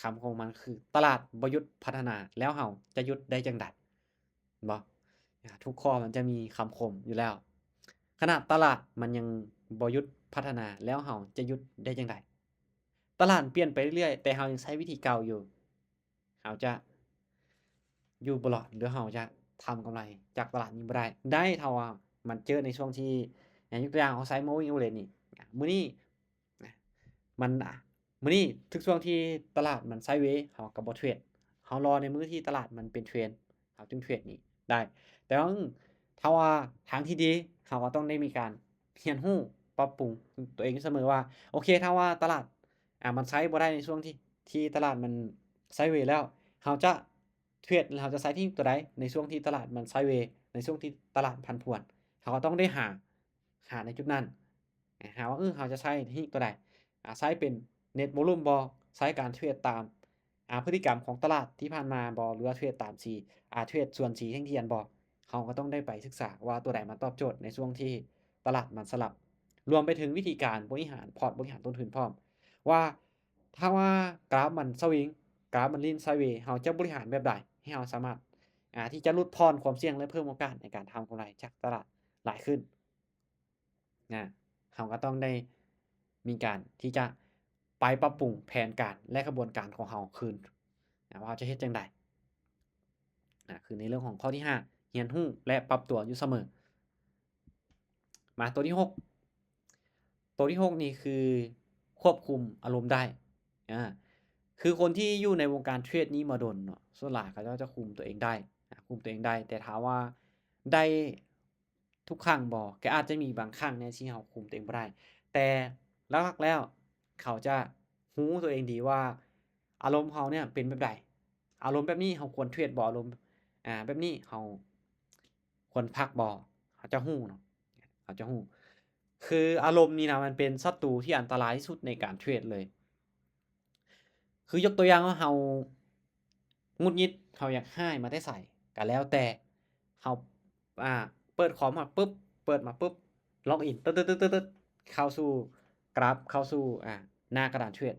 ຄຳຂອງມັນຄື ຕະຫຼາດບໍ່ຢຸດພັດທະນາ ແລ້ວເຮົາຈະຢຸດໄດ້ຈັ່ງໃດ? ເຫັນບໍ່? ອາ ທຸກຂໍ້ມັນຈະມີຄຳຄົມຢູ່ແລ້ວ ຂະໜາດຕະຫຼາດມັນຍັງບໍ່ຢຸດພັດທະນາ ແລ້ວເຮົາຈະຢຸດໄດ້ຈັ່ງໃດ? ຕະຫຼາດປ່ຽນໄປເລື້ອຍໆ ແຕ່ເຮົາຍັງໃຊ້ວິທີເກົ່າຢູ່ ເຮົາຈະຢູ່ບໍ່ລອດ ຫຼືເຮົາຈະທຳກຳໄລຈາກຕະຫຼາດນີ້ບໍ່ໄດ້? ໄດ້ ຖ້າວ່າມັນເຈີໃນຊ່ວງທີ່ ອາ ຍົກຕົວຢ່າງເຮົາໃຊ້ moving average ນີ້ ອາ ມື້ນີ້ ນະ ມັນ ອາ ມື້ນີ້ທຸກຊ່ວງທີ່ຕະຫຼາດມັນໄຊເວ ເຮົາກໍບໍ່ເທຣດ ເຮົາລໍໃນມື້ທີ່ຕະຫຼາດມັນເປັນເທຣນ ເຮົາຈຶ່ງເທຣດນີ້ໄດ້ ແຕ່ວ່າ ອື ຖ້າວ່າທາງທີ່ດີ ເຮົາກໍຕ້ອງໄດ້ມີການຮຽນຮູ້ປັບປຸງຕົວເອງຢູ່ສະເໝີວ່າ ໂອເຄ ຖ້າວ່າຕະຫຼາດ ອາ ມັນໃຊ້ບໍ່ໄດ້ໃນຊ່ວງທີ່ ທີ່ຕະຫຼາດມັນໄຊເວແລ້ວ ເຮົາຈະເທຣດ ເຮົາຈະໃຊ້ເທັກນິກຕົວໃດໃນຊ່ວງທີ່ຕະຫຼາດມັນໄຊເວ ໃນຊ່ວງທີ່ຕະຫຼາດຜັນຜວນ ເຮົາກໍຕ້ອງໄດ້ຫາ ຫາໃນຈຸດນັ້ນ ຫາວ່າ ເອີ ເຮົາຈະໃຊ້ເທັກນິກຕົວໃດ ອາ ໃຊ້ເປັນ net volume ບໍ່ ໃຊ້ການເທຣດຕາມ ອາ ພຶດຕິກຳຂອງຕະຫຼາດທີ່ຜ່ານມາບໍ່ ຫຼືວ່າເທຣດຕາມສີ ອາ ເທຣດສວນສີແທ່ງທຽນບໍ່ ເຮົາກໍຕ້ອງໄດ້ໄປສຶກສາວ່າຕົວໃດມັນຕອບໂຈດໃນຊ່ວງທີ່ຕະຫຼາດມັນສະຫຼັບ ລວມໄປເຖິງວິທີການບໍລິຫານພອດ ບໍລິຫານຕົ້ນທຶນພ້ອມ ວ່າຖ້າວ່າກຣາຟມັນສະວິງ ກຣາຟມັນຫຼິ້ນໄຊເວ ເຮົາຈະບໍລິຫານແບບໃດ ໃຫ້ເຮົາສາມາດ ອາ ທີ່ຈະຫຼຸດຜ່ອນຄວາມສ່ຽງ ແລະ ເພີ່ມໂອກາດໃນການທຳກຳໄລຈາກຕະຫຼາດຫຼາຍຂຶ້ນ ນະ ເຮົາກໍຕ້ອງໄດ້ມີການທີ່ຈະໄປປັບປຸງແຜນການ ແລະ ຂະບວນການຂອງເຮົາຄືນນະ ວ່າເຮົາຈະເຮັດຈັ່ງໃດນະ ຄືໃນເລື່ອງຂອງຂໍ້ທີຫ້າ ຮຽນຮູ້ ແລະ ປັບຕົວຢູ່ສະເໝີ. ມາຕົວທີຫົກ ຕົວທີຫົກນີ້ຄືຄວບຄຸມອາລົມໄດ້ ອາ ຄືຄົນທີ່ຢູ່ໃນວົງການເທຣດນີ້ມາດົນເນາະ ສ່ວນຫຼາຍເຂົາເຈົ້າຈະຄຸມຕົວເອງໄດ້ ອາ ຄຸມຕົວເອງໄດ້ ແຕ່ຖາມວ່າໄດ້ ທຸກຄັ້ງບໍ່? ກໍອາດຈະມີບາງຄັ້ງແດ່ທີ່ເຮົາຄຸມຕົວເອງບໍ່ໄດ້ ແຕ່ຫຼັກໆແລ້ວເຂົາຈະຮູ້ຕົວເອງດີວ່າອາລົມເຮົາເນຍເປັນແບບໃດ ອາລົມແບບນີ້ເຮົາຄວນເທຣດບໍ່? ອາລົມ ອາ ແບບນີ້ເຮົາຄວນພັກບໍ່? ເຂົາຈະຮູ້ເນາະ ເຂົາຈະຮູ້ ຄືອາລົມນີ້ນະ ມັນເປັນສັດຕູທີ່ອັນຕະລາຍທີ່ສຸດໃນການເທຣດເລີຍ. ຄືຍົກຕົວຢ່າງວ່າເຮົາຫງຸດຫງິດ ເຮົາຢາກຮ້າຍມາແຕ່ໃສກໍແລ້ວແຕ່ ເຮົາ ອາ ເປີດຄອມມາປຶບ ເປີດມາປຶບ log in ຕຶດໆໆໆ ເຂົ້າສູ່ກຣາຟ ເຂົ້າສູ່ ອາ ໜ້າກະດານເທຣດ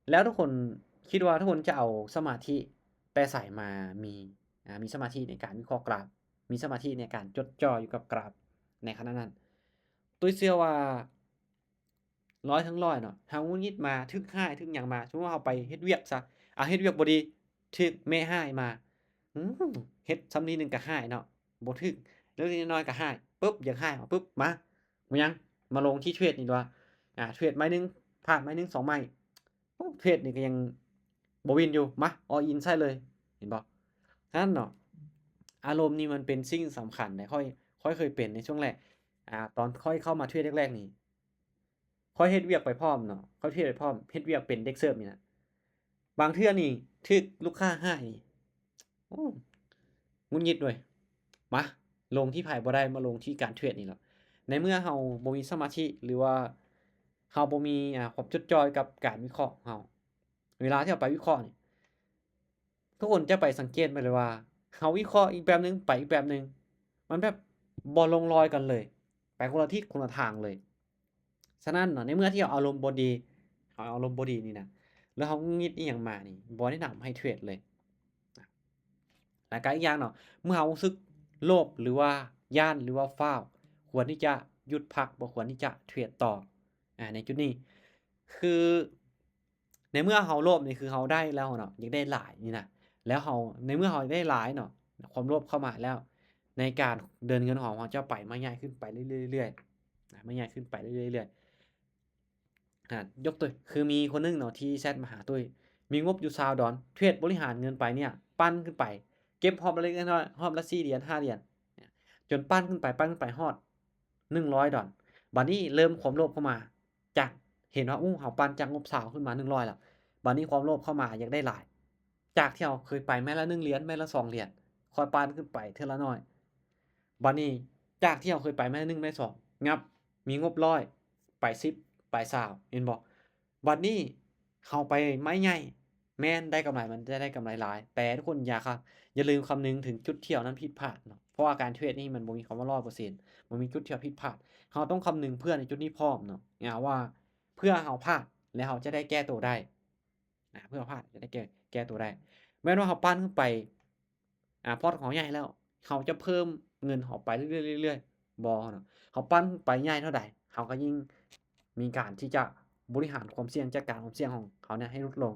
ແລ້ວທຸກຄົນຄິດວ່າທຸກຄົນຈະເອົາສະມາທິແຕ່ໃສມາມີ ອາ ມີສະມາທິໃນການວິເຄາະກຣາຟ ມີສະມາທິໃນການຈົດຈ່ອຍຢູ່ກັບກຣາຟໃນຂະນະນັ້ນ? ຕຸ້ຍເຊື່ອວ່າ ຮ້ອຍທັງຮ້ອຍເນາະ ເຮົາຫງຸດຫງິດມາ ຖືກຮ້າຍ ຖືກຫຍັງມາ ສົມມຸດວ່າເຮົາໄປເຮັດວຽກຊະ ອາ ເຮັດວຽກບໍ່ດີ ຖືກແມ່ຮ້າຍມາ ອື ເຮັດຊ່ຳນິດໜຶ່ງກໍຮ້າຍເນາະ ບໍ່ຖືກ ເລັກໆນ້ອຍໆກໍຮ້າຍ ປຶບ ຢາກຮ້າຍ ປຶບ ມາ ບໍ່ຫຍັງ ມາລົງທີ່ເທຣດນີ້ວ່າ ອາ ເທຣດໄມ້ໜຶ່ງ ພາດໄມ້ໜຶ່ງ ສອງໄມ້ ໂອ້ ເທຣດນີ້ກໍຍັງບໍ່ວິນຢູ່ ມາ all in ໃສ່ເລີຍ ເຫັນບໍ່? ນັ້ນເນາະ ອາລົມນີ້ມັນເປັນສິ່ງສຳຄັນເດ້. ຂ້ອຍ ຂ້ອຍເຄີຍເປັນໃນຊ່ວງແລກ ອາ ຕອນຂ້ອຍເຂົ້າມາເທຣດແລກໆນີ້ ຂ້ອຍເຮັດວຽກໄປພ້ອມເນາະ ຂ້ອຍເທຣດໄປພ້ອມ ເຮັດວຽກເປັນເດັກເສີບນີ້ນະ ບາງເທື່ອນີ້ຖືກລູກຄ້າຮ້າຍນີ້ ໂອ້ ຫງຸດຫງິດເວີຍ. ມາ ລົງທີ່ໃຜບໍ່ໄດ້ ມາລົງທີ່ການເທຣດນີ້ແຫຼະ. ໃນເມື່ອເຮົາບໍ່ມີສະມາທິ ຫຼືວ່າເຮົາບໍ່ມີ ອາ ຄວາມຈົດຈ່ອຍກັບການວິເຄາະຂອງເຮົາ ເວລາທີ່ເຮົາໄປວິເຄາະນີ້ ທຸກຄົນຈະໄປສັງເກດໄປເລີຍວ່າ ເຮົາວິເຄາະອີກແບບໜຶ່ງ ໄປອີກແບບໜຶ່ງ ມັນແບບບໍ່ລົງລອຍກັນເລີຍ ໄປຄົນລະທິດຄົນລະທາງເລີຍ. ສະນັ້ນເນາະ ໃນເມື່ອທີ່ເຮົາອາລົມບໍ່ດີ ເຮົາອາລົມບໍ່ດີນີ້ນະ ແລ້ວເຮົາຫງຸດຫງິດອີ່ຫຍັງມານີ້ ບໍ່ແນະນຳໃຫ້ເທຣດເລີຍ. ແລ້ວກະອີກຢ່າງເນາະ ເມື່ອເຮົາຮູ້ສຶກໂລບ ຫຼືວ່າຢ້ານ ຫຼືວ່າຟ້າວ ຄວນທີ່ຈະຢຸດພັກ ບໍ່ຄວນທີ່ຈະເທຣດຕໍ່. ອາ ໃນຈຸດນີ້ ຄື ໃນເມື່ອເຮົາໂລບນີ້ ຄືເຮົາໄດ້ແລ້ວເນາະ ຢາກໄດ້ຫຼາຍນີ້ນະ ແລ້ວເຮົາ ໃນເມື່ອເຮົາໄດ້ຫຼາຍເນາະ ຄວາມໂລບເຂົ້າມາແລ້ວ ໃນການເດີນເງິນຂອງເຮົາຈະໄປໄມ້ໃຫຍ່ຂຶ້ນໄປເລື້ອຍໆ ເລື້ອຍໆ ນະ ໄມ້ໃຫຍ່ຂຶ້ນໄປເລື້ອຍໆ ເລື້ອຍໆ. ອາ ຍົກຕົວ ຄືມີຄົນໜຶ່ງເນາະທີ່ແຊັດມາຫາຕຸ້ຍ ມີງົບຢູ່ຊາວດອນ ເທຣດບໍລິຫານເງິນໄປເນ່ຍ ປັ່ນຂຶ້ນໄປ ເກັບຮອບລະເລັກລະນ້ອຍ ຮອບລະສີ່ຫຼຽນ ຫ້າຫຼຽນ ຈົນປັ່ນຂຶ້ນໄປ ປັ່ນຂຶ້ນໄປຮອດ ໜຶ່ງຮ້ອຍດອນ. ບາດນີ້ເລີ່ມຄວາມໂລບເຂົ້າມາ ຈາກເຫັນວ່າ ໂອ້ ເຮົາປັ່ນຈາກງົບຊາວຂຶ້ນມາໜຶ່ງຮ້ອຍແລ້ວ ບາດນີ້ຄວາມໂລບເຂົ້າມາຢາກໄດ້ຫຼາຍ ຈາກທີ່ເຮົາເຄີຍໄປໄມ້ລະໜຶ່ງຫຼຽນ ໄມ້ລະສອງຫຼຽນ ຄ່ອຍປັ່ນຂຶ້ນໄປເທື່ອລະໜ້ອຍ. ບາດນີ້ຈາກທີ່ເຮົາເຄີຍໄປໄມ້ໜຶ່ງໄມ້ສອງ ຫຍັບ ມີງົບຮ້ອຍ ໄປສິບ ໄປຊາວ ເຫັນບໍ່? ບາດນີ້ເຮົາໄປໄມ້ໃຫຍ່ ແມ່ນໄດ້ກຳໄລ ມັນຈະໄດ້ກຳໄລຫຼາຍ ແຕ່ທຸກຄົນຢ່າ ຢ່າລືມຄຳນຶງເຖິງຈຸດທີ່ເຮົານັ້ນຜິດພາດເນາະ ເພາະວ່າການເທຣດນີ້ມັນບໍ່ມີຄຳວ່າຮ້ອຍເປີເຊັນ ບໍ່ມີຈຸດທີ່ເຮົາຜິດພາດ. ເຮົາຕ້ອງຄຳນຶງເພື່ອໃນຈຸດນີ້ພ້ອມເນາະ ອາ ວ່າເພື່ອເຮົາພາດ ແລະ ເຮົາຈະໄດ້ແກ້ໂຕໄດ້ ອາ ເພື່ອເຮົາພາດ ຈະໄດ້ແກ້ ແກ້ໂຕໄດ້. ແມ່ນວ່າເຮົາປັ່ນຂຶ້ນໄປ ອາ ພອດຂອງເຮົາໃຫຍ່ແລ້ວ ເຮົາຈະເພີ່ມເງິນເຮົາໄປເລື້ອຍໆ ເລື້ອຍໆ ບໍ່ເນາະ. ເຮົາປັ່ນໄປໃຫຍ່ເທົ່າໃດ ເຮົາກໍຍິ່ງມີການທີ່ຈະບໍລິຫານຄວາມສ່ຽງ ຈັດການຄວາມສ່ຽງຂອງເຮົາເນຍໃຫ້ຫຼຸດລົງ.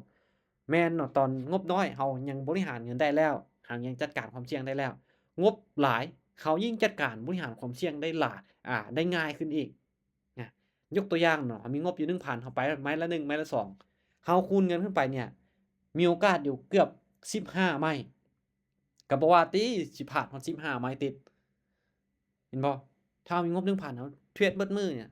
ແມ່ນເນາະ ຕອນງົບນ້ອຍເຮົາຍັງບໍລິຫານເງິນໄດ້ແລ້ວ ເຮົາຍັງຈັດການຄວາມສ່ຽງໄດ້ແລ້ວ ງົບຫຼາຍເຮົາຍິ່ງຈັດການບໍລິຫານຄວາມສ່ຽງໄດ້ຫຼາຍ ອາ ໄດ້ງ່າຍຂຶ້ນອີກ. ນະ ຍົກຕົວຢ່າງເນາະ ເຮົາມີງົບຢູ່ໜຶ່ງພັນ ເຮົາໄປໄມ້ລະໜຶ່ງ ໄມ້ລະສອງ ເຮົາຄູນເງິນຂຶ້ນໄປເນ່ຍ ມີໂອກາດຢູ່ເກືອບສິບຫ້າໄມ້ ກໍບໍ່ວ່າຕິຊິຜ່ານຮອດສິບຫ້າໄມ້ຕິດ ເຫັນບໍ່? ຖ້າເຮົາມີງົບໜຶ່ງພັນ ເຮົາເທຣດເບິດມື້ເນ່ຍ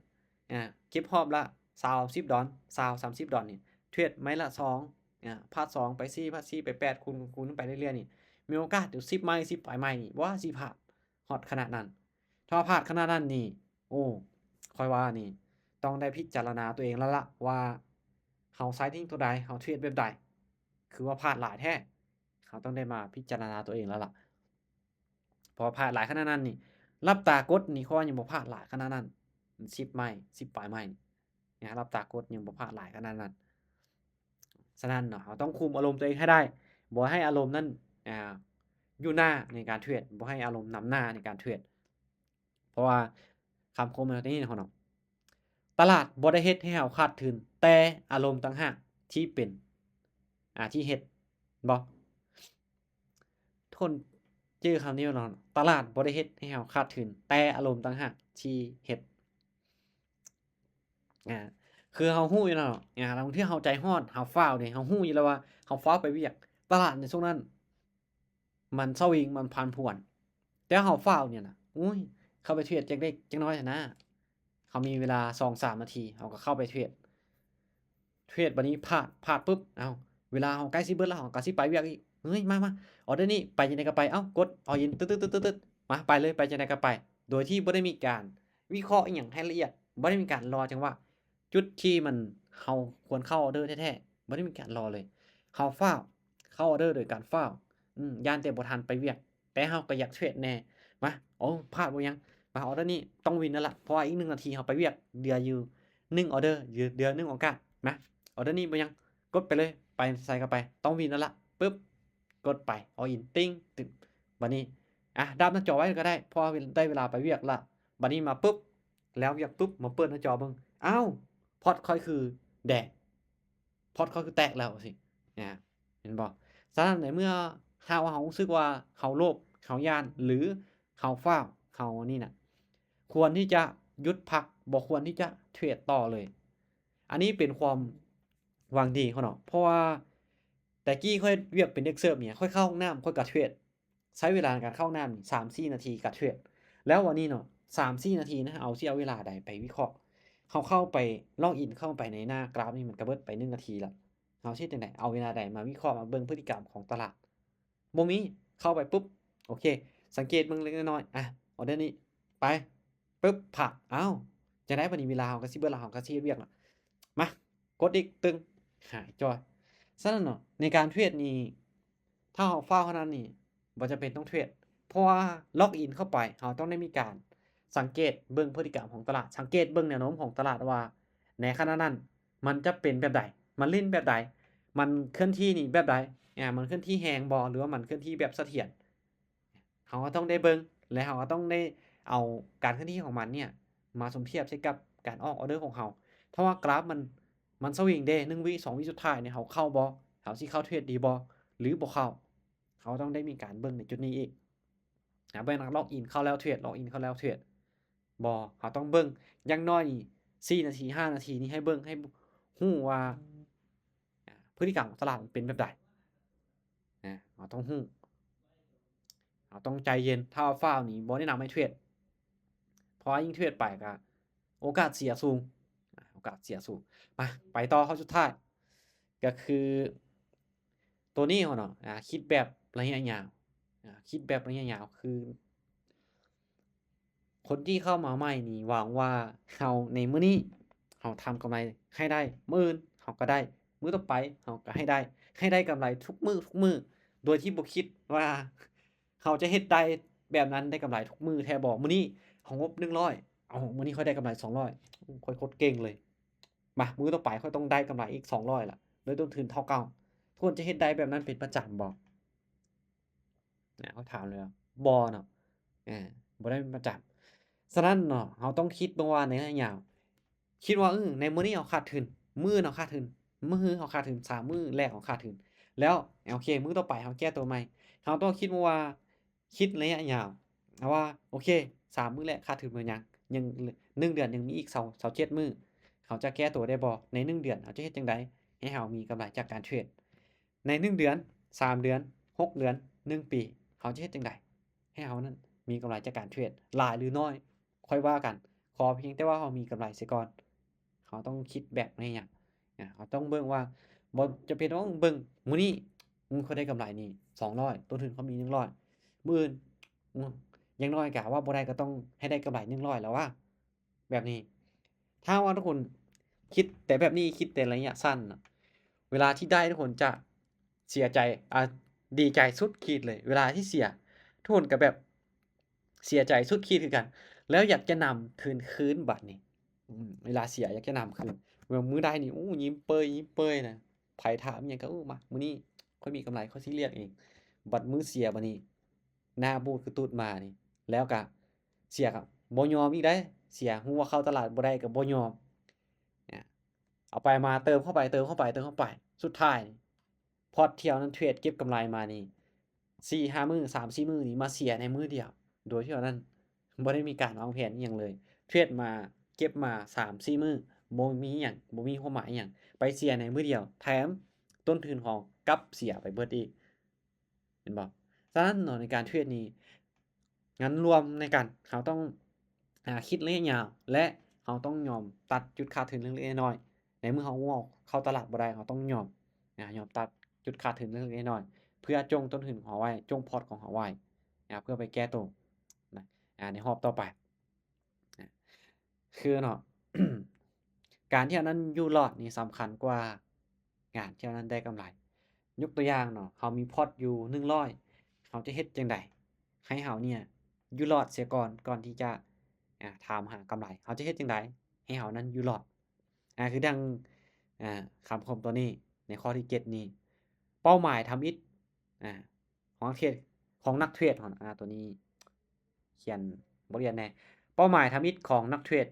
ອາ ເກັບຮອບລະຊາວ ສິບດອນ ຊາວ ສາມສິບດອນນີ້ ເທຣດໄມ້ລະສອງ ອາ ພາດສອງໄປສີ່ ພາດສີ່ໄປແປດ ຄູນ ຄູນໄປເລື້ອຍໆນີ້ ມີໂອກາດຢູ່ສິບໄມ້ ສິບປາຍໄມ້ນີ້ ບໍ່ວ່າຊິຜ່ານຮອດຂະໜາດນັ້ນ. ຖ້າພາດຂະໜາດນັ້ນນີ້ ໂອ້ ຂ້ອຍວ່ານີ້ຕ້ອງໄດ້ພິຈາລະນາຕົວເອງແລ້ວລະ ວ່າເຮົາໃຊ້ເທັກນິກຕົວໃດ ເຮົາເທຣດແບບໃດ ຄືວ່າພາດຫຼາຍແທ້. ເຮົາຕ້ອງໄດ້ມາພິຈາລະນາຕົວເອງແລ້ວລະ ເພາະວ່າພາດຫຼາຍຂະໜາດນັ້ນນີ້ ຫຼັບຕາກົດນີ້ ຂ້ອຍວ່າຍັງບໍ່ພາດຫຼາຍຂະໜາດນັ້ນ ສິບໄມ້ ສິບປາຍໄມ້ນີ້ ຫຼັບຕາກົດຍັງບໍ່ພາດຫຼາຍຂະໜາດນັ້ນ. ສະນັ້ນເນາະ ເຮົາຕ້ອງຄຸມອາລົມຕົວເອງໃຫ້ໄດ້ ບໍ່ໃຫ້ອາລົມນັ້ນ ອາ ຢູ່ໜ້າໃນການເທຣດ ບໍ່ໃຫ້ອາລົມນຳໜ້າໃນການເທຣດ. ເພາະວ່າຄຳຄົມໃນທີ່ນີ້ເນາະ ຕະຫຼາດບໍ່ໄດ້ເຮັດໃຫ້ເຮົາຂາດທຶນ ແຕ່ອາລົມຕ່າງຫາກທີ່ເປັນ ອາ ທີ່ເຮັດ ເຫັນບໍ່? ທຸກຄົນຈື່ຄຳນີ້ເນາະ ຕະຫຼາດບໍ່ໄດ້ເຮັດໃຫ້ເຮົາຂາດທຶນ ແຕ່ອາລົມຕ່າງຫາກທີ່ເຮັດ. ອາ ຄືເຮົາຮູ້ຢູ່ແລ້ວເນາະ ອາ ບາງເທື່ອເຮົາໃຈຮ້ອນ ເຮົາຟ້າວເດ້ ເຮົາຮູ້ຢູ່ແລ້ວວ່າເຮົາຟ້າວໄປວຽກ ຕະຫຼາດໃນຊ່ວງນັ້ນ ມັນສະວິງ ມັນຜັນຜວນ ແຕ່ເຮົາຟ້າວນີ້ນະ ໂອ້ຍ ເຂົ້າໄປເທຣດຈັກເລັກຈັກນ້ອຍຫັ້ນນະ ເຮົາມີເວລາສອງສາມນາທີ ເຮົາກໍເຂົ້າໄປເທຣດ ເທຣດ ບາດນີ້ພາດ ພາດປຶບ ເອົ້າ ເວລາເຮົາໃກ້ຊິເບິດແລ້ວ ເຮົາກໍຊິໄປວຽກອີກ ເຮີ້ຍ ມາ ມາ ອໍເດີນີ້ໄປຈັ່ງໃດກໍໄປ ເອົ້າ ກົດ ອໍອິນ ຕຶດໆ ມາ ໄປເລີຍ ໄປຈັ່ງໃດກໍໄປ ໂດຍທີ່ບໍ່ໄດ້ມີການວິເຄາະອີ່ຫຍັງໃຫ້ລະອຽດ ບໍ່ໄດ້ມີການລໍຈັງຫວະ ຈຸດທີ່ມັນ ເຮົາຄວນເຂົ້າອໍເດີແທ້ໆ ບໍ່ໄດ້ມີການລໍເລີຍ ເຮົາຟ້າວ ເຂົ້າອໍເດີໂດຍການຟ້າວ ອືມ ຢ້ານແຕ່ບໍ່ທັນໄປວຽກ ແຕ່ເຮົາກໍຢາກເທຣດແດ່ ມາ ໂອ້ ພາດບໍ່ຫຍັງ ມາ ອໍເດີນີ້ຕ້ອງວິນແລ້ວລະ ເພາະວ່າອີກໜຶ່ງນາທີເຮົາໄປວຽກ ເຫຼືອຢູ່ໜຶ່ງອໍເດີ ເຫຼືອ ເຫຼືອໜຶ່ງໂອກາດ ມາ ອໍເດີນີ້ບໍ່ຫຍັງ ກົດໄປເລີຍ ໄປໃສກໍໄປ ຕ້ອງວິນແລ້ວລະ ປຶບ ກົດໄປ ອໍອິນ ຕິງ ຕຶກ ບາດນີ້ ອາ ດັບໜ້າຈໍໄວ້ກໍໄດ້ ເພາະວ່າໄດ້ເວລາໄປວຽກລະ ບາດນີ້ມາປຶບ ແລ້ວວຽກປຶບ ມາເປີດໜ້າຈໍເບິ່ງ ອ້າວ ພອດຂ້ອຍຄືແດງ ພອດຂ້ອຍຄືແຕກແລ້ວ ຈັ່ງຊີ້ ອາ ເຫັນບໍ່? ສະນັ້ນໃນເມື່ອເຮົາ ເຮົາຮູ້ສຶກວ່າເຮົາໂລບ ເຮົາຢ້ານ ຫຼື ເຮົາຟ້າວ ເຮົາອັນນີ້ນະ ຄວນທີ່ຈະຢຸດພັກ ບໍ່ຄວນທີ່ຈະເທຣດຕໍ່ເລີຍ. ອັນນີ້ເປັນຄວາມຫວັງດີຂອງເຮົາເນາະ ເພາະວ່າແຕ່ກີ້ຂ້ອຍເຮັດວຽກເປັນເດັກເສີບນີ້ ຂ້ອຍເຂົ້າຫ້ອງນ້ຳ ຂ້ອຍກໍເທຣດ ໃຊ້ເວລາໃນການເຂົ້ານ້ຳນີ້ສາມສີ່ນາທີກະເທຣດ. ແລ້ວບາດນີ້ເນາະ ສາມສີ່ນາທີນະ ເຮົາຊິເອົາເວລາໃດໄປວິເຄາະ? ເຮົາເຂົ້າໄປ log in ເຂົ້າໄປໃນໜ້າກຣາຟນີ້ ມັນກະເບິດໄປໜຶ່ງນາທີລະ. ເຮົາຊິເຮັດຈັ່ງໃດ? ເອົາເວລາໃດມາວິເຄາະ ມາເບິ່ງພຶດຕິກຳຂອງຕະຫຼາດ? ບໍ່ມີ. ເຂົ້າໄປປຸບ ໂອເຄ ສັງເກດເບິ່ງເລັກໆນ້ອຍໆ ອາ ອໍເດີນີ້ ໄປ ປຶບ ພັກ. ອ້າວ ຈັ່ງໃດບາດນີ້ ເວລາເຮົາກະຊິເບິດລະ ເຮົາກະຊິເຮັດວຽກລະ. ມາ ກົດອີກ ຕຶງ ຫາຍຈ່ອຍ. ສະນັ້ນເນາະ ໃນການເທຣດນີ້ ຖ້າເຮົາຟ້າວຂະໜາດນີ້ ບໍ່ຈຳເປັນຕ້ອງເທຣດ ເພາະວ່າ log in ເຂົ້າໄປ ເຮົາຕ້ອງໄດ້ມີການສັງເກດເບິ່ງພຶດຕິກຳຂອງຕະຫຼາດ, ສັງເກດເບິ່ງແນວໂນ້ມຂອງຕະຫຼາດວ່າ ໃນຂະນະນັ້ນມັນຈະເປັນແບບໃດ, ມັນຫຼິ້ນແບບໃດ, ມັນເຄື່ອນທີ່ນີ້ແບບໃດ, ອາ ມັນເຄື່ອນທີ່ແຮງບໍ່ ຫຼືວ່າມັນເຄື່ອນທີ່ແບບສະຖຽນ. ເຮົາກໍຕ້ອງໄດ້ເບິ່ງ ແລະ ເຮົາກໍຕ້ອງໄດ້ເອົາການເຄື່ອນທີ່ຂອງມັນເນີ້ຍມາສົມທຽບໃສ່ກັບການອອກອອເດີຂອງເຮົາ. ຖ້າວ່າກຣາຟມັນ ມັນສະວິງເດ້ ໜຶ່ງວິ ສອງວິສຸດທ້າຍນີ້ ເຮົາເຂົ້າບໍ່? ເຮົາຊິເຂົ້າເທຣດດີບໍ່ ຫຼືບໍ່ເຂົ້າ? ເຮົາຕ້ອງໄດ້ມີການເບິ່ງໃນຈຸດນີ້ອີກນະ. ບໍ່ແມ່ນ log in ເຂົ້າແລ້ວເທຣດ log in ເຂົ້າແລ້ວເທຣດ ບໍ່. ເຮົາຕ້ອງເບິ່ງຢ່າງໜ້ອຍນີ້ ສີ່ນາທີ ຫ້ານາທີນີ້ ໃຫ້ເບິ່ງ ໃຫ້ຮູ້ວ່າ ອ່າ ພຶດຕິກຳຂອງຕະຫຼາດມັນເປັນແບບໃດນະ. ເຮົາຕ້ອງຮູ້ ເຮົາຕ້ອງໃຈເຢັນ. ຖ້າວ່າຟ້າວນີ້ ບໍ່ແນະນຳໃຫ້ເທຣດ ເພາະວ່າຍິ່ງເທຣດໄປກະໂອກາດເສຍສູງ ອ່າ ໂອກາດເສຍສູງ. ມາ ໄປຕໍ່ຂໍ້ສຸດທ້າຍ ກະຄືໂຕນີ້ເນາະ ອ່າ ຄິດແບບໄລຍະຍາວ. ອ່າ ຄິດແບບໄລຍະຍາວຄື ຄົນທີ່ເຂົ້າມາໃໝ່ນີ້ຫວັງວ່າເຮົາ ໃນມື້ນີ້ເຮົາທຳກຳໄລໃຫ້ໄດ້ ມື້ອື່ນເຮົາກະໄດ້ ມື້ຕໍ່ໄປເຮົາກະໃຫ້ໄດ້ ໃຫ້ໄດ້ກຳໄລທຸກມື້ ທຸກມື້ ໂດຍທີ່ບໍ່ຄິດວ່າເຮົາຈະເຮັດໄດ້ແບບນັ້ນ ໄດ້ກຳໄລທຸກມື້ແທ້ບໍ່? ມື້ນີ້ເຮົາງົບໜຶ່ງຮ້ອຍ ເອົາ ມື້ນີ້ຂ້ອຍໄດ້ກຳໄລສອງຮ້ອຍ ຂ້ອຍໂຄດເກັ່ງເລີຍ. ມາ ມື້ຕໍ່ໄປຂ້ອຍຕ້ອງໄດ້ກຳໄລອີກສອງຮ້ອຍລະ ໂດຍຕົ້ນທຶນເທົ່າເກົ່າ. ທຸກຄົນຈະເຮັດໄດ້ແບບນັ້ນເປັນປະຈຳບໍ່? ນະ ເຂົາຖາມເລີຍວ່າ ບໍ່ເນາະ ເອີ ບໍ່ໄດ້ເປັນປະຈຳ. ສະນັ້ນເນາະ ເຮົາຕ້ອງຄິດເບິ່ງວ່າໃນໄລຍະຍາວ ຄິດວ່າ ເອີ ໃນມື້ນີ້ເຮົາຂາດທຶນ ມື້ອື່ນເຮົາຂາດທຶນ ມື້ຮືເຮົາຂາດທຶນ ສາມມື້ແລກເຮົາຂາດທຶນ ແລ້ວ ໂອເຄ ມື້ຕໍ່ໄປເຮົາແກ້ຕົວໃໝ່. ເຮົາຕ້ອງຄິດເບິ່ງວ່າ ຄິດໄລຍະຍາວ ເອົາວ່າ ໂອເຄ ສາມມື້ແລກຂາດທຶນບໍ່ຫຍັງ ຍັງ ໜຶ່ງເດືອນຍັງມີອີກຊາວ ຊາວເຈັດມື້ ເຮົາຈະແກ້ຕົວໄດ້ບໍ່? ໃນໜຶ່ງເດືອນເຮົາຈະເຮັດຈັ່ງໃດໃຫ້ເຮົາມີກຳໄລຈາກການເທຣດ? ໃນໜຶ່ງເດືອນ ສາມເດືອນ ຫົກເດືອນ ໜຶ່ງປີ ເຮົາຈະເຮັດຈັ່ງໃດໃຫ້ເຮົານັ້ນມີກຳໄລຈາກການເທຣດ ຫຼາຍຫຼືໜ້ອຍ ຄ່ອຍວ່າກັນ ຂໍພຽງແຕ່ວ່າເຮົາມີກຳໄລເສຍກ່ອນ. ເຮົາຕ້ອງຄິດແບບໃນໄລຍະຍາວ ເຮົາຕ້ອງເບິ່ງວ່າ ບໍ່ຈຳເປັນຕ້ອງເບິ່ງມື້ນີ້ ອືມ ຂ້ອຍໄດ້ກຳໄລນີ້ສອງຮ້ອຍ ຕົ້ນທຶນຂ້ອຍມີໜຶ່ງຮ້ອຍ ມື້ອື່ນ ອືມ ຢ່າງໜ້ອຍກະວ່າບໍ່ໄດ້ກະຕ້ອງໃຫ້ໄດ້ກຳໄລໜຶ່ງຮ້ອຍແລ້ວວະ ແບບນີ້. ຖ້າວ່າທຸກຄົນຄິດແຕ່ແບບນີ້ ຄິດແຕ່ໄລຍະສັ້ນນະ ເວລາທີ່ໄດ້ທຸກຄົນຈະເສຍໃຈ ອ່າ ດີໃຈສຸດຂີດເລີຍ. ເວລາທີ່ເສຍ ທຸກຄົນກະແບບເສຍໃຈສຸດຂີດຄືກັນ ແລ້ວຢາກຈະນຳທຶນຄືນບາດນີ້. ອືມ ເວລາເສຍຢາກຈະນຳຄືນ ເມື່ອມື້ໄດ້ນີ້ ໂອ້ ຍິ້ມເປີຍ ຍິ້ມເປີຍນະ ໃຜຖາມຫຍັງກະ ໂອ້ ມາ ມື້ນີ້ຂ້ອຍມີກຳໄລ ຂ້ອຍຊິລຽກເອງ. ບັດມື້ເສຍບາດນີ້ ໜ້າບູດຄືຕູດໝານີ້ ແລ້ວກະເສຍກະບໍ່ຍອມອີກເດ້ ເສຍ ຮູ້ວ່າເຂົ້າຕະຫຼາດບໍ່ໄດ້ກະບໍ່ຍອມ ເອົາໄປມາ ເຕີມເຂົ້າໄປ ເຕີມເຂົ້າໄປ ເຕີມເຂົ້າໄປ ສຸດທ້າຍ ພອດທ່ຽວນັ້ນເທຣດເກັບກຳໄລມານີ້ ສີ່ຫ້າມື້ ສາມສີ່ມື້ນີ້ ມາເສຍໃນມື້ດຽວ ໂດຍທີ່ວ່ານັ້ນບໍ່ໄດ້ມີການວາງແຜນອີ່ຫຍັງເລີຍ. ເທຣດມາເກັບມາສາມສີ່ມື້ ບໍ່ມີຫຍັງ ບໍ່ມີຄວາມໝາຍອີ່ຫຍັງ ໄປເສຍໃນມື້ດຽວ ແຖມຕົ້ນທຶນເຮົາກັບເສຍໄປເບິດອີກ ເຫັນບໍ່? ສະນັ້ນເນາະ ໃນການເທຣດນີ້ ງານລວມໃນການ ເຮົາຕ້ອງ ອ່າ ຄິດໄລຍະຍາວ ແລະ ເຮົາຕ້ອງຍອມຕັດຈຸດຂາດທຶນເລັກໆນ້ອຍໆ. ໃນເມື່ອເຮົາເຂົ້າຕະຫຼາດບໍ່ໄດ້ ເຮົາຕ້ອງຍອມ ອ່າ ຍອມຕັດຈຸດຂາດທຶນເລັກໆນ້ອຍໆ ເພື່ອຈົ່ງຕົ້ນທຶນຂອງເຮົາໄວ້ ຈົ່ງພອດຂອງເຮົາໄວ້ ອ່າ ເພື່ອໄປແກ້ໂຕນະ ອ່າ ໃນຮອບຕໍ່ໄປ. ອ່າ ຄືເນາະ ການທີ່ເຮົານັ້ນຢູ່ລອດນີ້ສຳຄັນກວ່າການທີ່ເຮົານັ້ນໄດ້ກຳໄລ. ຍົກຕົວຢ່າງເນາະ ເຮົາມີພອດຢູ່ໜຶ່ງຮ້ອຍ ເຮົາຈະເຮັດຈັ່ງໃດໃຫ້ເຮົາເນີ້ຍຢູ່ລອດເສຍກ່ອນ ກ່ອນທີ່ຈະ ອ່າ ຖາມຫາກຳໄລ? ເຮົາຈະເຮັດຈັ່ງໃດໃຫ້ເຮົານັ້ນຢູ່ລອດ? ອ່າ ຄືດັ່ງ ອ່າ ຄຳຄົມຕົວນີ້ ໃນຂໍ້ທີເຈັດນີ້ ເປົ້າໝາຍທຳອິດ ອ່າ ຂອງນັກເທຣດ ຂອງນັກເທຣດ ອ່າ ຕົວນີ້ຂຽນບໍ່ລຽນແດ່. ເປົ້າໝາຍທຳອິດຂອງນັກເທຣດ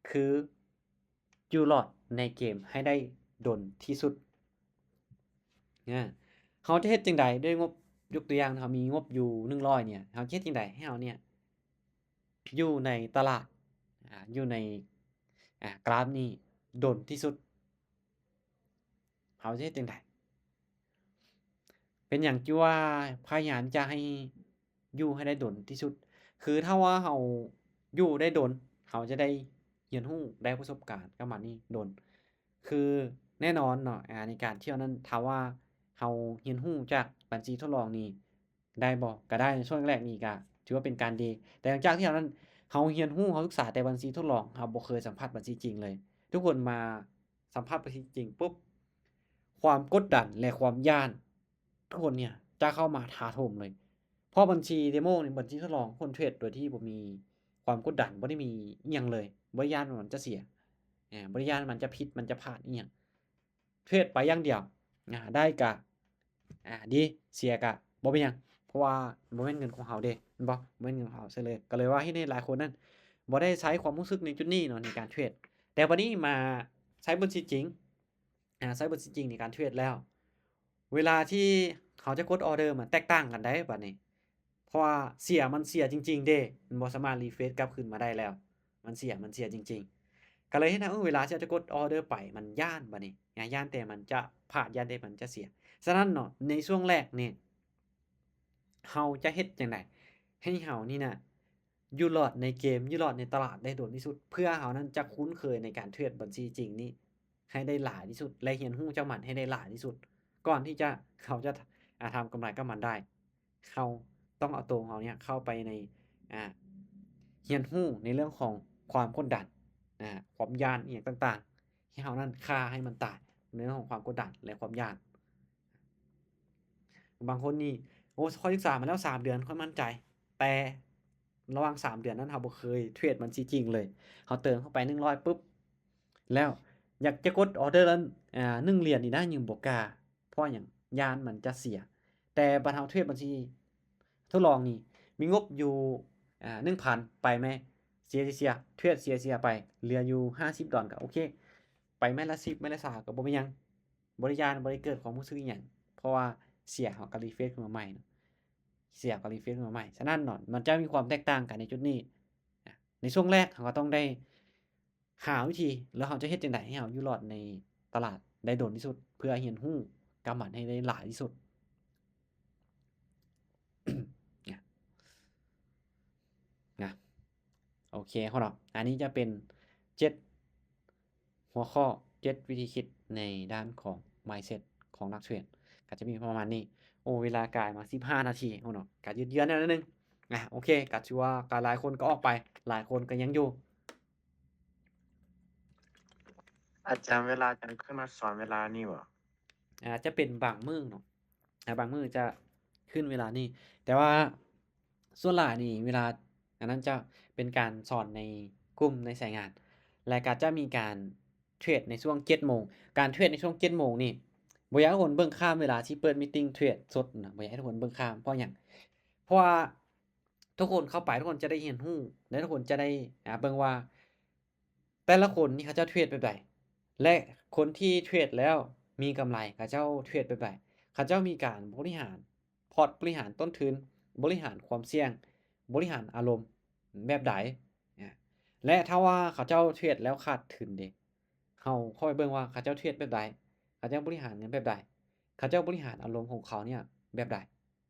ຄືຢູ່ລອດໃນເກມໃຫ້ໄດ້ດົນທີ່ສຸດ. ເຮົາຈະເຮັດຈັ່ງໃດດ້ວຍງົບ ຍົກຕົວຢ່າງ ເຮົາມີງົບຢູ່ໜຶ່ງຮ້ອຍເນີ້ຍ ເຮົາຈະເຮັດຈັ່ງໃດໃຫ້ເຮົາເນີ້ຍຢູ່ໃນຕະຫຼາດ ອ່າ ຢູ່ໃນ ອ່າ ກຣາຟນີ້ດົນທີ່ສຸດ? ເຮົາຈະເຮັດຈັ່ງໃດ? ເປັນຫຍັງຈຶ່ງວ່າພະຍາຍາມຈະໃຫ້ຢູ່ໃຫ້ໄດ້ດົນທີ່ສຸດ? ຄືຖ້າວ່າເຮົາຢູ່ໄດ້ດົນ ເຮົາຈະໄດ້ຮຽນຮູ້ ໄດ້ປະສົບການກັບມັນນີ້ດົນ. ຄືແນ່ນອນເນາະ ອາ ໃນການທ່ຽວນັ້ນ ຖ້າວ່າເຮົາຮຽນຮູ້ຈາກບັນຊີທົດລອງນີ້ ໄດ້ບໍ່? ກໍໄດ້. ໃນຊ່ວງແລກນີ້ກໍຖືວ່າເປັນການດີ, ແຕ່ຫຼັງຈາກທີ່ເຮົານັ້ນ ເຮົາຮຽນຮູ້ ເຮົາສຶກສາແຕ່ບັນຊີທົດລອງ, ເຮົາບໍ່ເຄີຍສຳຜັດບັນຊີຈິງເລີຍ. ທຸກຄົນມາສຳຜັດບັນຊີຈິງປຸບ, ຄວາມກົດດັນ ແລະ ຄວາມຢ້ານ ທຸກຄົນເນຍຈະເຂົ້າມາຖາໂຖມເລີຍ. ເພາະບັນຊີເດໂມນີ້ ບັນຊີທົດລອງ, ຄົນເທຣດໂດຍທີ່ບໍ່ມີຄວາມກົດດັນ, ບໍ່ໄດ້ມີອີ່ຫຍັງເລີຍ, ບໍ່ໄດ້ຢ້ານວ່າມັນຈະເສຍ, ອາ ບໍ່ໄດ້ຢ້ານມັນຈະຜິດ, ມັນຈະພາດອີ່ຫຍັງ. ເທຣດໄປຢ່າງດຽວ, ອາ ໄດ້ກະ ອາ ດີ, ເສຍກະບໍ່ເປັນຫຍັງ, ເພາະວ່າບໍ່ແມ່ນເງິນຂອງເຮົາເດ້, ແມ່ນບໍ່? ບໍ່ແມ່ນເງິນຂອງເຮົາເສຍເລີຍ. ກໍເລີຍວ່າເຮັດໃຫ້ຫຼາຍຄົນນັ້ນບໍ່ໄດ້ໃຊ້ຄວາມຮູ້ສຶກໃນຈຸດນີ້ເນາະ ໃນການເທຣດ. ແຕ່ບັດນີ້ມາໃຊ້ບັນຊີຈິງ, ອາ ໃຊ້ບັນຊີຈິງໃນການເທຣດແລ້ວ, ເວລາທີ່ເຮົາຈະກົດອໍເດີມັນແຕກຕ່າງກັນໄດ໋ບັດນີ້. ເພາະວ່າເສຍມັນເສຍຈິງໆເດ້, ມັນບໍ່ສາມາດຣີເຟຣຊກັບຄືນມາໄດ້ແລ້ວ, ມັນເສຍ ມັນເສຍຈິງໆ. ກໍເລີຍເຮັດໃຫ້ ເອີ ເວລາທີ່ເຮົາຈະກົດອໍເດີໄປ ມັນຢ້ານບັດນີ້, ຢ້ານແຕ່ມັນຈະພາດ, ຢ້ານແຕ່ມັນຈະເສຍ. ສະນັ້ນເນາະ ໃນຊ່ວງແລກນີ້ ເຮົາຈະເຮັດຈັ່ງໃດໃຫ້ເຮົານີ້ນະ ຢູ່ລອດໃນເກມ, ຢູ່ລອດໃນຕະຫຼາດໄດ້ດົນທີ່ສຸດ, ເພື່ອເຮົານັ້ນຈະຄຸ້ນເຄີຍໃນການເທຣດບັນຊີຈິງນີ້ໃຫ້ໄດ້ຫຼາຍທີ່ສຸດ ແລະ ຮຽນຮູ້ຈາກມັນໃຫ້ໄດ້ຫຼາຍທີ່ສຸດ ກ່ອນທີ່ຈະ ເຮົາຈະ ອາ ທຳກຳໄລກັບມັນໄດ້. ເຮົາຕ້ອງເອົາໂຕເຮົາເນຍເຂົ້າໄປໃນ ອາ ຮຽນຮູ້ໃນເລື່ອງຂອງຄວາມກົດດັນ, ອາ ຄວາມຢ້ານອີ່ຫຍັງຕ່າງໆ ໃຫ້ເຮົານັ້ນຂ້າໃຫ້ມັນຕາຍໃນເລື່ອງຂອງຄວາມກົດດັນ ແລະ ຄວາມຢ້ານ. ບາງຄົນນີ້ ໂອ້ ຂ້ອຍສຶກສາມາແລ້ວສາມເດືອນ ຂ້ອຍໝັ້ນໃຈ, ແຕ່ລະຫວ່າງສາມເດືອນນັ້ນ ເຮົາບໍ່ເຄີຍເທຣດມັນຈິງເລີຍ, ເຮົາເຕີມເຂົ້າໄປໜຶ່ງຮ້ອຍປຶບ ແລ້ວຢາກຈະກົດອໍເດີລະ ອາ ໜຶ່ງຫຼຽນນີ້ນະ ຍັງບໍ່ກ້າ. ເພາະຫຍັງ? ຢ້ານມັນຈະເສຍ. ແຕ່ບັດເຮົາເທຣດບັນຊີທົດລອງນີ້ ມີງົບຢູ່ ອາ ໜຶ່ງພັນ ໄປແມະ ເສຍ ເສຍ ເສຍ ເທຣດເສຍ ເສຍໄປ ເຫຼືອຢູ່ຫ້າສິບດອນ ກໍໂອເຄ, ໄປແມະລະສິບ ແມະລະຊາວ ກໍບໍ່ມີຫຍັງ, ບໍ່ໄດ້ຢ້ານ ບໍ່ໄດ້ເກີດຄວາມຮູ້ສຶກອີ່ຫຍັງ ເພາະວ່າເສຍເຮົາກໍຣີເຟຣຊຂຶ້ນມາໃໝ່ເນາະ, ເສຍເຮົາກໍຣີເຟຣຊຂຶ້ນມາໃໝ່. ສະນັ້ນເນາະ ມັນຈະມີຄວາມແຕກຕ່າງກັນໃນຈຸດນີ້. ໃນຊ່ວງແລກເຮົາກໍຕ້ອງໄດ້ ຫາວິທີ ແລ້ວເຮົາຈະເຮັດຈັ່ງໃດໃຫ້ເຮົາຢູ່ລອດໃນຕະຫຼາດໄດ້ດົນທີ່ສຸດ ເພື່ອຮຽນຮູ້ກັບມັນໃຫ້ໄດ້ຫຼາຍທີ່ສຸດ ນະ ນະ. ໂອເຄເນາະ, ອັນນີ້ຈະເປັນເຈັດຫົວຂໍ້ ເຈັດວິທີຄິດໃນດ້ານຂອງ mindset ຂອງນັກເທຣດ ກໍຈະມີປະມານນີ້. ໂອ້ ເວລາກາຍມາສິບຫ້ານາທີເນາະ, ກໍຍືດເຢື້ອແນວໜຶ່ງ. ອາ ໂອເຄ ກໍຖືວ່າກໍຫຼາຍຄົນກໍອອກໄປ, ຫຼາຍຄົນກໍຍັງຢູ່. ອາຈານ ເວລາອາຈານຂຶ້ນມາສອນເວລານີ້ບໍ່? ອາ ຈະເປັນບາງມື້ເນາະ, ອາ ບາງມື້ຈະຂຶ້ນເວລານີ້, ແຕ່ວ່າສ່ວນຫຼາຍນີ້ເວລາອັນນັ້ນຈະເປັນການສອນໃນກຸ່ມໃນສາຍງານ, ແລະ ກໍຈະມີການເທຣດໃນຊ່ວງເຈັດໂມງ. ການເທຣດໃນຊ່ວງເຈັດໂມງນີ້ ບໍ່ຢາກໃຫ້ຄົນເບິ່ງຂ້າມເວລາທີ່ເປີດມີດຕິງເທຣດສົດນະ, ບໍ່ຢາກໃຫ້ທຸກຄົນເບິ່ງຂ້າມ. ເພາະຫຍັງ? ເພາະວ່າ ທຸກຄົນເຂົ້າໄປ ທຸກຄົນຈະໄດ້ຮຽນຮູ້ ແລະ ທຸກຄົນຈະໄດ້ ອາ ເບິ່ງວ່າ ແຕ່ລະຄົນນີ້ເຂົາເຈົ້າເທຣດແບບໃດ ແລະ ຄົນທີ່ເທຣດແລ້ວມີກຳໄລ ເຂົາເຈົ້າເທຣດແບບໃດ, ເຂົາເຈົ້າມີການບໍລິຫານພອດ, ບໍລິຫານຕົ້ນທຶນ, ບໍລິຫານຄວາມສ່ຽງ, ບໍລິຫານອາລົມແບບໃດ ອາ ແລະ ຖ້າວ່າເຂົາເຈົ້າເທຣດແລ້ວຂາດທຶນເດ ເຮົາເຂົ້າໄປເບິ່ງວ່າເຂົາເຈົ້າເທຣດແບບໃດ, ເຂົາເຈົ້າບໍລິຫານເງິນແບບໃດ, ເຂົາເຈົ້າບໍລິຫານອາລົມຂອງເຂົາເນຍແບບໃດ,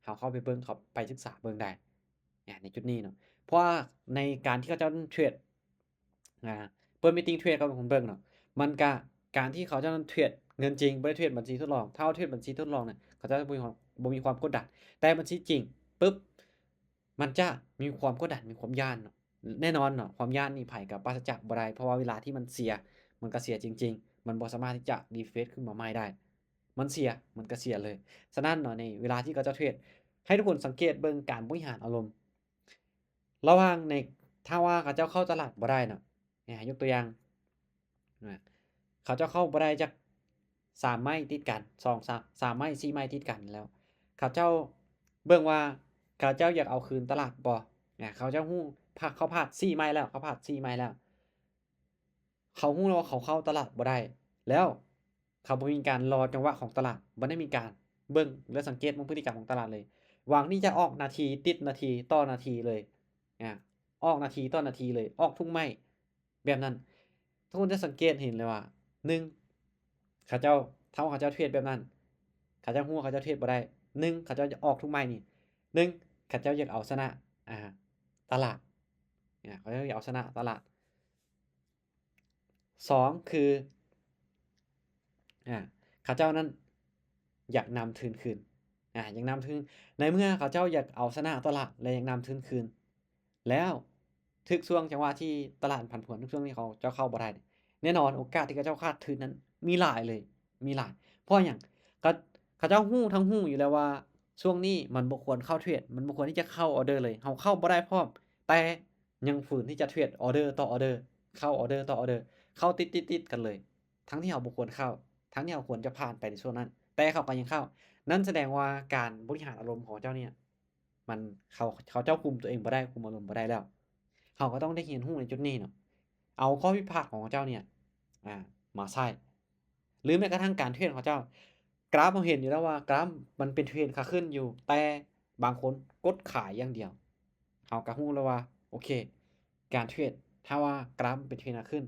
ເຮົາເຂົ້າໄປເບິ່ງ, ເຂົ້າໄປສຶກສາເບິ່ງໄດ້ ອາ ໃນຈຸດນີ້ເນາະ. ເພາະວ່າໃນການທີ່ເຂົາເຈົ້າເທຣດ ອາ ເປີດມີດຕິງເທຣດກັບຄົນເບິ່ງເນາະ, ມັນກະ ການທີ່ເຂົາເຈົ້ານັ້ນເທຣດເງິນຈິງ, ບໍ່ໄດ້ເທຣດບັນຊີທົດລອງ. ຖ້າເຮົາເທຣດບັນຊີທົດລອງນະ ເຂົາເຈົ້າຈະບໍ່ມີຄວາມ, ບໍ່ມີຄວາມກົດດັນ. ແຕ່ບັນຊີຈິງປຶບ ມັນຈະມີຄວາມກົດດັນ, ມີຄວາມຢ້ານເນາະ. ແນ່ນອນເນາະ, ຄວາມຢ້ານນີ້ໃຜກໍປາສະຈາກບໍ່ໄດ້, ເພາະວ່າເວລາທີ່ມັນເສຍ, ມັນກໍເສຍຈິງໆ, ມັນບໍ່ສາມາດທີ່ຈະຣີເຟຣຊຂຶ້ນມາໃໝ່ໄດ້. ມັນເສຍ, ມັນກໍເສຍເລີຍ. ສະນັ້ນເນາະ, ໃນເວລາທີ່ເຂົາເຈົ້າເທຣດ, ໃຫ້ທຸກຄົນສັງເກດເບິ່ງການບໍລິຫານອາລົມ ລະຫວ່າງໃນ, ຖ້າວ່າເຂົາເຈົ້າເຂົ້າຕະຫຼາດບໍ່ໄດ້ເນາະ, ອາ ຍົກຕົວຢ່າງ, ນະ, ເຂົາເຈົ້າເຂົ້າບໍ່ໄດ້ຈັກສາມໄມ້ຕິດກັນ, ສອງ ສາມ, ສາມໄມ້ ສີ່ໄມ້ຕິດກັນແລ້ວ, ເຂົາເຈົ້າເບິ່ງວ່າເຂົາເຈົ້າຢາກເອົາຄືນຕະຫຼາດບໍ່? ນະ, ເຂົາເຈົ້າຮູ້, ພາ, ເຂົາພາດສີ່ໄມ້ແລ້ວ, ເຂົາພາດສີ່ໄມ້ແລ້ວ. ເຂົາຮູ້ແລ້ວວ່າເຂົາເຂົ້າຕະຫຼາດບໍ່ໄດ້, ແລ້ວເຂົາບໍ່ມີການລໍຈັງຫວະຂອງຕະຫຼາດ, ບໍ່ໄດ້ມີການເບິ່ງ ແລະ ສັງເກດເບິ່ງພຶດຕິກຳຂອງຕະຫຼາດເລີຍ. ຫວັງທີ່ຈະອອກນາທີຕິດນາທີຕໍ່ນາທີເລີຍ, ອາ, ອອກນາທີຕໍ່ນາທີເລີຍ, ອອກທຸກໄມ້ ແບບນັ້ນ. ທຸກຄົນຈະສັງເກດເຫັນເລີຍວ່າ ໜຶ່ງ ເຂົາເຈົ້າ, ຖ້າວ່າເຂົາເຈົ້າເທຣດແບບນັ້ນ, ເຂົາເຈົ້າຮູ້ວ່າເຂົາເຈົ້າເທຣດບໍ່ໄດ້, ໜຶ່ງ ເຂົາເຈົ້າຈະອອກທຸກໄມ້ນີ້ ໜຶ່ງ ເຂົາເຈົ້າຢາກເອົາຊະນະ ອ່າ ຕະຫຼາດ ອ່າ ເຂົາເຈົ້າຢາກເອົາຊະນະຕະຫຼາດ. ສອງ ຄື ອ່າ ເຂົາເຈົ້ານັ້ນຢາກນຳທຶນຄືນ ອ່າ ຢາກນຳທຶນ ໃນເມື່ອເຂົາເຈົ້າຢາກເອົາຊະນະຕະຫຼາດ ແລະ ຢາກນຳທຶນຄືນ ແລ້ວຖືກຊ່ວງຈັງຫວະທີ່ຕະຫຼາດມັນຜັນຜວນ ຖືກຊ່ວງທີ່ເຂົາເຈົ້າເຂົ້າບໍ່ໄດ້ ແນ່ນອນໂອກາດທີ່ເຂົາເຈົ້າຂາດທຶນນັ້ນມີຫຼາຍເລີຍ ມີຫຼາຍ. ເພາະຫຍັງ? ເຂົາ ເຂົາເຈົ້າຮູ້ທັງຮູ້ຢູ່ແລ້ວວ່າ ຊ່ວງນີ້ມັນບໍ່ຄວນເຂົ້າເທຣດ ມັນບໍ່ຄວນທີ່ຈະເຂົ້າອໍເດີເລີຍ ເຮົາເຂົ້າບໍ່ໄດ້ພ້ອມ ແຕ່ຍັງຝືນທີ່ຈະເທຣດອໍເດີຕໍ່ອໍເດີ ເຂົ້າອໍເດີຕໍ່ອໍເດີ ເຂົ້າຕິດໆໆກັນເລີຍ ທັງທີ່ເຮົາບໍ່ຄວນເຂົ້າ ທັງທີ່ເຮົາຄວນຈະຜ່ານໄປໃນຊ່ວງນັ້ນ ແຕ່ເຂົາກໍຍັງເຂົ້າ. ນັ້ນສະແດງວ່າການບໍລິຫານອາລົມຂອງເຈົ້ານີ້ ມັນ ເຂົາ ເຂົາເຈົ້າຄຸມຕົວເອງບໍ່ໄດ້ ຄຸມອາລົມບໍ່ໄດ້ແລ້ວ ເຮົາກໍຕ້ອງໄດ້ຮຽນຮູ້ໃນຈຸດນີ້ເນາະ ເອົາຂໍ້ຜິດພາດຂອງເຂົາເຈົ້ານີ້ ອ່າ ມາໃຊ້ ຫຼືແມ້ກະທັ່ງການເທຣດຂອງເຈົ້າ ກຣາຟເຮົາເຫັນຢູ່ແລ້ວວ່າກຣາຟມັນເປັນເທຣນຂາຂຶ້ນຢູ່ ແຕ່ບາງຄົນກົດຂາຍຢ່າງດຽວ ເຮົາກໍຮູ້ແລ້ວວ່າ ໂອເຄ ການເທຣດ ຖ້າວ່າກຣາຟມັນເປັນເທຣນຂາຂຶ້ນ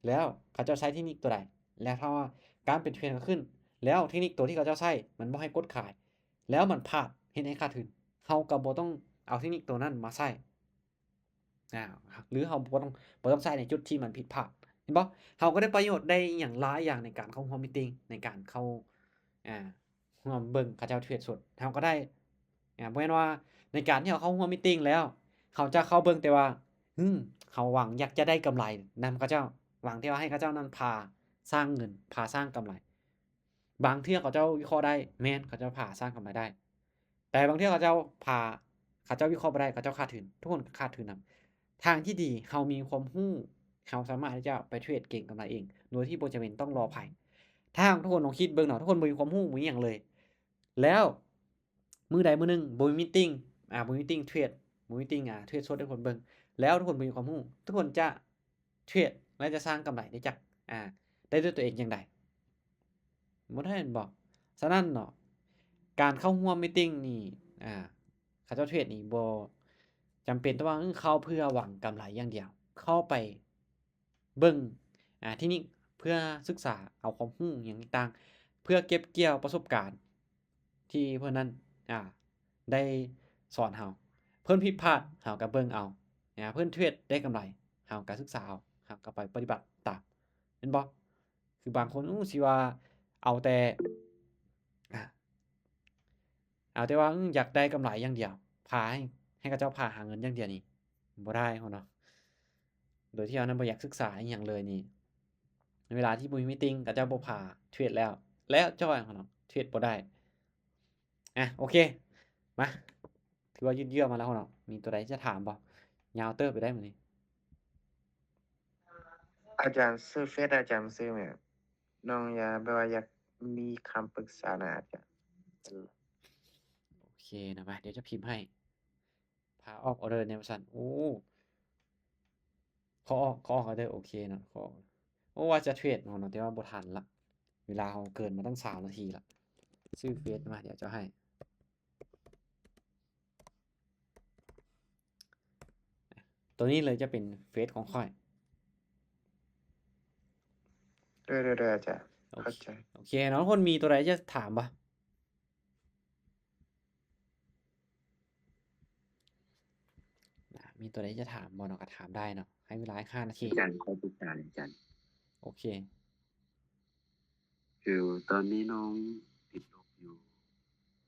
ແລ້ວເຂົາເຈົ້າໃຊ້ເທັກນິກຕົວໃດ ແລ້ວຖ້າວ່າກຣາຟເປັນເທຣນຂາຂຶ້ນ ແລ້ວເທັກນິກຕົວທີ່ເຂົາເຈົ້າໃຊ້ມັນບໍ່ໃຫ້ກົດຂາຍ ແລ້ວມັນພາດ ເຮັດໃຫ້ຂາດທຶນ ເຮົາກໍບໍ່ຕ້ອງເອົາເທັກນິກຕົວນັ້ນມາໃຊ້ ອ່າ ຫຼືເຮົາບໍ່ຕ້ອງ ບໍ່ຕ້ອງໃຊ້ໃນຈຸດທີ່ມັນຜິດພາດ ເຫັນບໍ່? ເຮົາກໍໄດ້ປະໂຫຍດ ໄດ້ອີ່ຫຍັງຫຼາຍຢ່າງໃນການເຂົ້າຮ່ວມມີຕິງ ໃນການເຂົ້າ ອ່າ ຮ່ວມເບິ່ງເຂົາເຈົ້າເທຣດສົດ ເຮົາກໍໄດ້ ອ່າ ບໍ່ແມ່ນວ່າໃນການທີ່ເຮົາເຂົ້າຮ່ວມມີຕິງແລ້ວ ເຮົາຈະເຂົ້າເບິ່ງແຕ່ວ່າ ຫຶ ເຮົາຫວັງຢາກຈະໄດ້ກຳໄລນຳເຂົາເຈົ້າ ຫວັງແຕ່ວ່າໃຫ້ເຂົາເຈົ້ານັ້ນພາສ້າງເງິນ ພາສ້າງກຳໄລ. ບາງເທື່ອເຂົາເຈົ້າວິເຄາະໄດ້ ແມ່ນ ເຂົາເຈົ້າພາສ້າງກຳໄລໄດ້ ແຕ່ບາງເທື່ອເຂົາເຈົ້າພາ ເຂົາເຈົ້າວິເຄາະບໍ່ໄດ້ ເຂົາເຈົ້າຂາດທຶນ ທຸກຄົນກໍຂາດທຶນນຳ. ທາງທີ່ດີ ເຮົາມີຄວາມຮູ້ ເຮົາສາມາດທີ່ຈະໄປເທຣດເກັງກຳໄລເອງ ໂດຍທີ່ບໍ່ຈຳເປັນຕ້ອງລໍໃຜ. ຖ້າຫາກທຸກຄົນລອງຄິດເບິ່ງເນາະ ທຸກຄົນບໍ່ມີຄວາມຮູ້ ບໍ່ມີຫຍັງເລີຍ ແລ້ວມື້ໃດມື້ໜຶ່ງບໍ່ມີມີຕິງ ອ່າ ບໍ່ມີມີຕິງເທຣດ ບໍ່ມີມີຕິງ ອ່າ ເທຣດສົດໃຫ້ຄົນເບິ່ງ ແລ້ວທຸກຄົນບໍ່ມີຄວາມຮູ້ ທຸກຄົນຈະ ເທຣດ ແລະ ຈະສ້າງກຳໄລໄດ້ຈາກ ອ່າ ໄດ້ດ້ວຍຕົວເອງຈັ່ງໃດ? ບໍ່ໄດ້ແມ່ນບໍ່? ສະນັ້ນເນາະ ການເຂົ້າຮ່ວມມີຕິງນີ້ ອ່າ ເຂົາເຈົ້າເທຣດນີ້ບໍ່ຈຳເປັນຕ້ອງວ່າ ເອີ ເຂົ້າເພື່ອຫວັງກຳໄລຢ່າງດຽວ ເຂົ້າໄປເບິ່ງ ອ່າ ເທັກນິກ ເພື່ອສຶກສາເອົາຄວາມຮູ້ຫຍັງຕ່າງໆ ເພື່ອເກັບກ່ຽວປະສົບການ ທີ່ເພິ່ນນັ້ນ ອ່າ ໄດ້ສອນເຮົາ ເພິ່ນຜິດພາດ ເຮົາກໍເບິ່ງເອົາ ອ່າ ເພິ່ນເທຣດໄດ້ກຳໄລ ເຮົາກໍສຶກສາເອົາ ເຮົາກໍໄປປະຕິບັດຕາມ ແມ່ນບໍ່? ຄືບາງຄົນ ໂອ້ ຊິວ່າເອົາແຕ່ ອ່າ ເອົາແຕ່ວ່າ ອື ຢາກໄດ້ກຳໄລຢ່າງດຽວ ພາໃຫ້ ໃຫ້ເຂົາເຈົ້າພາຫາເງິນຢ່າງດຽວນີ້ບໍ່ໄດ້ເນາະ ໂດຍທີ່ເຮົານັ້ນບໍ່ຢາກສຶກສາອີ່ຫຍັງເລີຍນີ້ ເວລາທີ່ບໍ່ມີມີຕິງ ເຂົາເຈົ້າບໍ່ພາເທຣດແລ້ວ ແລ້ວຈ້ອຍເນາະ ເທຣດບໍ່ໄດ້. ອ່ະ ໂອເຄ ມາ ຖືວ່າຍືດເຍື້ອມາແລ້ວເນາະ ມີຕົວໃດຈະຖາມບໍ່? ຍາວເຕີບຢູ່ໄດ໋ມື້ນີ້. ອາຈານ ຊື່ເຟສອາຈານຊື່ຫຍັງ? ນ້ອງຢາກ ແບບວ່າຢາກມີຄຳປຶກສານະອາຈານ. ໂອເຄນະ ມາ ດຽວຈະພິມໃຫ້. ພາອອກອໍເດີແນວວ່າຊັ້ນ. ໂອ້ ຂໍອອກ ຂໍອອກອໍເດີ ໂອເຄເນາະ ຂໍອອກ. ໂອ້ ວ່າຈະເທຣດເນາະ ແຕ່ວ່າບໍ່ທັນລະ ເວລາເຮົາເກີນມາຕັ້ງສາມນາທີລະ. ຊື່ເຟສມາ ດຽວຈະໃຫ້ ຕົວນີ້ເລີຍຈະເປັນເຟສຂອງຂ້ອຍ. ໂດຍ ໂດຍ ໂດຍ ອາຈານ ໂອເຄ ເຂົ້າໃຈ. ໂອເຄເນາະ ທຸກຄົນມີຕົວໃດຈະຖາມບໍ່? ນະ ມີຕົວໃດຈະຖາມບໍ່ເນາະ ກໍຖາມໄດ້ເນາະ ໃຫ້ເວລາຫ້ານາທີ. ອາຈານ ຂໍປຶກສາອາຈານ. ໂອເຄ. ຄືຕອນນີ້ນ້ອງຕິດລົບຢູ່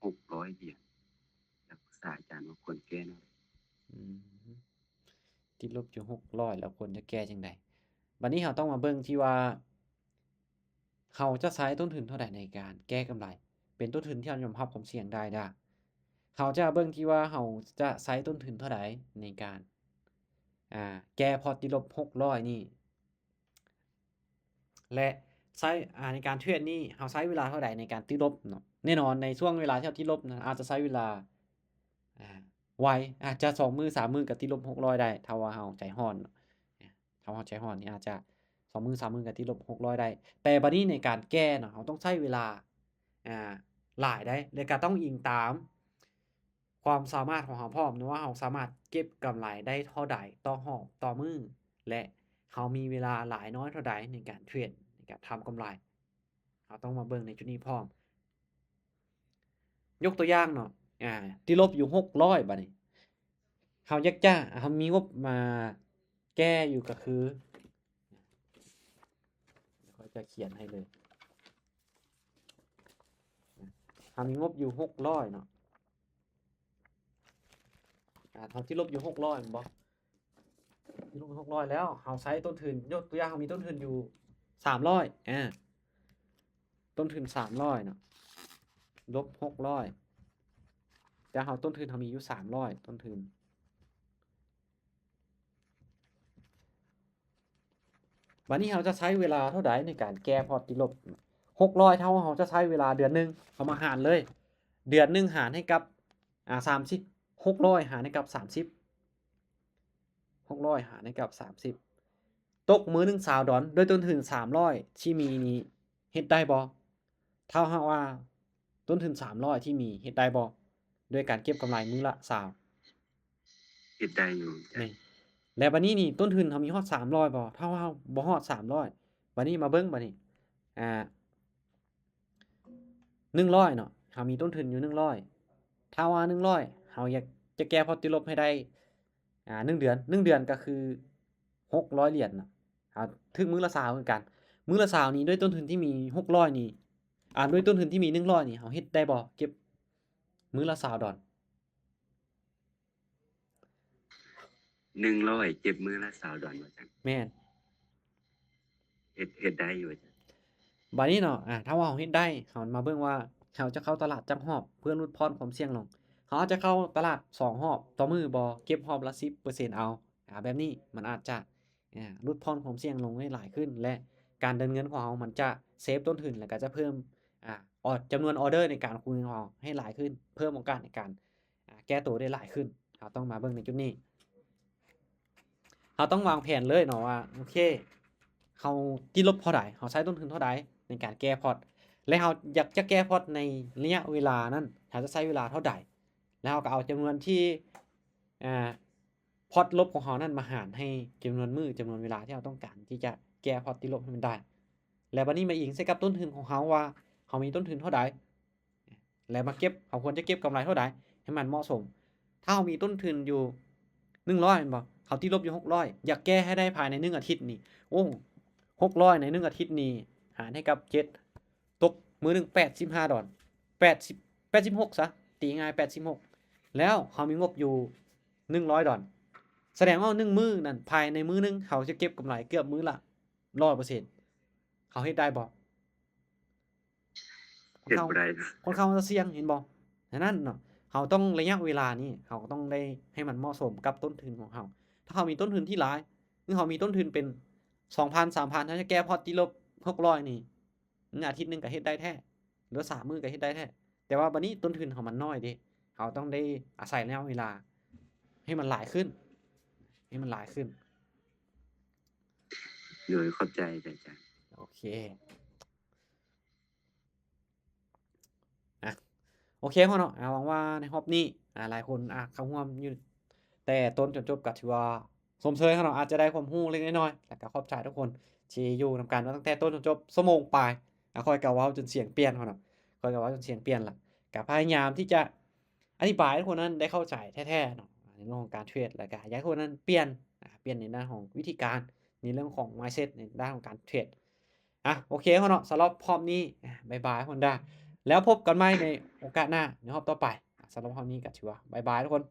ຫົກຮ້ອຍຫຼຽນ ຢາກປຶກສາອາຈານວ່າຄວນແກ້ແນວໃດ? ອືມ ຕິດລົບຢູ່ຫົກຮ້ອຍ ແລ້ວຄວນຈະແກ້ຈັ່ງໃດ? ບັດນີ້ເຮົາຕ້ອງມາເບິ່ງທີ່ວ່າ ເຮົາຈະໃຊ້ຕົ້ນທຶນເທົ່າໃດໃນການແກ້ກຳໄລ ເປັນຕົ້ນທຶນທີ່ເຮົາຍອມຮັບຄວາມສ່ຽງໄດ້ດາ. ເຮົາຈະເບິ່ງທີ່ວ່າເຮົາຈະໃຊ້ຕົ້ນທຶນເທົ່າໃດໃນການ ອ່າ ແກ້ພອດຕິດລົບຫົກຮ້ອຍນີ້ ແລະ ໃຊ້ ອ່າ ໃນການເທຣດນີ້ ເຮົາໃຊ້ເວລາເທົ່າໃດໃນການຕິດລົບເນາະ. ແນ່ນອນໃນຊ່ວງເວລາທີ່ເຮົາຕິດລົບນັ້ນ ອາດຈະໃຊ້ເວລາ ອ່າ ໄວ ອາດຈະສອງມື້ສາມມື້ກໍຕິດລົບຫົກຮ້ອຍໄດ້ ຖ້າວ່າເຮົາໃຈຮ້ອນເນາະ. ຖ້າເຮົາໃຈຮ້ອນນີ້ອາດຈະສອງມື້ສາມມື້ກໍຕິດລົບຫົກຮ້ອຍໄດ້. ແຕ່ບັດນີ້ໃນການແກ້ເນາະ ເຮົາຕ້ອງໃຊ້ເວລາ ອ່າ ຫຼາຍໄດ໋ ແລະ ກໍຕ້ອງອີງຕາມຄວາມສາມາດຂອງເຮົາພ້ອມເນາະ ວ່າເຮົາສາມາດເກັບກຳໄລໄດ້ເທົ່າໃດຕໍ່ຮອບຕໍ່ມື້ ແລະ ເຮົາມີເວລາຫຼາຍນ້ອຍເທົ່າໃດໃນການເທຣດ ໃນການທຳກຳໄລ. ເຮົາຕ້ອງມາເບິ່ງໃນຈຸດນີ້ພ້ອມ. ຍົກຕົວຢ່າງເນາະ ອາ ຕິລົບຢູ່ຫົກຮ້ອຍ ບາດນີ້ ເຮົາຢາກຈະ ເຮົາມີງົບມາແກ້ຢູ່ກໍຄື ຂ້ອຍຈະຂຽນໃຫ້ເລີຍ ເຮົາມີງົບຢູ່ຫົກຮ້ອຍເນາະ ອາ ເຮົາຕິລົບຢູ່ຫົກຮ້ອຍແມ່ນບໍ່? ຕິລົບຫົກຮ້ອຍແລ້ວ ເຮົາໃຊ້ຕົ້ນທຶນ ຍົກຕົວຢ່າງ ເຮົາມີຕົ້ນທຶນຢູ່ສາມຮ້ອຍ ອາ ຕົ້ນທຶນສາມຮ້ອຍເນາະ ລົບຫົກຮ້ອຍ ແຕ່ເຮົາ ຕົ້ນທຶນເຮົາມີຢູ່ສາມຮ້ອຍ ຕົ້ນທຶນ ບາດນີ້ເຮົາຈະໃຊ້ເວລາເທົ່າໃດໃນການແກ້ພອດຕິລົບ? ຫົກຮ້ອຍເທົ່າ ເຮົາຈະໃຊ້ເວລາເດືອນໜຶ່ງ ເຮົາມາຫານເລີຍ ເດືອນໜຶ່ງຫານໃຫ້ກັບ ອາ ສາມສິບ ຫົກຮ້ອຍຫານໃຫ້ກັບສາມສິບ ຫົກຮ້ອຍຫານໃຫ້ກັບສາມສິບ ຕົກມື້ໜຶ່ງຊາວດອນ ດ້ວຍຕົ້ນທຶນສາມຮ້ອຍທີ່ມີນີ້ ເຮັດໄດ້ບໍ່? ຖ້າຫາກວ່າຕົ້ນທຶນສາມຮ້ອຍທີ່ມີ ເຮັດໄດ້ບໍ່? ດ້ວຍການເກັບກຳໄລມື້ລະຊາວ ເຮັດໄດ້ຢູ່ ນີ້ ແລ້ວບາດນີ້ນີ້ ຕົ້ນທຶນເຮົາມີຮອດສາມຮ້ອຍບໍ່? ຖ້າເຮົາບໍ່ຮອດສາມຮ້ອຍ ບາດນີ້ມາເບິ່ງ ບາດນີ້ ອາ ໜຶ່ງຮ້ອຍເນາະ ເຮົາມີຕົ້ນທຶນຢູ່ໜຶ່ງຮ້ອຍ ຖ້າວ່າໜຶ່ງຮ້ອຍ ເຮົາຢາກຈະແກ້ພອດຕິລົບໃຫ້ໄດ້ ອາ ໜຶ່ງເດືອນ ໜຶ່ງເດືອນກໍຄືຫົກຮ້ອຍຫຼຽນເນາະ ເຮົາຖືກມື້ລະຊາວຄືກັນ ມື້ລະຊາວນີ້ ດ້ວຍຕົ້ນທຶນທີ່ມີຫົກຮ້ອຍນີ້ ອາ ດ້ວຍຕົ້ນທຶນທີ່ມີໜຶ່ງຮ້ອຍນີ້ ເຮົາເຮັດໄດ້ບໍ່? ເກັບມື້ລະຊາວດອນ ໜຶ່ງຮ້ອຍ ເກັບມື້ລະຊາວດອນວ່າຊັ້ນ ແມ່ນ ເຮັດ ເຮັດໄດ້ຢູ່ວ່າຊັ້ນ ບາດນີ້ເນາະ ອາ ຖ້າວ່າເຮົາເຮັດໄດ້ ເຮົາມາເບິ່ງວ່າເຮົາຈະເຂົ້າຕະຫຼາດຈັກຮອບ ເພື່ອຫຼຸດຜ່ອນຄວາມສ່ຽງລົງ ເຮົາອາດຈະເຂົ້າຕະຫຼາດສອງຮອບຕໍ່ມື້ບໍ່? ເກັບຮອບລະສິບເປີເຊັນເອົາ ອາ ແບບນີ້ມັນອາດຈະ ອາ ຫຼຸດຜ່ອນຄວາມສ່ຽງລົງໄດ້ຫຼາຍຂຶ້ນ ແລະ ການເດີນເງິນຂອງເຮົາມັນຈະເຊບຕົ້ນທຶນ ແລະ ກໍຈະເພີ່ມ ອາ ອອດ ຈຳນວນອໍເດີໃນການຄູນຂອງເຮົາໃຫ້ຫຼາຍຂຶ້ນ ເພີ່ມໂອກາດໃນການ ອາ ແກ້ໂຕໄດ້ຫຼາຍຂຶ້ນ ເຮົາຕ້ອງມາເບິ່ງໃນຈຸດນີ້ ເຮົາຕ້ອງວາງແຜນເລີຍເນາະວ່າ ໂອເຄ ເຮົາຕິລົບເທົ່າໃດ ເຮົາໃຊ້ຕົ້ນທຶນເທົ່າໃດໃນການແກ້ພອດ ແລະ ເຮົາຢາກຈະແກ້ພອດໃນໄລຍະເວລານັ້ນ ເຮົາຈະໃຊ້ເວລາເທົ່າໃດ ແລ້ວເຮົາກໍເອົາຈຳນວນທີ່ ອາ ພອດລົບຂອງເຮົານັ້ນມາຫານໃຫ້ຈຳນວນມື້ ຈຳນວນເວລາທີ່ເຮົາຕ້ອງການທີ່ຈະແກ້ພອດຕິລົບໃຫ້ມັນໄດ້ ແລ້ວບາດນີ້ມາອີງໃສ່ກັບຕົ້ນທຶນຂອງເຮົາວ່າ ເຮົາມີຕົ້ນທຶນເທົ່າໃດ ແລ້ວມາເກັບ ເຮົາຄວນຈະເກັບກຳໄລເທົ່າໃດໃຫ້ມັນເໝາະສົມ ຖ້າເຮົາມີຕົ້ນທຶນຢູ່ໜຶ່ງຮ້ອຍແມ່ນບໍ່? ເຮົາຕິລົບຢູ່ຫົກຮ້ອຍ ຢາກແກ້ໃຫ້ໄດ້ພາຍໃນໜຶ່ງອາທິດນີ້ ໂອ້ ຫົກຮ້ອຍໃນໜຶ່ງອາທິດນີ້ ຫານໃຫ້ກັບເຈັດ ຕົກມື້ໜຶ່ງແປດສິບຫ້າດອນ ແປດສິບ ແປດສິບຫົກຊະ ຕີງ່າຍແປດສິບຫົກ ແລ້ວເຮົາມີງົບຢູ່ໜຶ່ງຮ້ອຍດອນ ສະແດງວ່າໜຶ່ງມື້ນັ້ນ ພາຍໃນມື້ໜຶ່ງ ເຮົາຈະເກັບກຳໄລເກືອບມື້ລະຮ້ອຍເປີເຊັນ ເຮົາເຮັດໄດ້ບໍ່? ເຮັດບໍ່ໄດ້ ຂ້ອນຂ້າງຈະສ່ຽງ ເຫັນບໍ່? ສະນັ້ນເນາະ ເຮົາຕ້ອງ ໄລຍະເວລານີ້ ເຮົາຕ້ອງໄດ້ໃຫ້ມັນເໝາະສົມກັບຕົ້ນທຶນຂອງເຮົາ ຖ້າເຮົາມີຕົ້ນທຶນທີ່ຫຼາຍ ຫຼື ເຮົາມີຕົ້ນທຶນເປັນສອງພັນ ສາມພັນ ເຮົາຈະແກ້ພອດຕິລົບຫົກຮ້ອຍນີ້ ອາທິດໜຶ່ງກໍເຮັດໄດ້ແທ້ ຫຼື ສາມມື້ກໍເຮັດໄດ້ແທ້ ແຕ່ວ່າບັດນີ້ຕົ້ນທຶນເຮົາມັນນ້ອຍເດ້ ເຮົາຕ້ອງໄດ້ອາໄສໄລຍະເວລາໃຫ້ມັນຫຼາຍຂຶ້ນ ໃຫ້ມັນຫຼາຍຂຶ້ນ. ໂດຍ ຂອບໃຈອາຈານ. ໂອເຄ ອາ ໂອເຄເນາະ ອາ ຫວັງວ່າໃນຮອບນີ້ ອາ ຫຼາຍຄົນ ອາ ເຂົ້າຮ່ວມຢູ່ແຕ່ຕົ້ນຈົນຈົບ ກໍຖືວ່າຊົມເຊີຍເນາະ ອາດຈະໄດ້ຄວາມຮູ້ເລັກໆນ້ອຍໆ ແລ້ວກໍຂອບໃຈທຸກຄົນທີ່ຢູ່ນຳກັນມາຕັ້ງແຕ່ຕົ້ນຈົນຈົບ ຊົ່ວໂມງປາຍ ອາ ຂ້ອຍກໍເວົ້າຈົນສຽງປ່ຽນເນາະ ຂ້ອຍກໍເວົ້າຈົນສຽງປ່ຽນລະ ກໍພະຍາຍາມທີ່ຈະອະທິບາຍໃຫ້ຄົນນັ້ນໄດ້ເຂົ້າໃຈແທ້ໆເນາະ ໃນເລື່ອງຂອງການເທຣດ ແລ້ວກໍຢາກໃຫ້ຄົນນັ້ນປ່ຽນ ອາ ປ່ຽນໃນດ້ານຂອງວິທີການ ໃນເລື່ອງຂອງ mindset ໃນດ້ານຂອງການເທຣດ. ອາ ໂອເຄເນາະ ສຳລັບຮອບນີ້ ອາ ບາຍບາຍ ຮອນດ້າ ແລ້ວພົບກັນໃໝ່ໃນໂອກາດໜ້າ ໃນຮອບຕໍ່ໄປ. ອາ ສຳລັບຮອບນີ້ກໍຖືວ່າບາຍບາຍທຸກຄົນ.